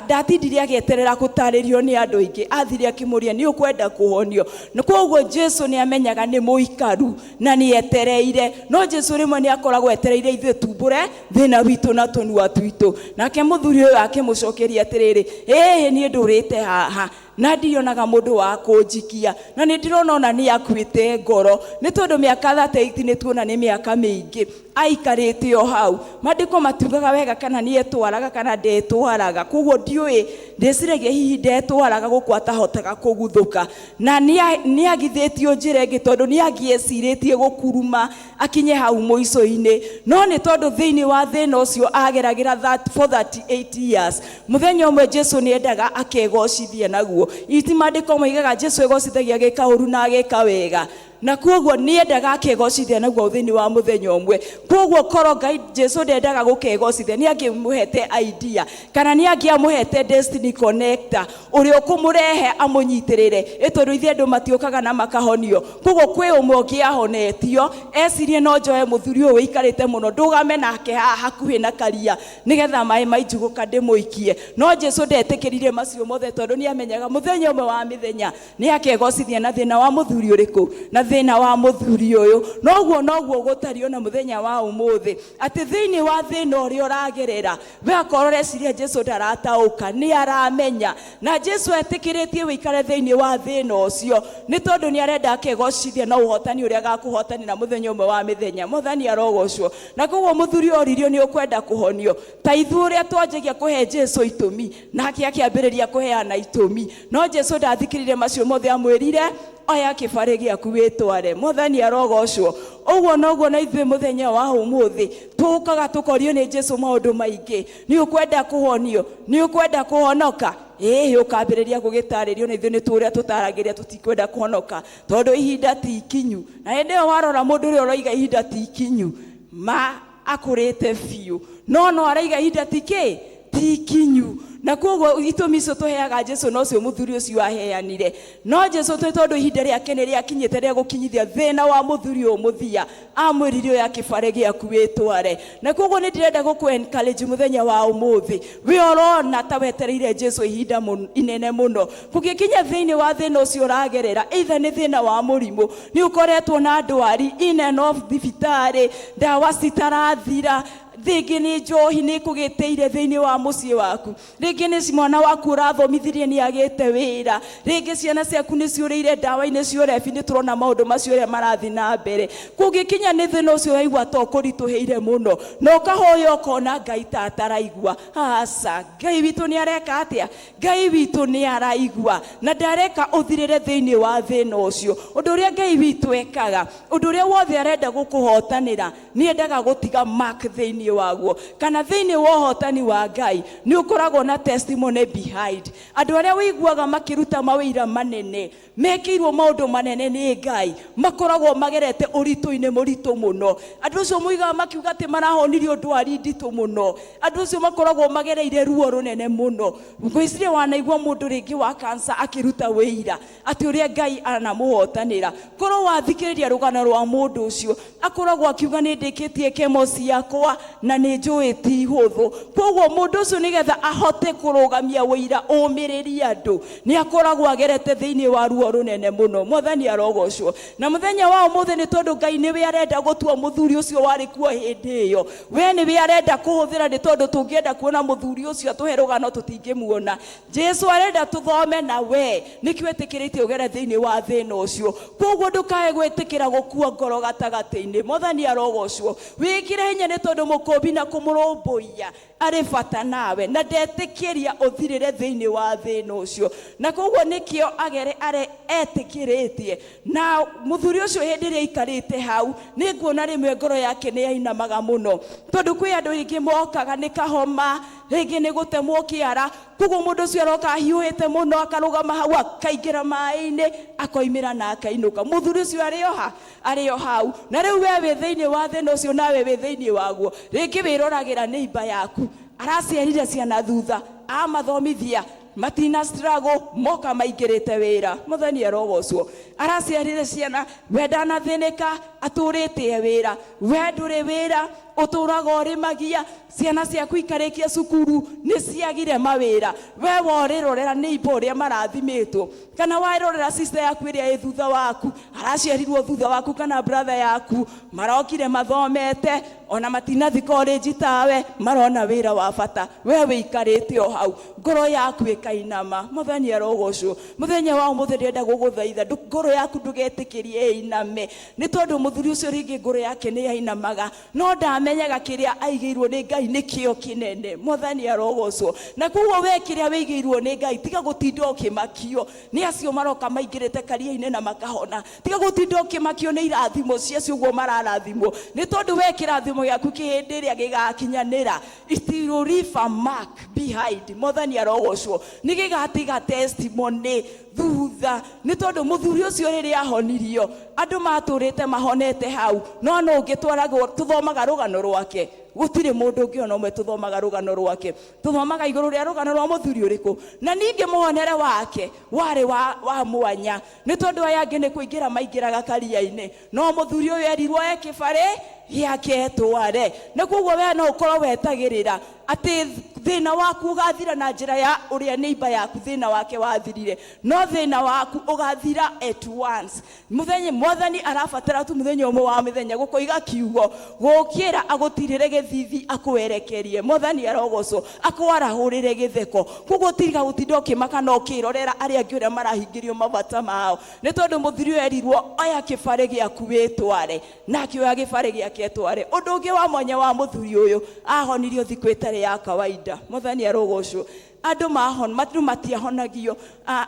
ndatindire agĩeterera gũtarĩrio nĩ andũ aingĩ, athire akĩmũria nĩ ũkwenda kũhonio. Na koguo Jesu nĩ amenyaga nĩ mũikaru na nĩ etereire, no Jesu rĩmwe nĩ akoragwo etereire ithuĩ tumbũre thĩna witũ na tũnua twitũ. Nake mũthuri ũyũ akĩmũcokeria atĩrĩrĩ, ĩĩ niĩ ndũrĩte haha na ndionaga mũndũ wa kũnjikia, na nĩ ndĩrona ona nĩ akuĩte ngoro, nĩ tondũ mĩaka 38 nĩ tuona nĩ mĩaka mĩingĩ aikarĩte o hau. Maandĩko matiugaga wega kana nĩ etwaraga kana ndetwaraga, koguo ndiũĩ, ndĩciragia hihi ndetwaraga gũkũ atahotaga kũguthũka, na nĩ agithĩtio njĩra ĩngĩ tondũ nĩ angĩecirĩtie gũkuruma akinye hau mũico-inĩ, no nĩ tondũ thĩinĩ wa thĩna ũcio ageragĩra for 38 years, mũthenya ũmwe Jesu nĩ endaga akegocithia naguo. Iti maandĩko moigaga Jesu egocithagia agĩka ũru na agĩka wega, na koguo nĩ endaga akegocithia naguo thĩinĩ wa mũthenya ũmwe. Koguo korwo Ngai Jesu ndendaga gũkegocithia, nĩ angĩmũhete idea kana nĩ angĩamũhete destiny connector ũrĩa ũkũmũrehe amũnyitĩrĩre, ĩ tondũ ithuĩ andũ matiũkaga na makahonio. Koguo kwĩ ũmwe ũngĩahonetio ecirie no njoe mũthuri ũyũ ũikarĩte mũno ndũgame nake haha hakuhĩ na karia nĩgetha maĩ mainjugũka ndĩmũikie. No Jesu ndetĩkĩririe macio mothe tondũ nĩ amenyaga mũthenya ũmwe wa mĩthenya nĩ akegocithia na thĩna wa mũthuri ũrĩkũ, na thĩna wa mũthuri ũyũ. Noguo noguo gũtariĩ ona mũthenya wa ũmũthĩ, atĩ thĩinĩ wa thĩna ũrĩa ũragerera we akorwo ũreciria Jesu ndarataũka, nĩ aramenya. Na Jesu etĩkĩrĩtie wĩikare thĩinĩ wa thĩna ũcio nĩ tondũ nĩ arenda akegocithia na ũhotani ũrĩa agakũhotanĩra mũthenya ũmwe wa mĩthenya. Mwathani arogocwo. Na koguo mũthuri oririo nĩ ũkwenda kũhonio, ta ithuĩ ũrĩa twanjagia kũhe Jesu itũmi, nake akĩambĩrĩria kũheana itũmi, no Jesu ndathikĩrĩrie macio mothe, amwĩrire oya kĩbarĩ gĩaku wĩtware. Mwathani arogocwo. Ũguo noguo na ithuĩ mũthenya wa ũmũthĩ tũkaga tũkorio nĩ Jesu maũndũ maingĩ, nĩ ũkwenda kũhonio, nĩ ũkwenda kũhonoka, ĩĩ ũkambĩrĩria gũgĩtarĩrio na ithuĩ nĩ tũrĩa tũtaragĩria tũtikwenda kũhonoka tondũ ihinda ti ikinyu. Na hĩndĩ ĩyo warora mũndũ ũrĩa ũroiga ihinda ti ikinyu, ma akũrĩte biũ, no araiga ihinda ti kĩ ti ikinyu. Na koguo itũmi icio tũheaga Jesu nocio mũthuri ũcio aheanire. No Jesu twĩ tondũ ihinda rĩake nĩ rĩakinyĩte rĩa gũkinyithia thĩna wa mũthuri ũyũ mũthia, amwĩrire oya kĩbarĩ gĩaku wĩtware. Na koguo nĩ ndĩrenda gũkũ encourage mũthenya wa ũmũthĩ, we ũrona ta wetereire Jesu ihinda inene mũno, kũngĩkinya thĩinĩ wa thĩna ũcio ũragerera, either nĩ thĩna wa mũrimũ, nĩ ũkoretwo na ndwari in and off thibitarĩ, ndawa citarathira, Rĩngĩ nĩ njohi nĩ ĩkũgĩtĩire thĩinĩ wa mũciĩ waku, rĩngĩ nĩ mwana waku ũrathomithirie nĩ agĩte wĩra, rĩngĩ ciana ciaku nĩ ciũrĩire ndawa-inĩ cia ũrebi. Nĩ tũrona maũndũ macio ũrĩa marathiĩ na mbere. Kũngĩkinya nĩ thĩna ũcio waigua ta ũkũritũhĩire mũno na ũkahoya ũkona Ngai ta ataraigua, aca, Ngai witũ nĩ areka atĩa? Ngai witũ nĩ araigua na ndareka ũthirĩre thĩinĩ wa thĩna ũcio. Ũndũ ũrĩa Ngai witũ ekaga, ũndũ ũrĩa wothe arenda gũkũhotanĩra, nĩ endaga gũtiga mark thĩinĩ waguo, kana thĩinĩ wa ũhotani wa Ngai nĩ ũkoragwo na testimony behind. Andũ arĩa wĩiguaga makĩruta mawĩira manene, mekĩirwo maũndũ manene nĩ Ngai, makoragwo magerete ũritũ-inĩ mũritũ mũno. Andũ acio moigaga makiuga atĩ marahonirio ndwari nditũ mũno, andũ acio makoragwo magereire ruo rũnene mũno. Ngwĩciria wanaigua mũndũ rĩngĩ wa cancer akĩruta wĩira atĩ ũrĩa Ngai anamũhotanĩra. Korwo wathikĩrĩria rũgano rwa mũndũ ũcio, akoragwo akiuga nĩ ndĩkĩtie kemo ciakwa na nĩ njũĩ ti hũthũ. Koguo mũndũ ũcio nĩgetha ahote kũrũgamia wĩira ũmĩrĩrie andũ, nĩ akoragwo agerete thĩinĩ wa ruo rũnene mũno. Mwathani arogocwo. Na mũthenya wa ũmũthĩ, nĩ tondũ Ngai nĩwe arenda gũtua mũthuri ũcio warĩ kuo hĩndĩ ĩyo, we nĩwe arenda kũhũthĩra, nĩ tondũ tũngĩenda kuona mũthuri ũcio atũhe rũgano tũtingĩmuona. Jesu arenda tũthome na we nĩkĩo etĩkĩrĩtie ũgere thĩinĩ wa thĩna ũcio. Koguo ndũkae gwĩtĩkĩra gũkua ngoro gatagatĩ-inĩ. Mwathani arogocwo. Wĩkĩre hinya, nĩ tondũ mũkũmbi na kũmũrũmbũiya arĩ bata nawe, na ndetĩkĩria ũthirĩre thĩinĩ wa thĩna ũcio. Na koguo nĩkĩo agere are etĩkĩrĩtie. Na mũthuri ũcio hĩndĩ ĩrĩa aikarĩte hau, nĩ nguona rĩmwe ngoro yake nĩ yainamaga mũno, tondũ kwĩ andũ rĩngĩ mokaga nĩ kahoma, rĩngĩ nĩ gũtemwo kĩara. Koguo mũndũ ũcio aroka ahiũhĩte mũno, akarũgama hau, akaingĩra maĩ-inĩ, akoimĩra na akainũka. Mũthuri ũcio arĩ oha arĩ o hau. Na rĩu we wĩ thĩinĩ wa thĩna ũcio, nawe wĩ thĩinĩ waguo, rĩngĩ wĩroragĩra neighbor yaku araciarire ciana thutha, amathomithia, matina struggle, moka maingĩrĩte wĩra. Mũthoni arogocwo. Araciarire ciana, we ndanathĩnĩka, atũrĩte e wĩra. We ndũrĩ wĩra, ũtũraga ũrĩmagia ciana ciaku, ikarĩkia cukuru nĩ ciagire mawĩra. We worĩrorera neighbor ũrĩa marathimĩtwo, kana warorera sister yaku ĩrĩa ĩ thutha waku, araciarirwo thutha waku, kana brother yaku, marokire mathomete ona matinathi college tawe, marona wĩra wa bata, we wĩikarĩte o hau, ngoro yaku ĩkainama. Mũthenya arogocwo. Mũthenya wa ũmũthĩ ndĩrenda gũgũthaitha, ngoro yaku ndũgetĩkĩrie ĩiname, nĩ tondũ mũthuri ũcio rĩngĩ ngoro yake nĩ yainamaga, no ndamenyaga kĩrĩa aigĩirwo nĩ Ngai nĩkĩo kĩnene. Mwathani arogocwo. Na koguo we kĩrĩa wĩigĩirwo nĩ Ngai, tiga gũtinda ũkĩmakio nĩ acio maroka maingĩrĩte karia-inĩ na makahona. Tiga gũtinda ũkĩmakio nĩ irathimo ciacio ũguo mararathimwo, nĩ tondũ we kĩrathimo gĩaku kĩhĩndĩ ĩrĩa gĩgakinyanĩra, it will leave a mark behind. Mwathani arogocwo. Nĩ gĩgatiga testimony thutha, nĩ tondũ mũthuri ũcio rĩrĩa ahonirio, andũ matũrĩte mahonete hau, no no ũngĩ tũthomaga rũgano rwake, gũtirĩ mũndũ ũngĩ ona ũmwe tũthomaga rũgano rwake. Tũthomaga igũrũ rĩa rũgano rwa mũthuri ũrĩkũ? Na ningĩ mũhonere wake warĩ wa mwanya, nĩ tondũ aya angĩ nĩ kũingĩra maingĩraga karia-inĩ, no mũthuri ũyũ erirwo e kĩbarĩ gĩake etware. Na koguo we no ũkorwo wetagĩrĩra atĩ thĩna waku ũgathira na njĩra ya ũrĩa neighbor yaku thĩna wake wathirire, no thĩna waku ũgathira at once. Mũthenya Mwathani arabatara tu mũthenya ũmwe wa mĩthenya gũkoiga kiugo, gũkĩra agũtirĩre gĩthithi, akwerekerie. Mwathani arogocwo. Akwarahũrĩre gĩtheko. Koguo tiga gũtinda ũkĩmaka na ũkĩrorera arĩa angĩ ũrĩa marahingĩrio mabata mao, nĩ tondũ mũthuri ũyũ erirwo oya kĩbarĩ gĩaku wĩtware, na akĩoya gĩbarĩ gĩake etware. Ũndũ ũngĩ wa mwanya wa mũthuri ũyũ, ahonirio thikũ ĩtarĩ ya kawaida. Mwathani arogocwo. Andũ mahon andũ matiahonagio.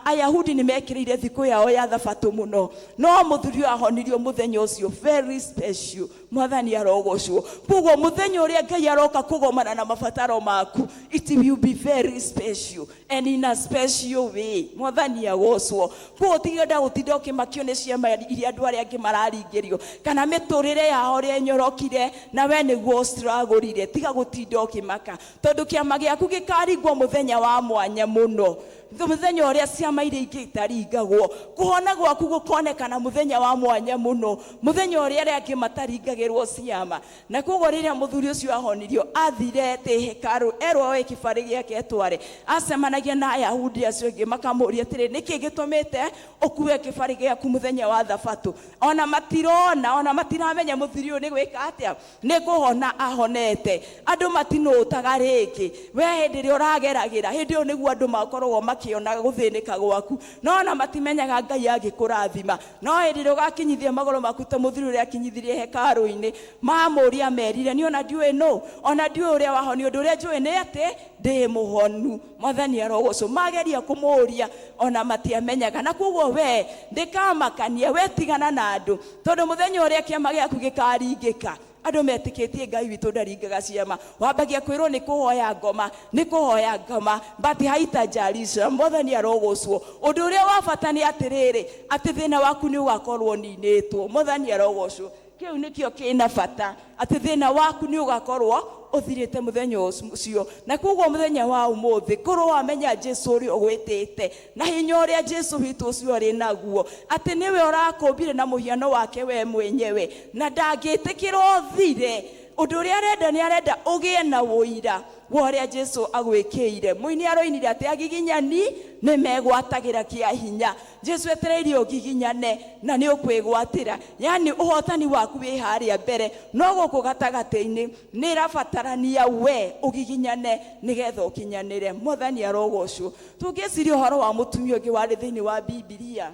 Ayahudi nĩ mekĩrĩire thikũ yao ya thabatũ mũno, no mũthuri ũyũ ahonirio mũthenya ũcio very special. Mwathani arogocwo. Koguo mũthenya ũrĩa Ngai aroka kũgomana na mabataro maku, it will be very special and in a special way. Mwathani agocwo. Koguo tigenda gũtinda ũkĩmakio nĩ ciama iria andũ arĩa angĩ mararingĩrio, kana mĩtũrĩre yao ũrĩa ĩnyorokire na we nĩguo struggle. Tiga gũtinda ũkĩmaka, tondũ kĩama gĩaku gĩkaringwo mũthenya wa mwanya mũno. Mũthenya ũrĩa ciama iria ingĩ itaringagwo, kũhona gwaku gũkonekana mũthenya wa mwanya mũno, mũthenya ũrĩa arĩa angĩ mataringagĩrwo ciama. Na koguo rĩrĩa mũthuri ũcio ahonirio, athire atĩ hekarũ erwo oe kĩbarĩ gĩake etware, acemanagia na Ayahudi acio angĩ makamũria atĩrĩ, nĩkĩ gĩtũmĩte ũkue kĩbarĩ gĩaku mũthenya wa thabatũ? Ona matirona, ona matiramenya mũthuri ũyũ nĩ gwĩka atĩa, nĩ kũhona ahonete. Andũ matinũtaga rĩngĩ. We hĩndĩ ĩrĩa ũrageragĩra, hĩndĩ ĩyo nĩguo andũ makoragwo makĩona gũthĩnĩka gwaku, no ona matimenyaga Ngai angĩkũrathima. No hĩndĩ ĩrĩa ũgakinyithia magũrũ maku ta mũthuri ũrĩa akinyithirie hekarũ-inĩ, mamũria merire, niĩ ona ndiũĩ nũ, ona ndiũĩ ũrĩa wahonio, ũndũ ũrĩa njũĩ nĩ atĩ ndĩ mũhonu. Mwathani arogocwo. Mageria kũmũria ona matiamenyaga. Na koguo we ndĩkamakania, we tigana na andũ, tondũ mũthenya ũrĩa kĩama gĩaku gĩkaringĩka, andũ metĩkĩtie Ngai witũ ndaringaga ciama. Wambagia kwĩrwo nĩ kũhoya ngoma, nĩ kũhoya ngoma, but haitajalisha. Mwathani arogocwo. Ũndũ ũrĩa wa bata nĩ atĩrĩrĩ, atĩ thĩna waku nĩ ũgakorwo ũninĩtwo. Mwathani arogocwo. Kĩu nĩkĩo kĩna bata, atĩ thĩna waku nĩ ũgakorwo ũthirĩte mũthenya ũcio. Na koguo mũthenya wa ũmũthĩ, korwo wamenya Jesu ũrĩa ũgwĩtĩte na hinya ũrĩa Jesu witũ ũcio arĩ naguo, atĩ nĩwe ũrakũmbire na mũhiano wake we mwenyewe, na ndangĩtĩkĩra ũthire. Ũndũ ũrĩa arenda nĩ arenda ũgĩe na ũira wa ũrĩa Jesu agwĩkĩire. Mũini aroinire atĩ agiginyani nĩ megwatagĩra kĩa hinya. Jesu etereirie ũgiginyane na nĩ ũkwĩgwatĩra. Yaani ũhotani waku wĩ harĩa mbere, no gũkũ gatagatĩ-inĩ nĩ ĩrabatarania we ũgiginyane nĩgetha ũkinyanĩre. Mwathani arogocwo. Tũngĩciria ũhoro wa mũtumia ũngĩ warĩ thĩinĩ wa Bibilia,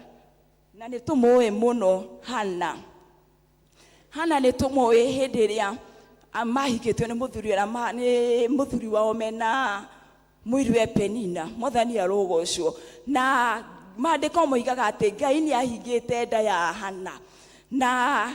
na nĩ tũmũĩ mũno, Hana. Hana nĩ tũmũĩ hĩndĩ ĩrĩa mahikĩtio nĩ mũthuri ũrĩa nĩ mũthuri wao mena mũirũ Penina. Mwathani arogocwo. Na maandĩko moigaga atĩ Ngai nĩ ahingĩte nda ya Hana, na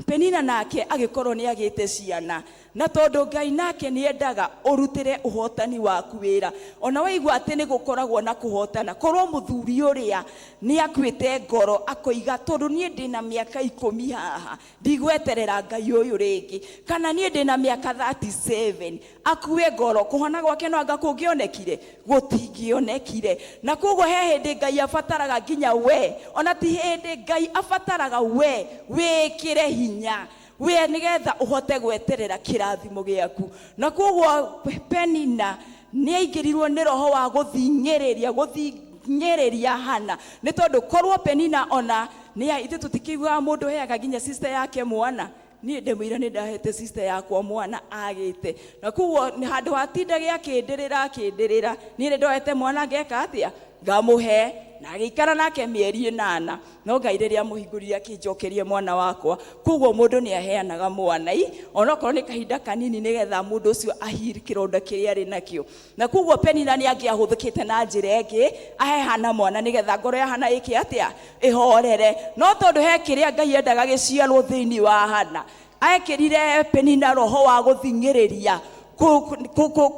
Penina nake agĩkorwo nĩ agĩte ciana. Na tondũ Ngai nake nĩ endaga ũrutĩre ũhotani waku wĩra, ona waigua atĩ nĩ gũkoragwo na kũhotana, korwo mũthuri ũrĩa nĩ akuĩte ngoro akoiga, tondũ niĩ ndĩna mĩaka 10 haha, ndigweterera Ngai ũyũ rĩngĩ, kana niĩ ndĩna mĩaka 37, akue ngoro, kũhona gwake no anga kũngĩonekire, gũtingĩonekire. Na koguo he hĩndĩ Ngai abataraga nginya we, ona ti hĩndĩ Ngai abataraga we wĩkĩre hinya we nĩgetha ũhote gweterera kĩrathimo gĩaku. Na koguo Penina nĩ aingĩrirwo nĩ roho wa gũthing'ĩrĩria Hana, nĩ tondũ korwo Penina ona nĩ ithuĩ tũtikĩiguaga mũndũ heaga nginya sister yake mwana. Niĩ ndĩmwĩra nĩ ndahete sister yakwa mwana agĩte, na koguo handũ hatindage akĩndĩrĩra akĩndĩrĩra, niĩ nĩ ndoete mwana ngeka atĩa, ngamũhe, na agĩikara nake mĩeri 8, no Ngai rĩrĩa amũhingũrire akĩnjokeria mwana wakwa. Koguo mũndũ nĩ aheanaga mwana onokorwo nĩ kahinda kanini, nĩgetha mũndũ ũcio ahiri kĩronda kĩrĩa arĩ nakĩo. Na koguo Penina nĩ angĩahũthĩkĩte na njĩra ĩngĩ, ahe Hana mwana nĩgetha ngoro ya Hana ĩke atĩa, ĩhorere. No tondũ he kĩrĩa Ngai endaga gĩciarwo thĩinĩ wa Hana, ekĩrire Penina roho wa gũthing'ĩrĩria,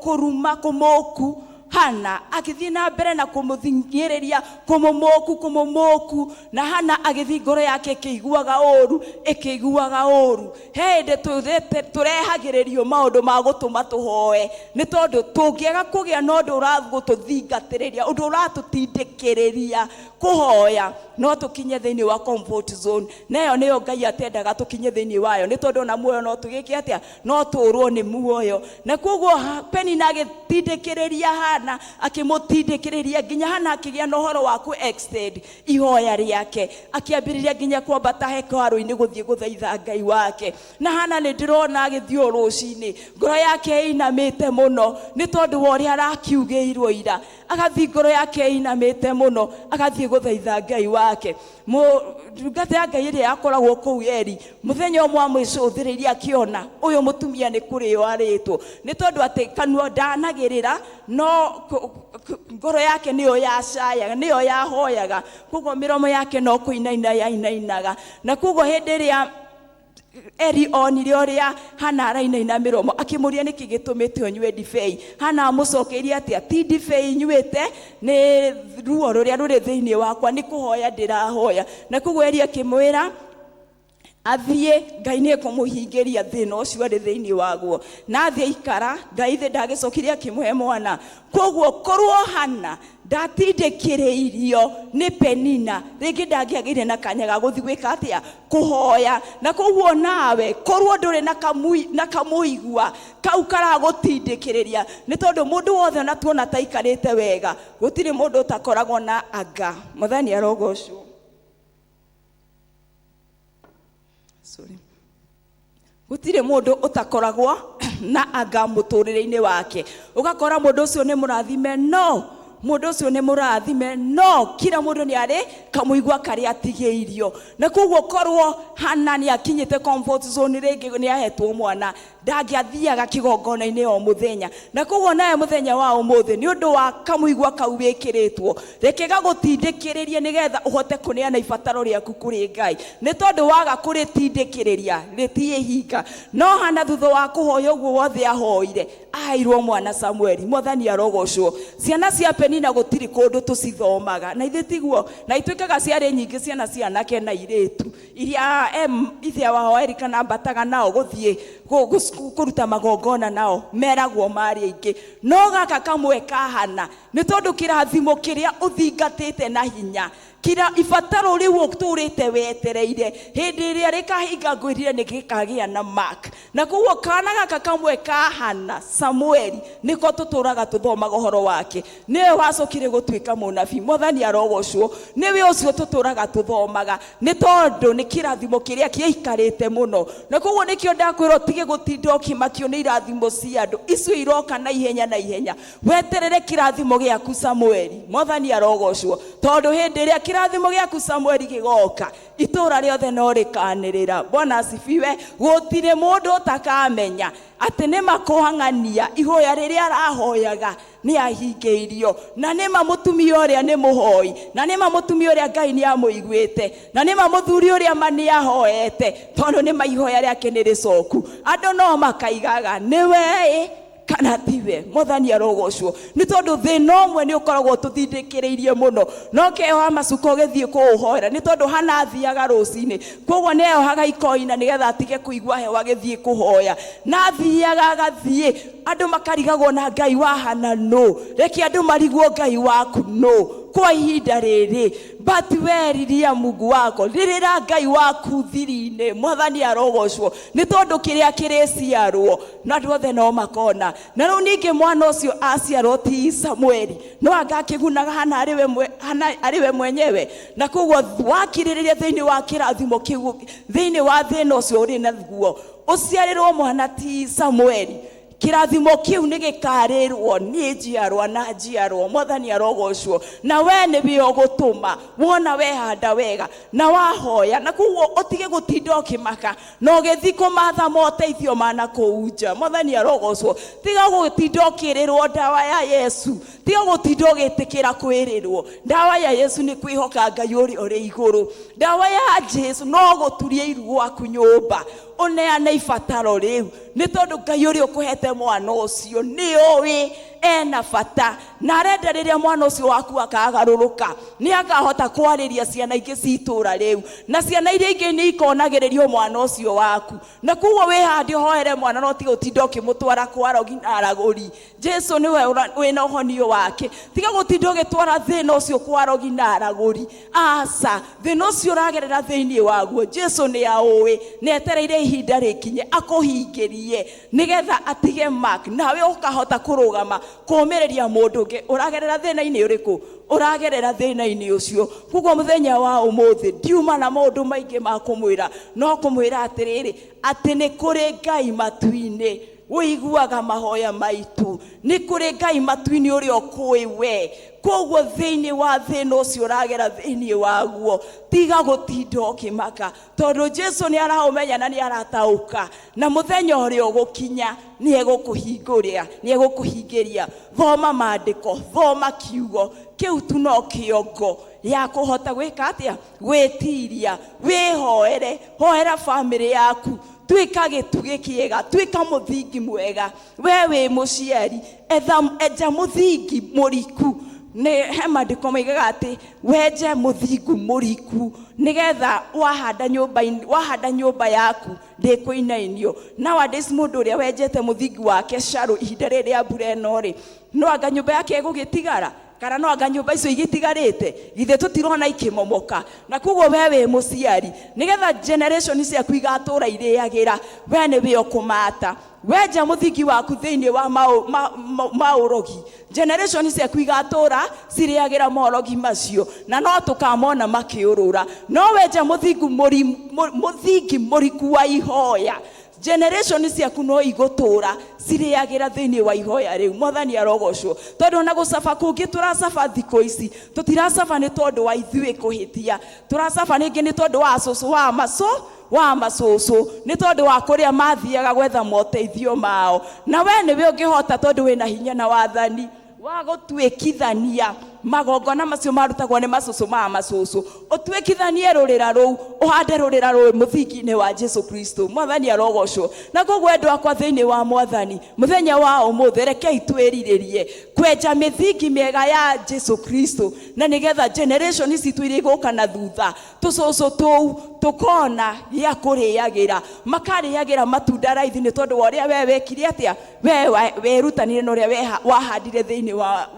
kũruma, kũmũku Hana, agĩthiĩ na mbere na kũmũthing'ĩrĩria, kũmũmũku, na Hana agĩthiĩ ngoro yake ĩkĩiguaga ũru, ĩkĩiguaga ũru. He hĩndĩ tũrehagĩrĩrio maũndũ ma gũtũma tũhoe, nĩ tondũ tũngĩaga kũgĩa na ũndũ ũragũtũthingatĩrĩria, ũndũ ũratũtindĩkĩrĩria kũhoya, no tũkinye thĩinĩ wa comfort zone. Na ĩyo nĩyo Ngai atendaga tũkinye thĩinĩ wayo, nĩ tondũ ona muoyo no tũgĩke atĩa, no tũrwo nĩ muoyo. Na koguo Penina agĩtindĩkĩrĩria Hana, akĩmũtindĩkĩrĩria nginya Hana akĩgĩa na ũhoro wa kũ extend ihoya rĩake, akĩambĩrĩria nginya kwambata hekarũ-inĩ gũthiĩ gũthaitha Ngai wake. Na Hana nĩ ndĩrona agĩthiĩ o rũcinĩ, ngoro yake ĩinamĩte mũno nĩ tondũ wa ũrĩa arakiugĩirwo ira, agathiĩ ngoro yake ĩinamĩte mũno, agathiĩ gũthaitha Ngai wake. Ndungata ya Ngai ĩrĩa yakoragwo kũu Eri, mũthenya ũmwe amwĩcũthĩrĩirie akĩona ũyũ mũtumia nĩ kũrĩo arĩtwo, nĩ tondũ atĩ kanua ndanagĩrĩra, no ngoro yake nĩyo yacayaga, nĩyo yahoyaga, koguo mĩromo yake no kũinaina yainainaga. Na koguo hĩndĩ ĩrĩa Eri onire ũrĩa Hana arainaina mĩromo, akĩmũria nĩkĩ gĩtũmĩte ũnyue ndibei. Hana amũcokeirie atĩa, ti ndibei nyuĩte, nĩ ruo rũrĩa rũrĩ thĩinĩ wakwa, nĩ kũhoya ndĩrahoya. Na koguo Eri akĩmwĩra Athiĩ Ngai nĩ ekũmũhingĩria thĩna ũcio arĩ thĩinĩ waguo. Na athiĩ aikara, Ngai thĩ ndagĩcokire akĩmũhe mwana. Koguo korwo Hana ndatindĩkĩrĩirio nĩ Penina, rĩngĩ ndangĩagĩire na kanya ga gũthiĩ gwĩka atĩa? Kũhoya. Na koguo nawe korwo ndũrĩ na kamũigua kau karagũtindĩkĩrĩria, nĩ tondũ mũndũ wothe ona tuona taikarĩte wega, gũtirĩ mũndũ ũtakoragwo na anga. Mwathani arogocwo. Sorry. Gũtirĩ mũndũ ũtakoragwo na anga mũtũrĩre-inĩ wake. Ũgakora mũndũ ũcio nĩ mũrathime, no mũndũ ũcio nĩ mũrathime, no kila mũndũ nĩ arĩ kamũigua karĩa atigĩirio. Na koguo korwo Hana nĩ akinyĩte comfort zone rĩngĩ nĩ ahetwo mwana, ndangĩathiaga kĩgongona-inĩ o mũthenya. Na koguo nawe mũthenya wa ũmũthĩ nĩ ũndũ wa kamũigua kau wĩkĩrĩtwo, reke gagũtindĩkĩrĩrie nĩgetha ũhote kũneana ibataro rĩaku kũrĩ Ngai. Nĩ tondũ waga kũrĩtindĩkĩrĩria rĩtiĩhinga. No Hana thutha wa kũhoya ũguo wothe ahoire, aheirwo mwana Samueli. Mwathani arogocwo. Ciana cia Penina gũtirĩ kũndũ tũcithomaga, na ithuĩ tiguo, na ituĩkaga ciarĩ nyingĩ ciana cia anake na airĩtu iria ithe wao Erika ambataga nao gũthiĩ kũruta magongona nao meragwo marĩ aingĩ. No gaka kamwe ka Hana nĩ tondũ kĩrathimo kĩrĩa ũthingatĩte na hinya, kira ibataro rĩu ũtũrĩte wetereire, hĩndĩ ĩrĩa rĩkahinga ngwĩrire nĩ gĩkagĩa na mark. Na koguo kana gaka kamwe ka Hana Samueli nĩko tũtũraga tũthomaga ũhoro wake, nĩwe wacokire gũtuĩka mũnabii. Mwathani arogocwo. Nĩwe ũcio tũtũraga tũthomaga, nĩ tondũ nĩ kĩrathimo kĩrĩa kĩaikarĩte mũno. Na koguo nĩkĩo ndakwĩra ũtige gũtinda ũkĩmakio nĩ irathimo cia andũ, icio iroka na ihenya na ihenya. Weterere kĩrathimo gĩaku Samueli. Mwathani arogocwo. Tondũ hĩndĩ ĩrĩa kĩrathimo gĩaku Samueli gĩgoka, itũra rĩothe no rĩkanĩrĩra. Bwana asifiwe. Gũtirĩ mũndũ ũtakamenya atĩ nĩ makũhang'ania ihoya rĩrĩa arahoyaga nĩ ahingĩirio, na nĩ ma mũtumia ũrĩa nĩ mũhoi, na nĩ ma mũtumia ũrĩa Ngai nĩ amũiguĩte, na nĩ ma mũthuri ũrĩa ma nĩ ahoete, tondũ nĩ ma ihoya rĩake nĩ rĩcoku. Andũ no makaigaga nĩ we kana tiwe. Mwathani arogocwo. Nĩ tondũ thĩna ũmwe nĩ ũkoragwo ũtũtindĩkĩrĩirie mũno, no keoha macuka ũgĩthiĩ kũũhoera, nĩ tondũ Hana athiaga rũcinĩ, koguo nĩ eyohaga ikoina nĩgetha atige kũigua heho agĩthiĩ kũhoya. Na athiaga agathiĩ, andũ makarigagwo na Ngai wa Hana nũ, reke andũ marigwo Ngai waku nũ kwa ihinda rĩrĩ. But we riria Mungu wako, rĩrĩra Ngai waku thiri-inĩ. Mwathani arogocwo. Nĩ tondũ kĩrĩa kĩrĩciarwo na andũ othe no makona. Na rĩu ningĩ mwana ũcio aciarwo ti Samueli, no anga akĩgunaga Hana arĩ we mwenyewe. Na koguo wakirĩrĩria thĩinĩ wa kĩrathimo kĩu, thĩinĩ wa thĩna ũcio ũrĩ naguo, ũciarĩrwo mwana ti Samueli, kĩrathimo kĩu nĩ gĩkarĩrwo nĩ njiarwa na njiarwa. Mwathani arogocwo. Na we nĩwe ũgũtũma wona wehanda wega na wahoya, na koguo ũtige gũtinda ũkĩmaka na ũgĩthiĩ kũmatha moteithio ma na kũu nja. Mwathani arogocwo. Tiga gũtinda ũkĩrĩrwo ndawa ya Yesu, tiga gũtinda ũgĩtĩkĩra kwĩrĩrwo ndawa ya Yesu. Nĩ kwĩhoka Ngai ũrĩa ũrĩ igũrũ. Ndawa ya Jesu no gũturia iru gwaku nyũmba, ũneane ibataro rĩu, nĩ tondũ Ngai ũrĩa ũkũhete mwana ũcio nĩ ũĩ ena bata, na arenda rĩrĩa mwana ũcio waku akagarũrũka nĩ akahota kwarĩria ciana ingĩ cia itũũra rĩu, na ciana iria ingĩ nĩ ikonagĩrĩrio mwana ũcio waku. Na koguo wĩhande ũhoere mwana, no tiga ũtinde ũkĩmũtwara kwa arogi na aragũri. Jesu nĩwe wĩna ũhonio wake. Tiga gũtinda ũgĩtwara thĩna ũcio kwa arogi na aragũri. Aca, thĩna ũcio ũragerera thĩinĩ waguo Jesu nĩ aũĩ, nĩ etereire ihinda rĩkinye akũhingĩrie nĩgetha atige mark, nawe ũkahota kũrũgama kũũmĩrĩria mũndũ ũngĩ ũragerera thĩna-inĩ ũrĩkũ, ũragerera thĩna-inĩ ũcio. Koguo mũthenya wa ũmũthĩ ndiuma na maũndũ maingĩ ma kũmwĩra, no kũmwĩra atĩrĩrĩ, atĩ nĩ kũrĩ Ngai matu-inĩ ũiguaga mahoya maitũ, nĩ kũrĩ Ngai matu-inĩ ũrĩa ũkũĩ we. Koguo thĩinĩ wa thĩna ũcio ũragera thĩinĩ waguo, tiga gũtinda ũkĩmaka, tondũ Jesu nĩ araũmenya na nĩ arataũka, na mũthenya ũrĩa ũgũkinya nĩ egũkũhingũrĩra, nĩ egũkũhingĩria. Thoma maandĩko, thoma kiugo kĩu tu no kĩongo ya kũhota gwĩka atĩa? Gwĩtiria. Wĩhoere, hoera bamĩrĩ yaku, tuĩka gĩtugĩ kĩega, tuĩka mũthingi mwega. We wĩ mũciari, enja mũthingi mũriku. Nĩ he maandĩko maigaga atĩ wenje mũthingu mũriku nĩgetha wahanda nyũmba wahanda nyũmba yaku ndĩkũinainio. Nowadays mũndũ ũrĩa wenjete mũthingi wake shallow ihinda rĩrĩ rĩa mbura ĩno rĩ, no anga nyũmba yake ĩgũgĩtigara kana no anga nyũmba icio igĩtigarĩte, githĩ tũtirona ikĩmomoka? Na koguo we wĩ mũciari, nĩgetha generation ciaku igatũra irĩagĩra, we nĩwe ũkũmata. Wenja mũthingi waku thĩinĩ wa maũrogi, generation ciaku igatũra cirĩagĩra morogi macio, na no tũkamona makĩũrũra. No wenja mũthingi mũriku wa ihoya, generation ciaku no igũtũra cirĩagĩra thĩinĩ wa ihoya rĩu. Mwathani arogocwo, tondũ ona gũcaba kũngĩ tũracaba thikũ ici, tũtiracaba nĩ tondũ wa ithuĩ kũhĩtia, tũracaba rĩngĩ nĩ tondũ wa cũcũ wa macũ wa macũcũ, nĩ tondũ wa kũrĩa mathiaga gwetha moteithio mao. Na we nĩwe ũngĩhota, tondũ wĩna hinya na wathani wa gũtuĩkithania magongona macio marutagwo nĩ macũcũ ma macũcũ, ũtuĩkithanie rũrĩra rũu, ũhande rũrĩra rũu mũthingi-inĩ wa Jesu Kristo. Mwathani arogocwo. Na koguo endwa akwa thĩinĩ wa Mwathani, mũthenya wa ũmũthĩ rekei twĩrirĩrie kwenja mĩthingi mĩega ya Jesu Kristo, na nĩgetha generation citũ iria igũka na thutha, tũcũcũ tũu tũkona gĩa kũrĩagĩra, makarĩagĩra matunda raithi, nĩ tondũ wa ũrĩa we wekire atĩa, we werutanire na ũrĩa wahandire thĩinĩ wa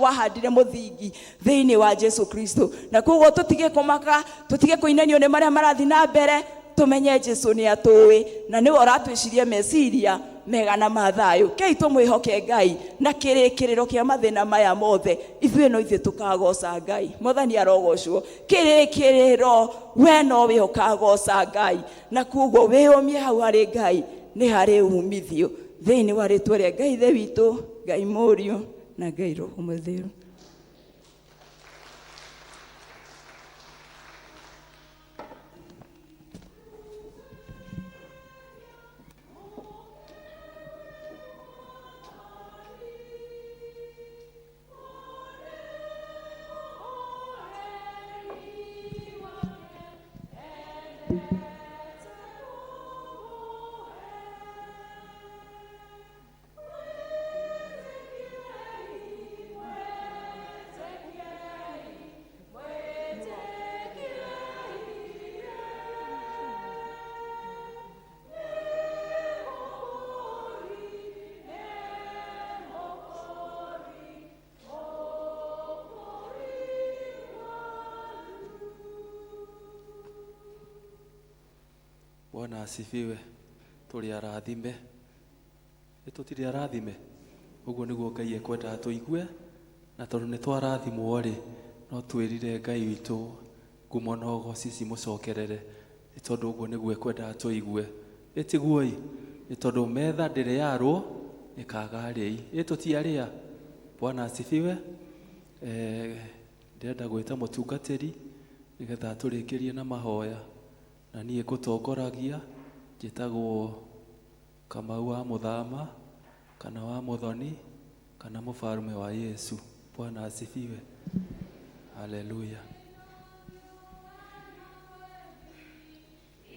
wahandire mũthingi thĩinĩ wa Jesu Kristo. Na koguo tũtige kũmaka, tũtige kũinanio nĩ marĩa marathiĩ na mbere, tũmenye Jesu nĩ atũĩ na nĩwe ũratwĩciria meciria mega na mathayũ. Kei tũmwĩhoke Ngai na kĩrĩkĩrĩro kĩa mathĩna maya mothe, ithuĩ no ithuĩ tũkagoca Ngai. Mwathani arogocwo. Kĩrĩkĩrĩro we nowe ũkagoca Ngai, na koguo wĩyũmie hau harĩ Ngai nĩ harĩ umithio thĩinĩ wa rĩtwa rĩa Ngai Ithe witũ, Ngai Mũriũ na Ngai Roho Mũtheru. Bwana asifiwe. Tũrĩ arathime, nĩ tũtirĩ arathime. Ũguo nĩguo Ngai ekwendaga tũigue, na tondũ nĩ twarathimwo rĩ, no twĩrire Ngai witũ ngumo na ũgoci cimũcokerere, nĩ tondũ ũguo nĩguo ekwendaga tũigue. Ĩtiguoi, nĩ tondũ metha ndĩrĩ yarwo ĩkaga arĩi. Ĩ tũtiarĩa. Bwana asifiwe. Ndĩrenda gwĩta mũtungatĩri nĩgetha atũrĩkĩrie na mahoya, na niĩ ngũtongoragia njĩtagwo Kamau wa Mũthama kana wa Mũthoni kana mũbarume wa Yesu. Bwana asifiwe. Haleluya.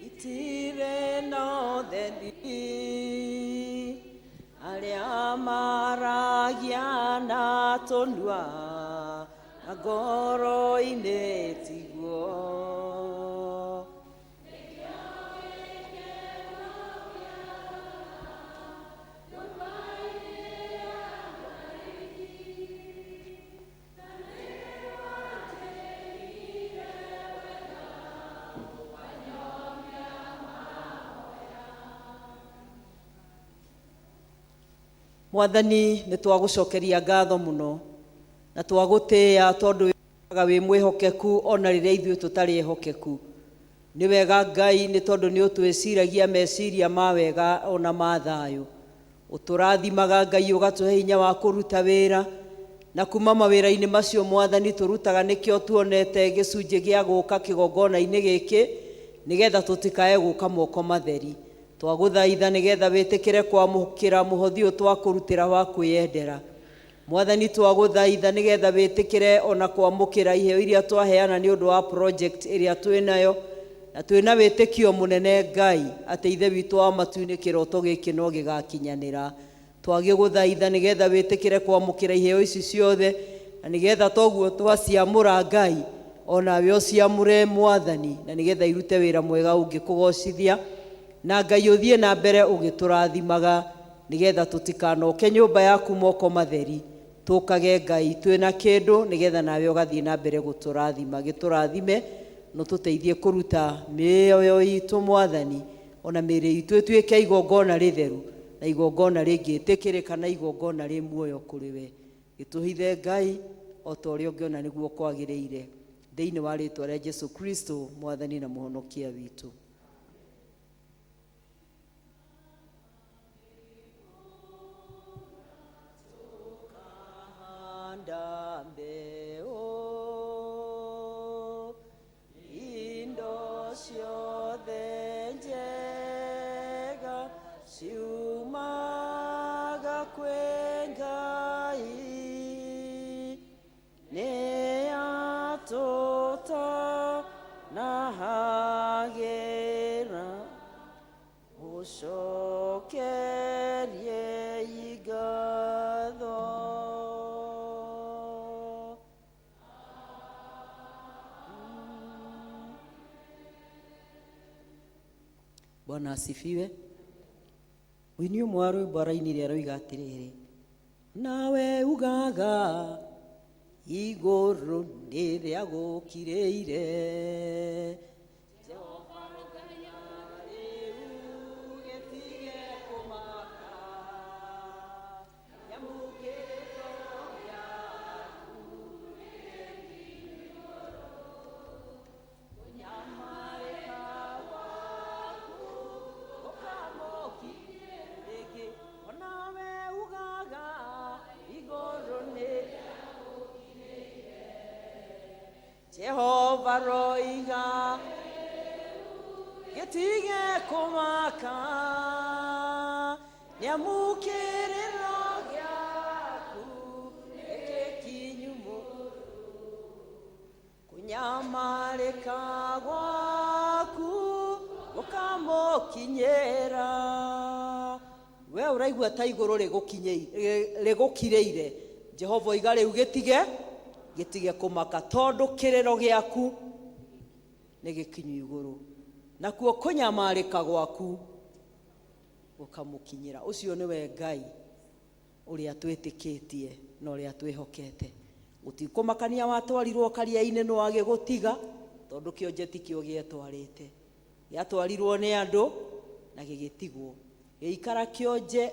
Itire no theni arĩa maragia na tũnua na ngoro-inĩ tiguo. Mwathani, nĩ twagũcokeria ngatho mũno na twagũtĩĩa tondũ wĩ mwĩhokeku ona rĩrĩa ithuĩ tũtarĩ ehokeku. Nĩ wega Ngai, nĩ tondũ nĩ ũtwĩciragia meciria ma wega ona ma thayũ. Ũtũrathimaga Ngai, ũgatũhe hinya wa kũruta wĩra, na kuma mawĩra-inĩ macio Mwathani tũrutaga, nĩkĩo tuonete gĩcunjĩ gĩa gũka kĩgongona-inĩ gĩkĩ, nĩgetha tũtikae gũka moko matheri. Twagũthaitha nĩgetha wĩtĩkĩre kwamũkĩra mũhothi ũyũ twakũrutĩra wa kwĩyendera. Mwathani, twagũthaitha nĩgetha wĩtĩkĩre ona kwamũkĩra iheo iria twaheana nĩ ũndũ wa project ĩrĩa twĩnayo, na twĩna wĩtĩkio mũnene Ngai atĩ Ithe witũ wa matu-inĩ kĩroto gĩkĩ no gĩgakinyanĩra. Twagĩgũthaitha nĩgetha wĩtĩkĩre kwamũkĩra iheo ici ciothe, Na nĩgetha toguo twaciamũra Ngai, onawe ũciamũre Mwathani, na nĩgetha irute wĩra mwega ũngĩkũgocithia. Na Ngai ũthiĩ na mbere ũgĩtũrathimaga, nĩgetha tũtikanoke nyũmba yaku moko matheri, tũkage Ngai twĩna kĩndũ, nĩgetha nawe ũgathiĩ na mbere gũtũrathima. Gĩtũrathime na ũtũteithie kũruta mĩoyo itũ Mwathani, ona mĩĩrĩ itũ ĩtuĩke igongona rĩtheru, na igongona rĩngĩtĩkĩrĩka, na igongona rĩ muoyo kũrĩ we. Gĩtũhithe Ngai o ta ũrĩa ũngĩona nĩguo kwagĩrĩire, thĩinĩ wa rĩtwa rĩa Jesu Kristo Mwathani na Mũhonokia witũ. Tukahanda mbeũ indo ciothe njega ciumaga kwĩ Ngai, nĩatũtanahagĩra ũcokerie ngatho. Bwana asifiwe. Mũini ũmwe wa rwĩmbo arainire aroiga atĩrĩrĩ, nawe ugaga igũrũ nĩ rĩa gũkirĩire, Jehova Ngai rĩu gĩtige kũmaka, nyamũkĩrĩtwo gĩaku kũnyamarĩka gwaku gũkamũkinyĩra rĩngĩ, onawe ugaga igũrũ nĩ Jehova roiga gĩtige kũmaka, nĩamũkĩrĩro gĩaku nĩgĩkinyu kũnyamarĩka gwaku gũkamũkinyĩra. We ũraigua ta igũrũ rĩgũkirĩire, Jehova oiga rĩu gĩtige kũmaka, tondũ kĩrĩro gĩaku nĩ gĩkinyu igũrũ, nakuo kũnyamarĩka gwaku gũkamũkinyĩra. Ũcio nĩwe Ngai ũrĩa twĩtĩkĩtie na ũrĩa twĩhokete. Gũtikũmakania watwarirwo karia-inĩ no agĩgũtiga, tondũ kĩonje ti kĩo gĩetwarĩte, gĩatwarirwo nĩ andũ na gĩgĩtigwo, gĩikara kĩonje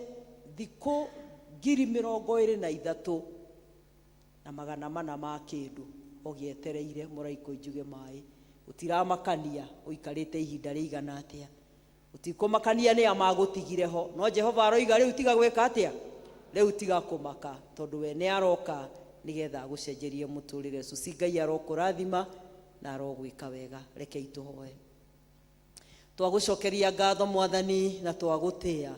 thikũ 23,400 na kĩndũ, o gĩetereire mũraika ũnjuge maĩ. Gũtiramakania ũikarĩte ihinda rĩigana atĩa, gũtikũmakania nĩ a magũtigire ho, no Jehova aroiga rĩu tiga gwĩka atĩa, rĩu tiga kũmaka, tondũ we nĩ aroka nĩgetha agũcenjerie mũtũrĩre ũcio. Si Ngai arokũrathima na arogwĩka wega. Rekei tũhoe. Twagũcokeria ngatho Mwathani na twagũtĩa,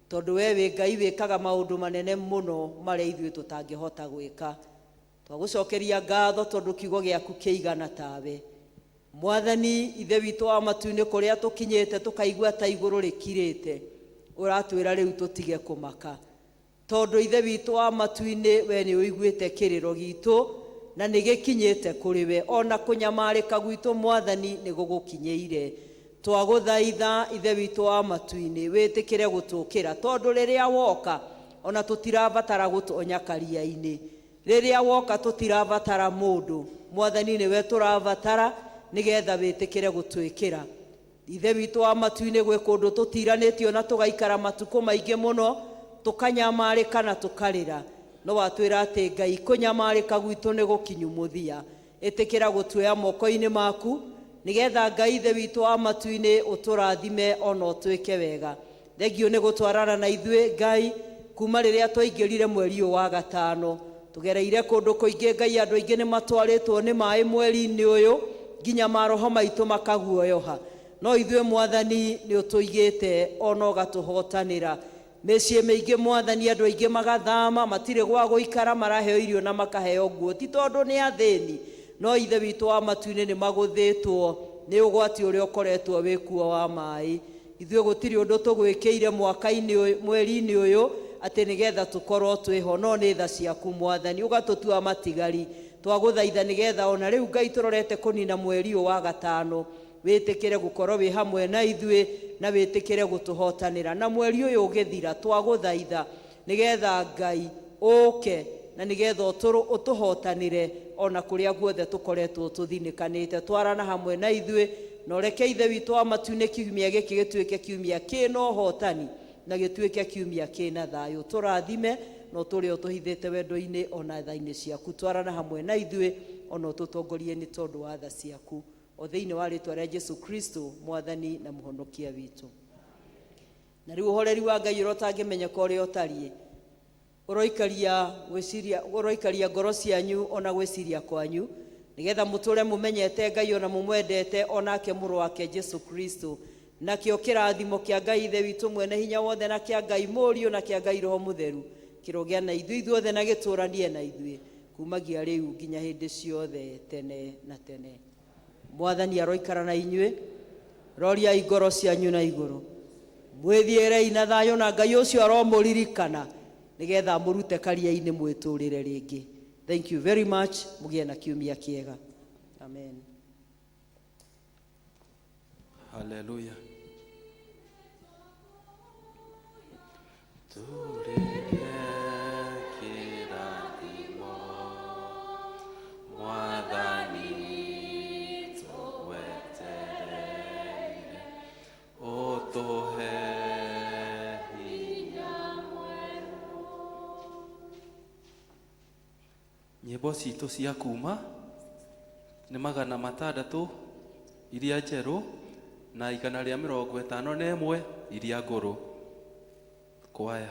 tondũ we wĩ Ngai wĩkaga maũndũ manene mũno marĩa ithuĩ tũtangĩhota gwĩka. Twagũcokeria ngatho tondũ kiugo gĩaku kĩigana tawe Mwathani. Ithe witũ wa matu-inĩ, kũrĩa tũkinyĩte tũkaigua ta igũrũ rĩkirĩte, ũratwĩra rĩu tũtige kũmaka, tondũ Ithe witũ wa matu-inĩ, we nĩ ũiguĩte kĩrĩro gitũ na nĩ gĩkinyĩte kũrĩ we, ona kũnyamarĩka gwitũ Mwathani nĩ gũgũkinyĩire. Twagũthaitha Ithe witũ wa matu-inĩ, wĩtĩkĩre gũtũkĩra, tondũ rĩrĩa woka ona tũtirabatara gũtonya karia-inĩ, rĩrĩa woka tũtirabatara mũndũ, Mwathani nĩwe tũrabatara, nĩgetha wĩtĩkĩre gũtwĩkĩra. Ithe witũ wa matu-inĩ, gwĩ kũndũ tũtiranĩtio na tũgaikara matukũ maingĩ mũno, tũkanyamarĩka na tũkarĩra, no watwĩra atĩ Ngai kũnyamarĩka gwitũ nĩ gũkinyu mũthia. Ĩtĩkĩra gũtuoya moko-inĩ maku, nĩgetha Ngai Ithe witũ wa matu-inĩ ũtũrathime ona ũtwĩke wega. Thengio nĩ gũtwarana na ithuĩ Ngai kuma rĩrĩa twaingĩrire mweri ũyũ wa gatano, tũgereire kũndũ kũingĩ Ngai, andũ aingĩ nĩ matwarĩtwo nĩ maĩ mweri-inĩ ũyũ nginya maroho maitũ makaguoyoha, no ithuĩ Mwathani nĩ ũtũigĩte ona ũgatũhotanĩra. Mĩciĩ mĩingĩ Mwathani, andũ aingĩ magathama, matirĩ gwa gũikara, maraheo irio na makaheo nguo, ti tondũ nĩ athĩni, no Ithe witũ wa matu-inĩ nĩ magũthĩtwo nĩ ũgwati ũrĩa ũkoretwo wĩ kuo wa maĩ. Ithuĩ gũtirĩ ũndũ tũgwĩkĩire mwaka-inĩ ũyũ, mweri-inĩ ũyũ, atĩ nĩgetha tũkorwo twĩho, no nĩ tha ciaku Mwathani ũgatũtua matigari. Twagũthaitha nĩgetha ona rĩu Ngai tũrorete kũnina mweri ũyũ wa gatano, wĩtĩkĩre gũkorwo wĩ hamwe na ithuĩ na wĩtĩkĩre gũtũhotanĩra. Na mweri ũyũ ũgĩthira, twagũthaitha nĩgetha Ngai ũke na nĩgetha ũtũhotanĩre ona kũrĩa guothe tũkoretwo tũthinĩkanĩte. Twarana hamwe na ithuĩ na ũreke Ithe witũ wa matu-inĩ kiumia gĩkĩ gĩtuĩke kiumia kĩna ũhotani na gĩtuĩke kiumia kĩna thayũ. Tũrathime na ũtũre ũtũhithĩte wendo-inĩ ona tha-inĩ ciaku. Twarana hamwe na ithuĩ ona ũtũtongorie nĩ tondũ wa tha ciaku, o thĩinĩ wa rĩtwa rĩa Jesu Kristo Mwathani na Mũhonokia witũ. Na rĩu ũhoreri wa Ngai ũrĩa ũtangĩmenyeka ũrĩa ũtariĩ, ũroikaria gwĩciria, ũroikaria ngoro cianyu ona gwĩciria kwanyu, nĩgetha mũtũre mũmenyete Ngai ona mũmwendete onake mũrũ wake Jesu Kristo. Nakĩo kĩrathimo kĩa Ngai Ithe witũ mwene hinya wothe, na kĩa Ngai Mũriũ, na kĩa Ngai Roho Mũtheru kĩrogĩa na ithuĩ ithuothe na gĩtũranie na ithuĩ kumagia rĩu nginya hĩndĩ ciothe tene na tene. Mwathani aroikara na inyuĩ, roriai ngoro cianyu na igũrũ, mwĩthiĩrei na thayũ, na Ngai ũcio aromũririkana nĩgetha mũrute karia-inĩ mwĩtũrĩre rĩngĩ. Thank you very much. Mũgĩe na kiumia kĩega. Amen. Haleluya. Tũrĩrie kĩrathimo, Mwathani tũwetereire, ũtũhe hinya. Nyĩmbo citũ cia kuma nĩ 600 iria njerũ na 151 iria ngũrũ. Kwaya.